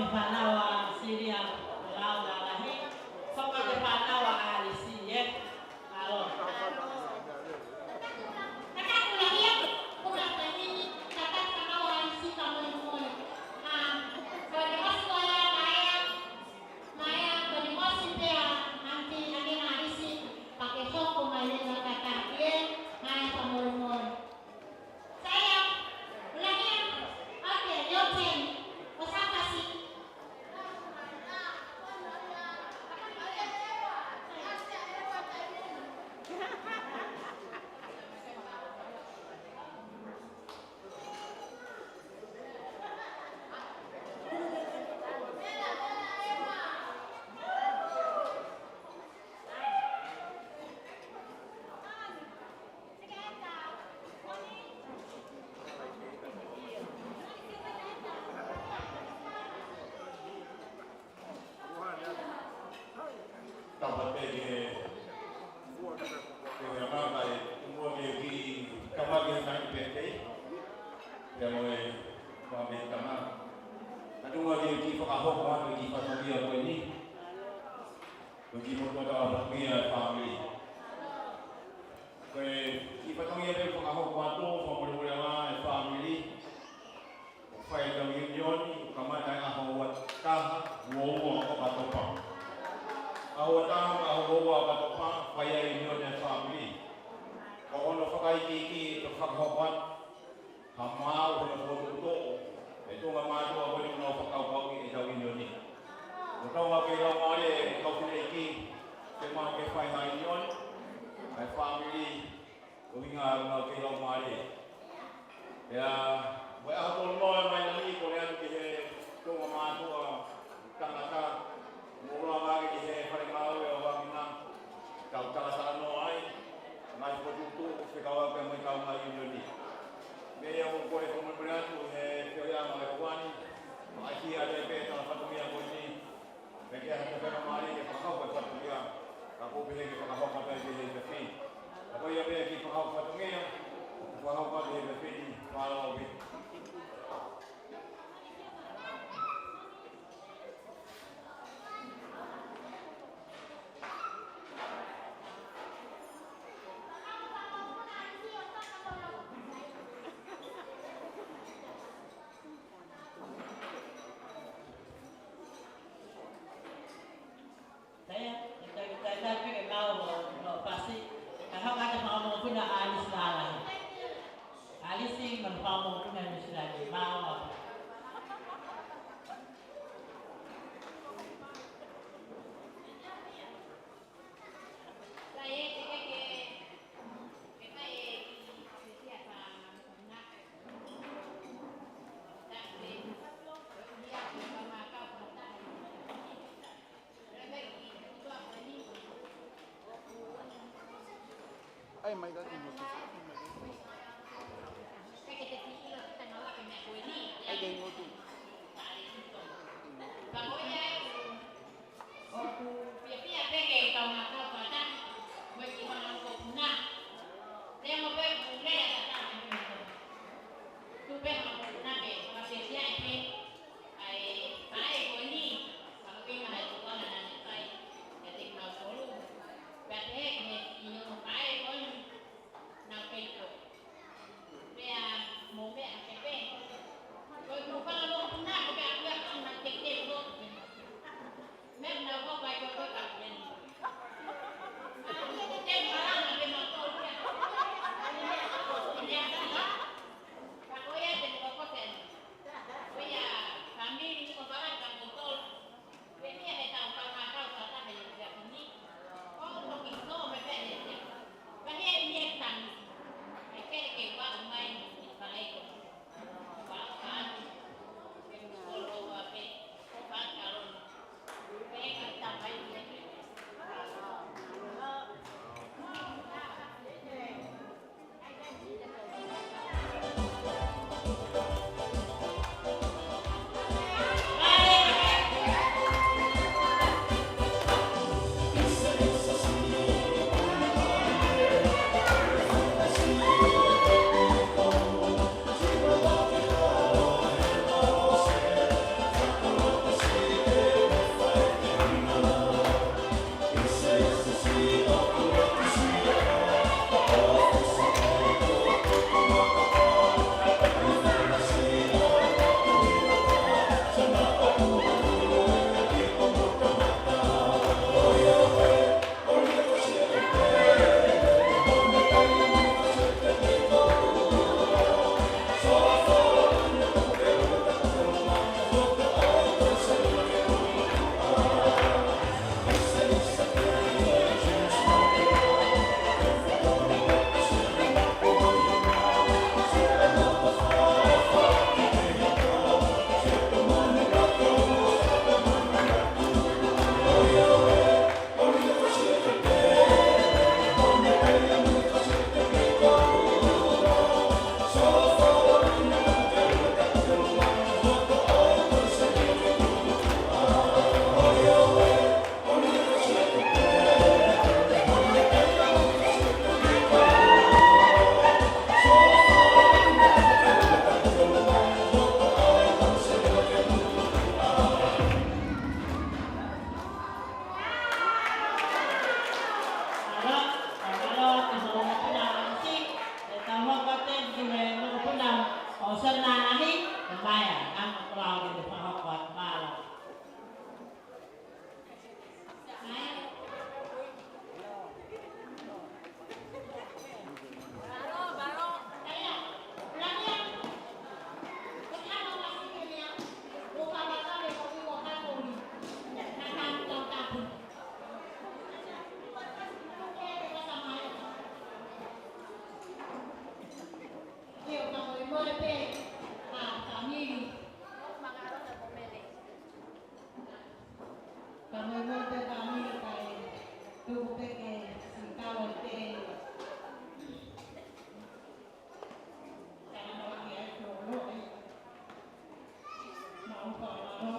Fānau ʻa Silia Lau Lalahi, foki ki he fānau ʻa ʻAlisi, ē? Mālō. Kātaki ʻuluaki, ko e taimi ni, kātaki fānau ʻa ʻAlisi fakamolemole. ʻA, ko e ʻosi ko ia, Maea, Maea, ko e ʻosi pē ʻa ʻAniti ʻAnena ʻAlisi, pea ke hoko mai leva kātaki, ē? Maea fakamolemole. Saya, Ulania, okay, your turn. Osakasi. Tapa pē ke, ke ʻamanaki, ʻoku mou kiʻi kamata mai pē pē. Pea mo e fāmili kamata. Ka tuku muʻa ke u kiʻi fakahoko atu e kiʻi fatongia ko eni. Ko e kiʻi motuʻa fatongia e fāmili. Ko e kiʻi fatongia pē fakahoko atu, fakamolemole ā e fāmili. ʻOku fai ʻetau ʻiunioni, ʻoku kamata ʻi he ʻaho ua taha, ua ua ʻo ʻOkatopa. ʻAho ua taha, ʻaho ua ua ʻo ʻOkatopa, fai ai e ʻiunioni e fāmili. Ko hono fakaikiiki ʻetau fakahoko atu, ha maau hono fokotuʻutuʻu e tuʻunga mātuʻa ko eni ʻoku nau fakakaukauʻi ʻetau ʻiunioni. Ko e tau ngāue laumālie e kau fineʻeiki, ke mau ke fai ha ʻiunioni, ʻa e fāmili, ko e ʻuhinga ʻoku nau ngāue laumālie. Pea, mo e ʻaho tolu noa mai nani, kole atu ki he tuʻunga mātuʻa, tangata, mou ō mai ki he fale ngāue ʻo Vangina, tau tala talanoa ai, ngaahi fokotuʻutuʻu, fekauʻaki mo e kau ngāue ʻiunioni. Meʻa ia ʻoku ou kole fakamolemole atu he feohiʻanga ʻo e ʻaho ni, ʻa ia ʻoku ʻi ai pē ʻetau fatongia ko eni, meʻa ke ʻi ai ha fakamālō ke fakahoko e fatongia, ka ʻoku ou pehē ke fakahoko atu pē he efiafi ni. Ka ko ia pē kiʻi fakahoko fatongia, fakahoko atu he efiafi ni, mālō ʻaupito. Taya, ita, ita, ita, peke mau no, no pasi. Ka hau kata mau mo puna ʻAlisi Lalahi. ʻAlisi, mau mau puna Nuʻusila ni, mau mau. ʻAi mai ka ki motu. ʻAi ki motu. ʻOku fiefia pē ke kau na kau kātaki, mo e kiʻi fanga ʻoku puna. Te mo pē pule a tata mo e. Tupe mo puna pē, mo fiefia pē. ʻAi, ʻai ko eni, ka ko ena ʻai ko ena na ne fai, ia te mau kolu. Pea te he, he, ʻi hono ʻai ko eni. Na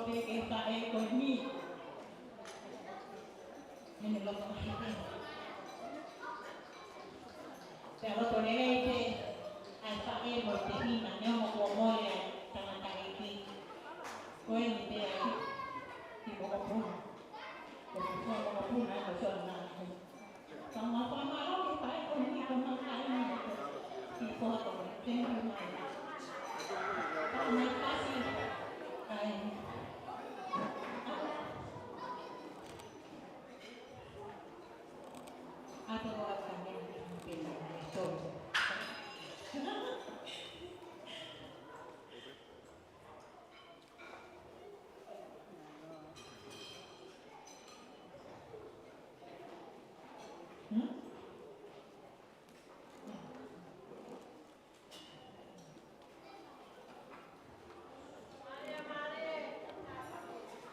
Pea ke faʻē ko eni. Mene loto mahiki. Pea loto lelei pē ʻa e faʻē mo e tehina, neongo kuo mole ʻa e tangataʻeiki. Ko eni pē ʻa e kiʻi mokopuna. Ko e kiʻi mokopuna, ko e soana. Tau fakamālō ki he faʻē ko eni, ko e makaʻi ni ko e kiʻi foha ko eni. Thank you, Maya. Tau mai kasi. ʻAi. ʻAto ko ʻata mea ni pē ni tō. Hmm?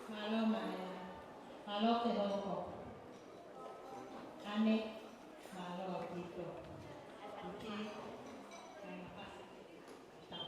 Mālō Maya. Mālō Kehoko. Ane, mālō ʻaupito. ʻOkei. Kae mafasi. Tau.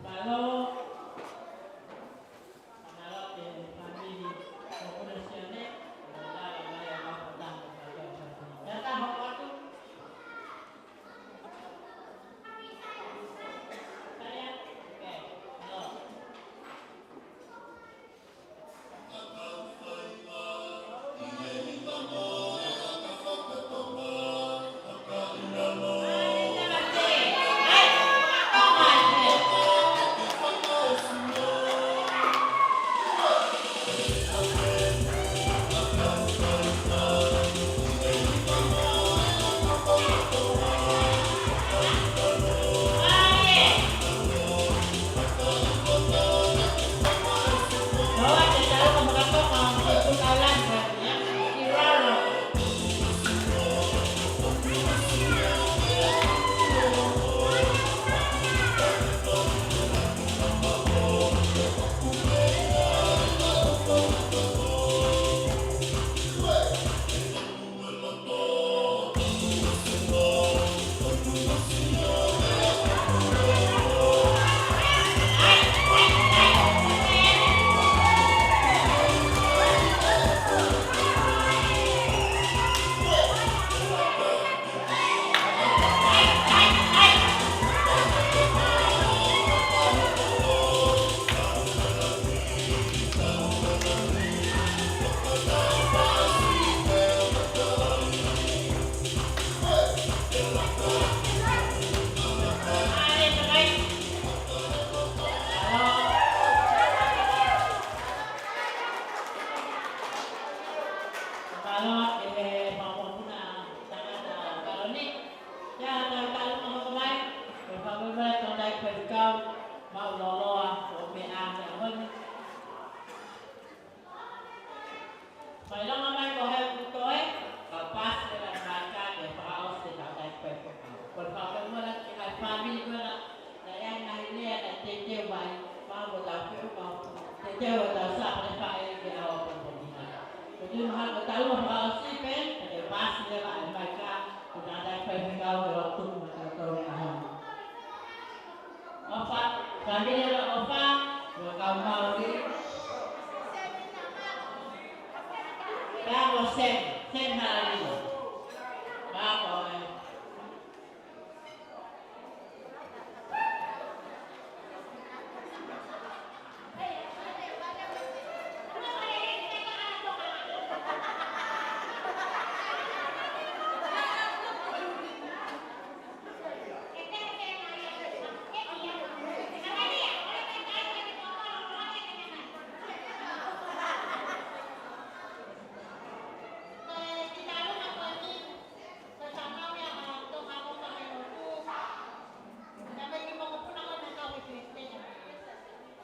Mālō. Mālō ki he fāmili ʻo Kulo Sione. Mālō mai ʻa Mako Tango. Mālō. Tata hoko atu. Taya. Okay. Mālō. Fakaʻilonga mai ko e hā ʻoku toe, ka paasi leva e maika ke fakaʻosi e tangataʻeiki faifekau. Ko e fakamolemole ki he ngaahi fāmili ko ena, naʻe ʻi ai e ngaahi lea naʻe teuteu mai, pea mo tau feʻunga, teuteu ʻetau sāpale faʻē ke ʻalu ʻo pongipongi. Ko e tui mahalo ko e taʻu ʻe fakaʻosi pē, ka ke paasi leva e maika, ko e tangataʻeiki faifekau ke ʻalu ʻo tuku maʻatautolu he ʻaho ni. ʻOfa, fāmili ʻa ʻOfa, mo e kau Mauli. Pea mo Sen, Sen Halalima. Pea mo e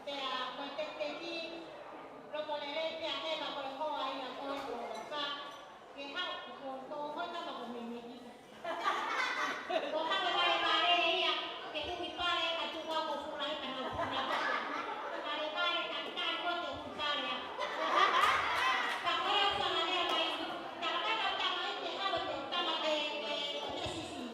Pea ko e tekiteki, loko lelei pea hela ko e hoa ia ko e ʻOfa, ke haʻu ko e tō hoi kama ko mimi. Ko haʻu e vale vale ia, ke tuki pale ka tuka ko fula he ka nau fula. Vale vale ka kai ko te hu pale a. Ka ko e ʻOfa lea mai, ka ka ka tama i te haʻu te tama te, te, te sisi.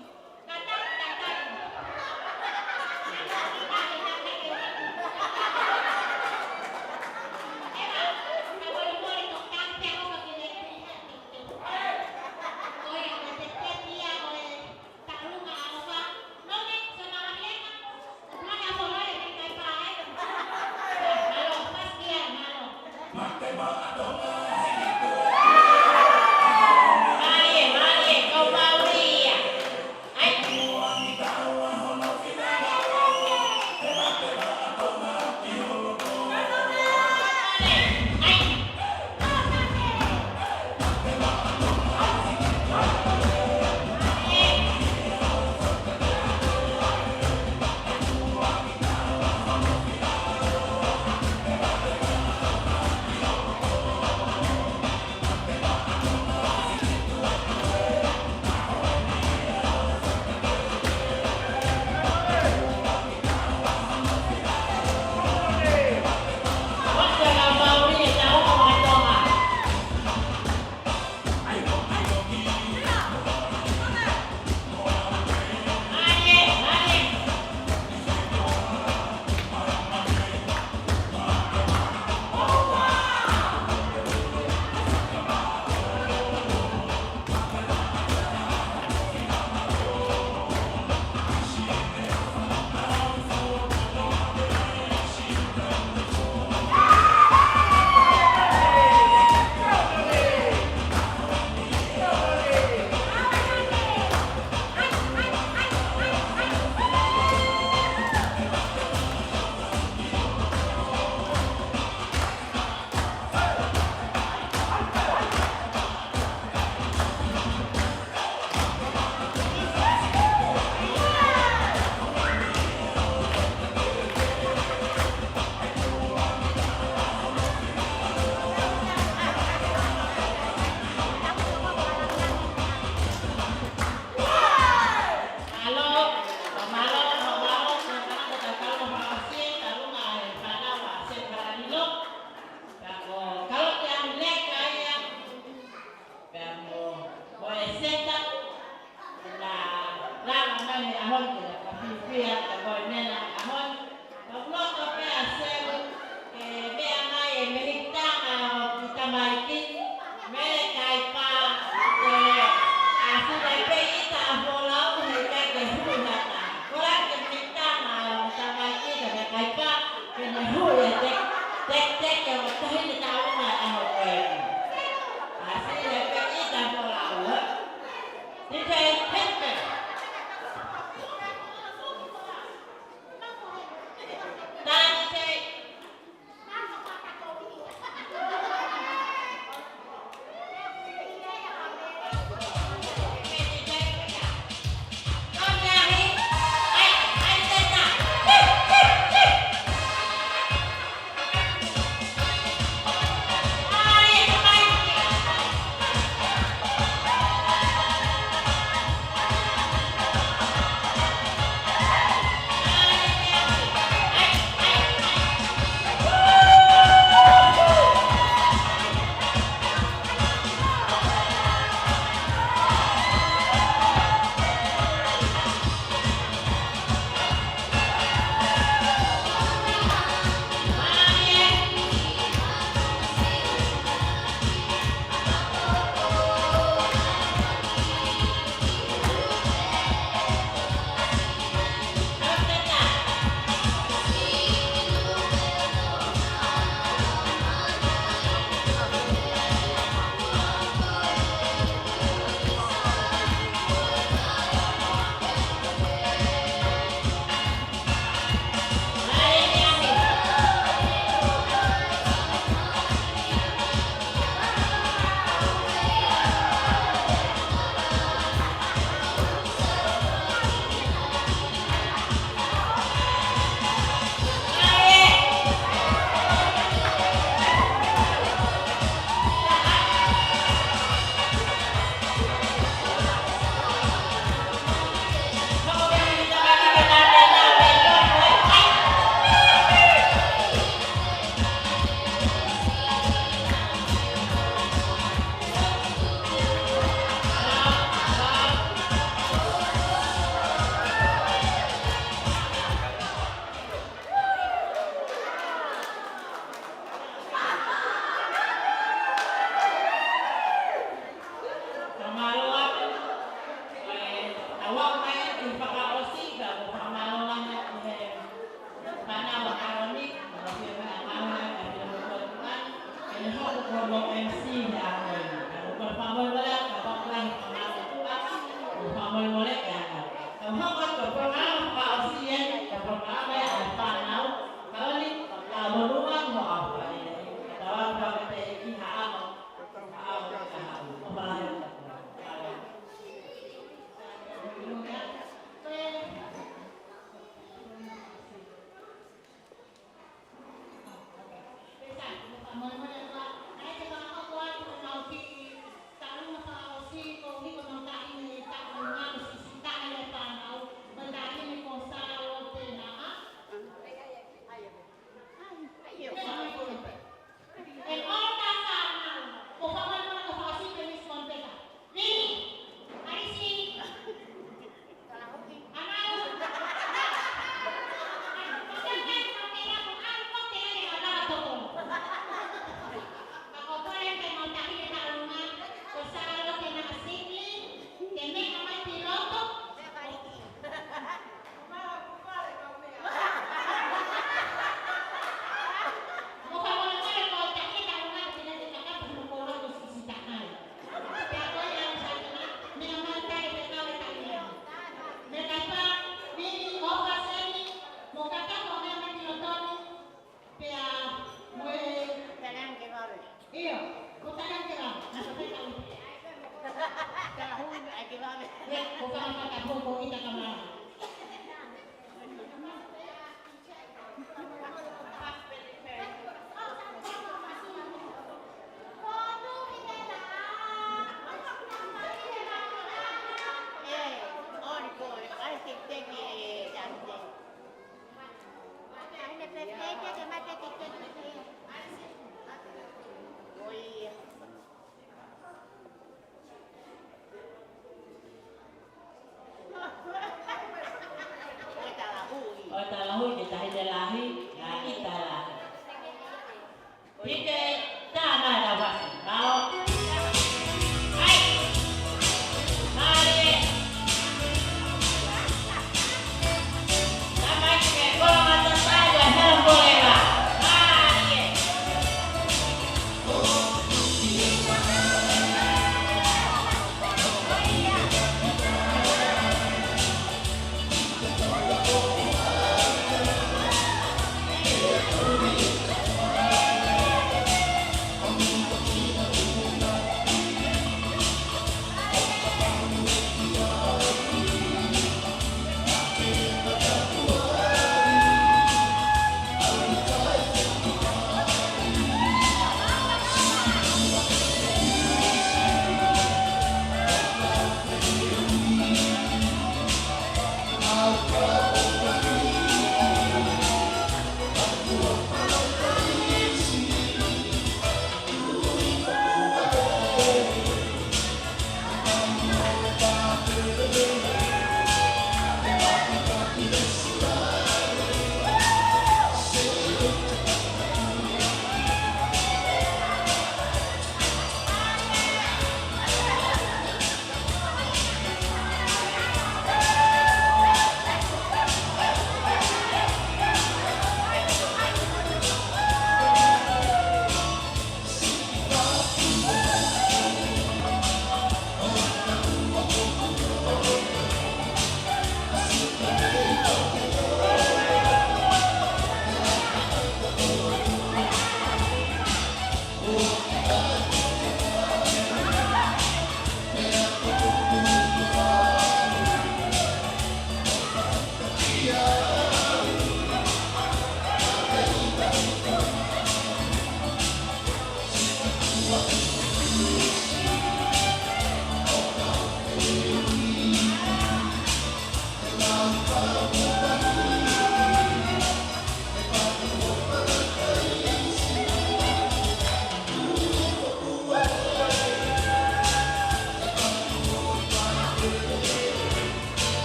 Ko hono M C he ʻaho ni. Ka ko e fakamolemole ka pau ke fakamolemole atu. Ko e fakamolemole ke anga. Ka hoko atu ko e polokalama fakaʻosi eni, ko e polokalama ia ʻa e fānau. Ka ʻoku ou tui ko e monūʻia mo e ʻaho ni. Ka ʻoku ou tui ko e ʻEiki ha ʻaho. Ha ʻaho, ha ʻaho. ʻOfa lahi atu. Pea mo e talange vave. ʻIo, ko e talange vave. Nasa peka u. Talahui ai ke vave. Ia, ko e talange vave, ko e talange vave. ʻOi, talahui, ke tahine lahi, naʻe ʻita lahi. Pike, tā mai la vasi. Pao. ʻAi. Mālie. Tā mai ke kola mata sai, ua hela koleva. Mālie.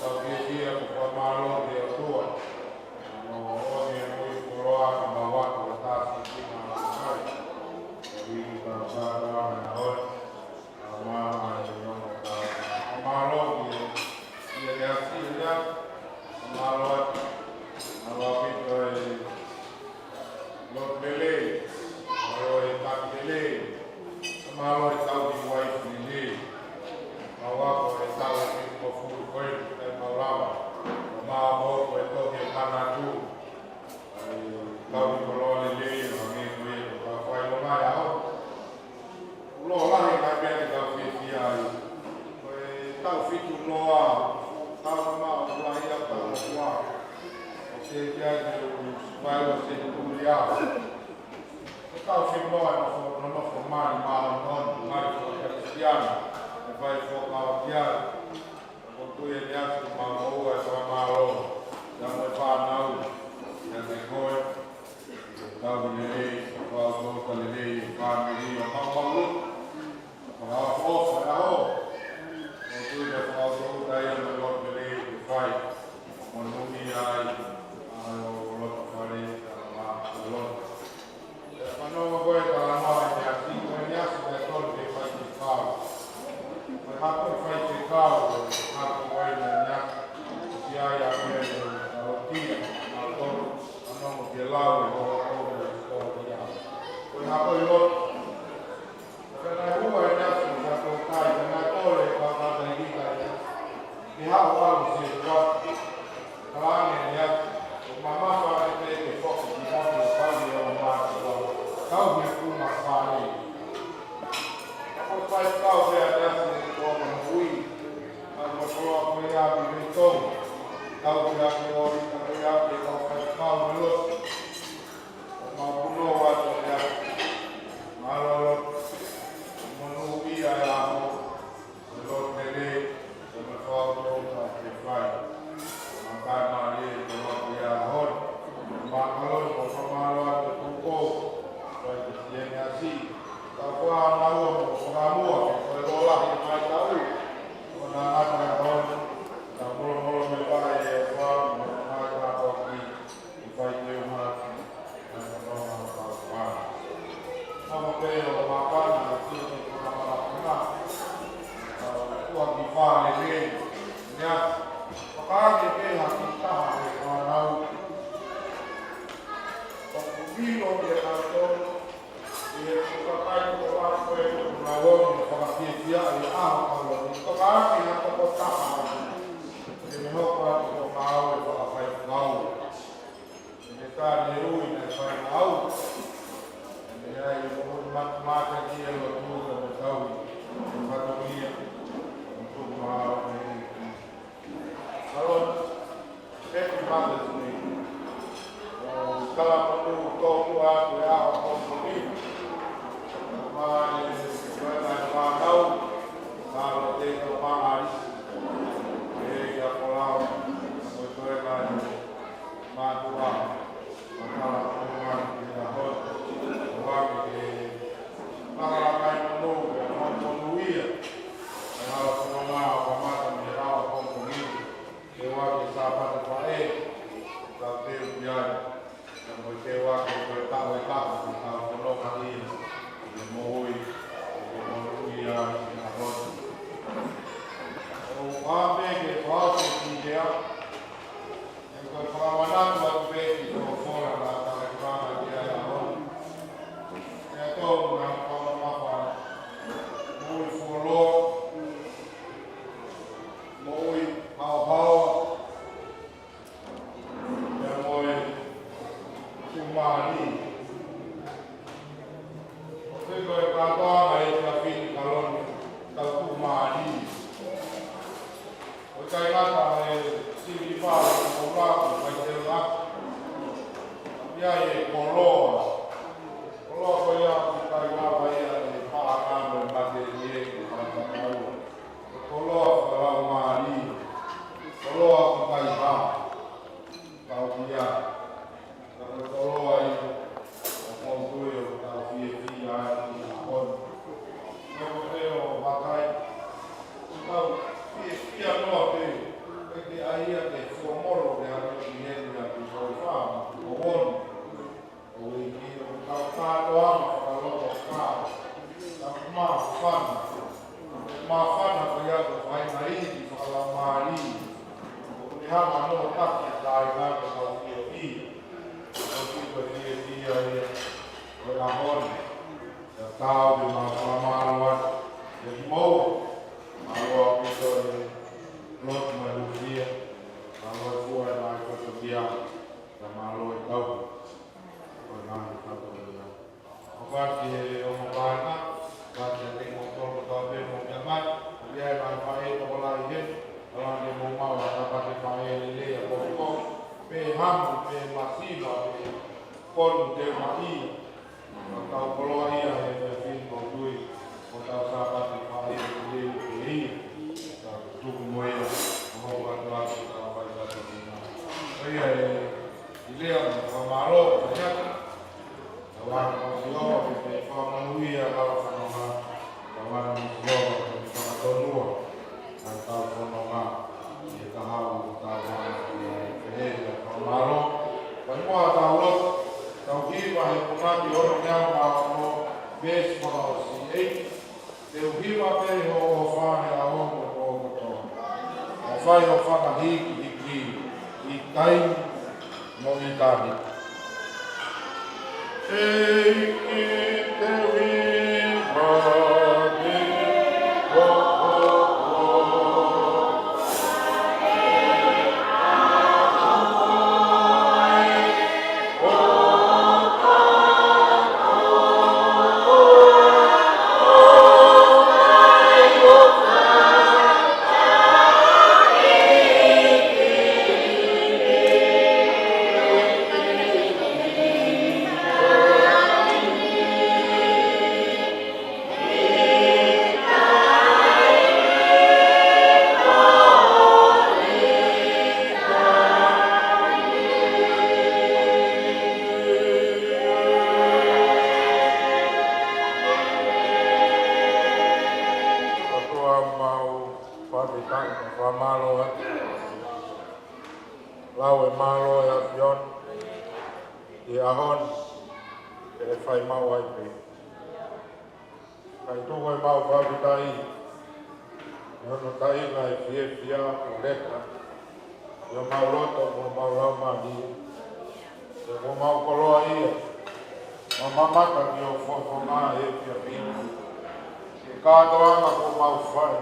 Tau fiefia ko e fakamālō ki he ʻOtua. Mo ʻomi e moʻui koloa ke mau ako e tasi ki ma makai. Ko e ʻuhinga tau sākala na hoi. Fakamālō ai e ongo tau. Fakamālō ki he, ki he asi ia. Fakamālō atu. Mālō ʻaupito e lotu lelei, mālō e taki lelei, mālō e tauhi uaifi lelei. Mau ako e taʻu ʻe fitungofulu ko ē, ʻikai mau lava. Mau ako e tohi ʻa Manatu. ʻA e tauhi koloa lelei, ʻo hangē ko ia ko e kau fai longa ia ʻo Loa lahi mai pea te kau fiefia ai. Ko e taʻu fitu noa, taʻu ma o lahi a taʻu ua. ʻO se ki ai ke u vai o se tuli a. Ko e taʻu fitu noa e nofo, nonofo mai ma o non, mai ko e Kalisitiano. E vai fo kau ki ai. Ko tui e meʻa si ma o ua e fakamālō. Ia mo e fānau. Ia te koe. Tau lelei, tau tō ka lelei, fāmili, ʻo mau mau. Whakaofa, whakaofa. ʻO tui ka whakaofa, tau ia mo e lotu lelei, ke fai. Mo numi ai, ʻa e ʻo loto fale, Lau e hoa o me sikola ia. Ko e hako i loto. Ka naʻe hua e nasu ka tō kai, ka naʻe kole e kau tata i kita ia. Ke haʻu ʻalu se kua. Ka lange ia. Ko mamafa e te ke foki ki motu o pali o mātua. Kau he kuma fale. Ka ko e fai kau he a nasu e kua ka mui. Ka ko e koloa ko e a mi me tau. Kau he a ke ori, ka ko e a ke kau fai kau me loto. ʻO mau punou atu ʻi he ʻaho. Mālō loto. Monūʻia e ʻaho. Ko e loto lelei. Ko e mafao tō ka ke fai. Mālō mālie ko e loto ʻi he ʻaho. Mālō loto. Mālō atu e koukou. Fai ke siene asi. Ka fua na ua mo fakamua. Ko e lola he mai tau. Ko na ngata e hon. Ka molomolo me vai e fua mo mai ka toki. Ko fai ke uma. Ka no ma ka fua. Ka mo pe o ma ka na ki ko na ma ka na. Ka ua ki fale ke. Ia. Ka ke ke ha ki taha e fānau. ʻOku ʻilo ʻe kinautolu, ʻi he fukakai ko la ko e ko la o ni fakafiefia ʻi he ʻaho kaulani. Toka ake ha tokotaha. ʻE me hoko atu ko mau e fakafaifekau. ʻE me tā ne ui ne fai mau. ʻE me ai e moʻoni matamata ki e lotu ka me tau. ʻE fatongia. ʻE tuku mau e Alo, happy Mother's Day. ʻO kalapotu tōku atu e ʻaho ko eni. Mai, ko e nai fānau. Kalo te ka mangari. E ia ko lau. Ko e nai mātuʻa. Ka kalapotu mai ki he ʻaho. ʻO ake ke makalakai manu, ke manu ia. Ke hala fononga ʻo kamata mei he ʻaho ko eni. Ke ua ke Sāpate Faʻē, ka teu ki ai, ka mo e ke ua ke ko e taʻu e taha, ke tau fononga ia, ke moʻui, ke moʻui ia, ke ʻaho. ʻO ʻape ke fāke ki hea, ke ko e fakamanatu atu pē ki he folofola naʻa tau kama ki ai ʻaho. Ke tau na fakamamafa, moʻui fuoloa, moʻui haohaoa, pea mo e tuʻumālie. ʻO feko e kātoanga e ka fini kaloni, tau tuʻumālie. ʻO ʻikai ngata he siliva ʻo e koula, ʻo kai te la. Ia e koloa. Koloa ko ia ʻoku ʻikai lava ia ʻe paʻanga mo e mate ni e ke paʻanga kaua. Ko e koloa fakalaumālie, koloa ʻoku ʻikai hā, tau kia, ka ko e koloa ia, ʻoku ou tui ʻoku tau fiefia ai ki he ʻaho ni. Nofo pē ʻo vakai, ʻoku tau fiefia noa pē, ʻikai ke ʻai ia ke fuamolo ke ʻalu ki heni ʻa ki Hōifā, ʻo won. ʻO e ki o kau kātoanga fakalotokā. Ka māfana. Māfana ko ia ko e faʻahinga ivi fakalaumālie. ʻOku ne hanga ʻo taki e kāinga ko kau fiefia. Ko ki ko fiefia ia. Ko e ʻaho ni. Ka tau ke mau fakamālō atu. Ke mau. Mālō ʻaupito e lotu mai Lufia. Mālō e fua e mai koto kia. Ka mālō e tau. Ko e ngaahi fatongia. ʻOku ʻi he ongo kāinga, ʻoku ʻi he tengotolo kotoa pē mo kia mai, ʻoku ʻi ai e ngaahi faʻē tokolahi he, ʻoku ne mo mau ʻa Sāpate Faʻē lelei ʻa Kofiko, pē hamu, pē masiva, pē konu te maʻia, ʻo tau koloa ia he efiafi ni ʻoku tui, ʻo tau Sāpate Faʻē lelei pē ia, ka tuku mo ia, ʻo mau atu atu, tau fai atu ki na. Ko ia e, ʻi lea mo fakamālō, ko ia. Tau ʻofa mo Sihova ke fakamonūʻia ʻa e fononga. Tau ʻofa mo Sihova ke fakatonua ʻa e tau fononga. ʻI he kahaʻu tau ʻofa ki ai pehē ʻa e fakamālō. Kae ʻoua tau loto, tau hiva he Punake ono ngeau mā ono, veesi fakaʻosi ʻeiki. Te u hiva pē hoʻo ʻofa he ʻaho mo e pō kotoa. ʻO fai hoʻo fakahīkihiki ʻi taimi mo ʻitāniti. ʻOtua, mau fakafetaʻi mo fakamālō atu. Lau e mālō ʻa e ʻAfiona ʻi he ʻaho ni, ʻe fai maʻu ai pē. Kae tuku ʻemau fakafetaʻi ʻi hono taʻinga e fiefia ʻo Leka ʻi homau loto mo homau laumālie. Pea kuo mau koloaʻia, mau mamata ki hoʻo fofonga he efiafi ni. Ko e kātoanga kuo mau fai,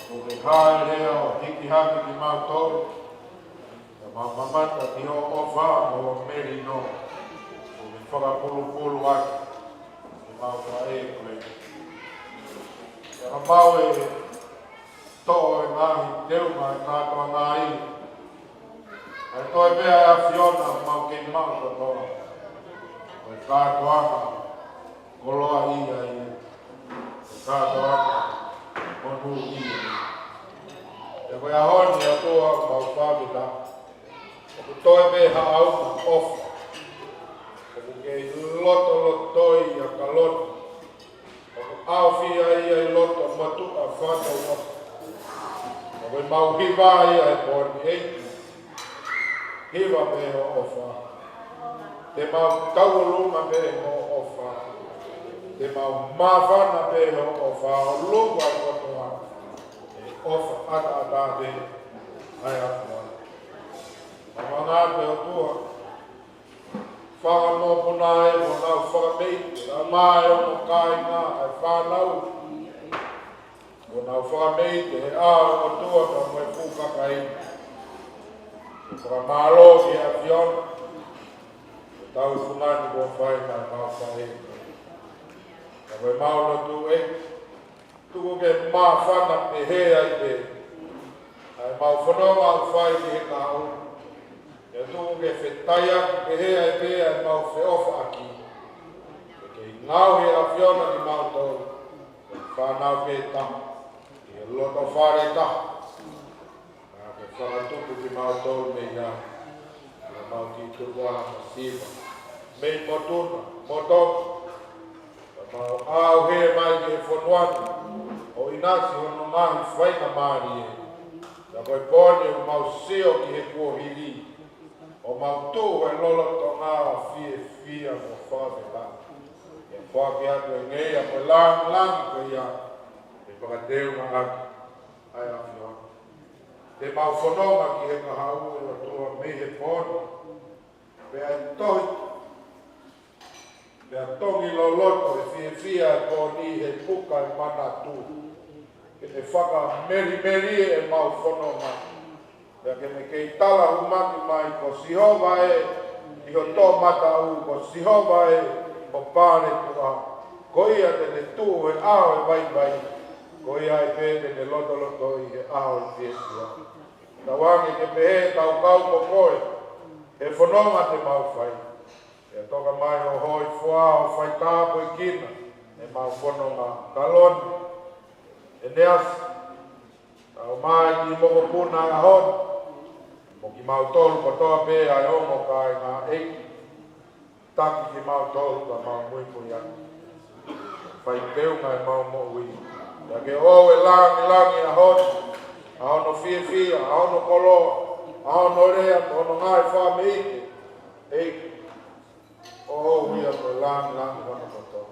ko e hā e lea ʻo hiki hake kimautolu, pea mau mamata ki hoʻo ʻofa mo hoʻo melino, ko e fakapulupulu atu ʻemau faʻē ko ē. Pea mau ʻe toʻo e ngaahi teunga ʻo e kātoanga ni, kae toe pē ʻa e ʻAfiona ʻoku mau kei maʻu kotoa. Ko e kātoanga koloaʻia ia, ko e kātoanga monūʻia ia. Pea ko e ʻaho ni, ʻOtua, mau fakafetaʻi, ʻoku toe pē haʻo ʻofa ʻoku kei lotolotoi ʻa Kaloni, ʻoku ʻaofia ia ʻi loto motuʻa fakatouʻosi. Ko ʻemau hiva ia he pō ni, ʻEiki, hiva pē hoʻo ʻofa. Te mau tauʻolunga pē hoʻo ʻofa. Te mau māfana pē hoʻo ʻofa ʻo lua kotoa. ʻE ʻofa ʻataʻatā pē ʻa e ʻAfiona. Mau hanga pē, ʻOtua, fanga mokopuna ē kuo nau fakameʻite, ʻa e ongo kāinga, ʻa e fānau kuo nau fakameʻite he ʻao ʻo e ʻOtua pea mo e fuʻu kakai. Ke fakamālō ki he ʻAfiona, ko e tau fungani kuo fai maʻa ʻemau faʻē. Ka ko ʻemau lotu, ʻEiki, tuku ke māfana pehē ai pē ʻa ʻemau fononga ʻoku fai ki he kahaʻu. Pea tuku ke fetaiaki pehē ai pē ʻa ʻemau feʻofaʻaki. Ke kei ngaohi ʻe he ʻAfiona kimautolu ko e fānau pē taha ʻi he loto fale taha. Ka ke fakatupu kimautolu mei ai, ʻa ʻemau kiʻi tupuʻanga masiva, mei Motuna mo Tonga. Ka mau ʻauhē mai ki he fonua ni, ʻo ʻinasi hono ngaahi faingamālie. Ka ko e pō ni ʻoku mau sio ki he kuohili, ʻo mau tuʻu he lolotonga fiefia mo fakafetaʻi. Ke foaki atu e ngeia mo e lāngilangi ko ia ke fakateunga ʻaki ʻa e ʻAfiona. Te mau fononga ki he kahaʻu, ʻOtua, mei he pō ni. Pea ʻi tohi, pea tongi loloto e fiefia e pō ni he puka e manatu. Ke ne fakamelimelie ʻemau fononga. Pea ke ne kei tala humaki mai, ko Sihova ē, ʻi ho toʻomataʻu, ko Sihova ē, ho paletuʻa. Ko ia te ne tuʻu he ʻaho e vaivai. Ko ia ai pē te ne lotolotoi he ʻaho e fiefia. Tauange ke pehē ʻetau kau mo koe he fononga te mau fai. Pea toka mai ho hōifua ʻo faitāpuekina ʻemau fononga. Kaloni, ʻEneasi, tau mai ki he mokopuna ʻo e ʻaho ni, mo kimautolu kotoa pē ʻa e ongo kāinga, ʻEiki. Taki kimautolu ka mau muimui atu. Fai pē ʻemau moʻui. Pea ke ʻoʻou e lāngilangi ʻo e ʻaho ni, ʻa hono fiefia, ʻa hono koloa, ʻa hono lea, ʻa hono ngaahi fakameʻite. ʻEiki, ʻoʻou ia ko e lāngilangi hono kotoa.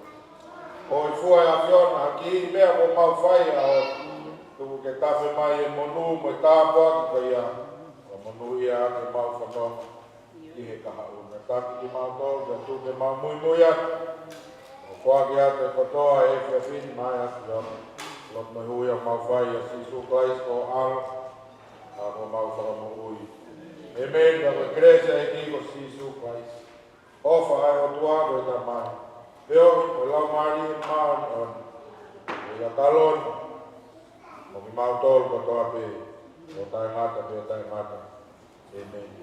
Hōifua ʻe he ʻAfiona ʻa e kiʻi meʻa kuo mau fai he ʻaho ni. Tuku ke tafe mai e monū mo e tāpuaki ko ia, ʻo monūʻia ʻaki ʻemau fononga. ʻi he kahaʻu. Naʻa taki kimautolu, pea tuku ke mau muimui atu ʻo foaki atu e kotoa ʻo e efiafi ni maʻa e ʻAfiona. Lotu mo e hū ia mau fai ʻia Sīsū Kalaisi ko ho ʻAlo, ʻa ia ko homau Fakamoʻui. ʻĒmeni. Pea ko e kelesi ʻa e ʻEiki ko Sīsū Kalaisi, ʻofa ʻa e ʻOtua ko e Tamai, feohi ʻo e Laumālie Māʻoniʻoni, ʻe ʻiate kimoutolu kotoa pē, ʻo taʻengata pea taʻengata. ʻĒmeni.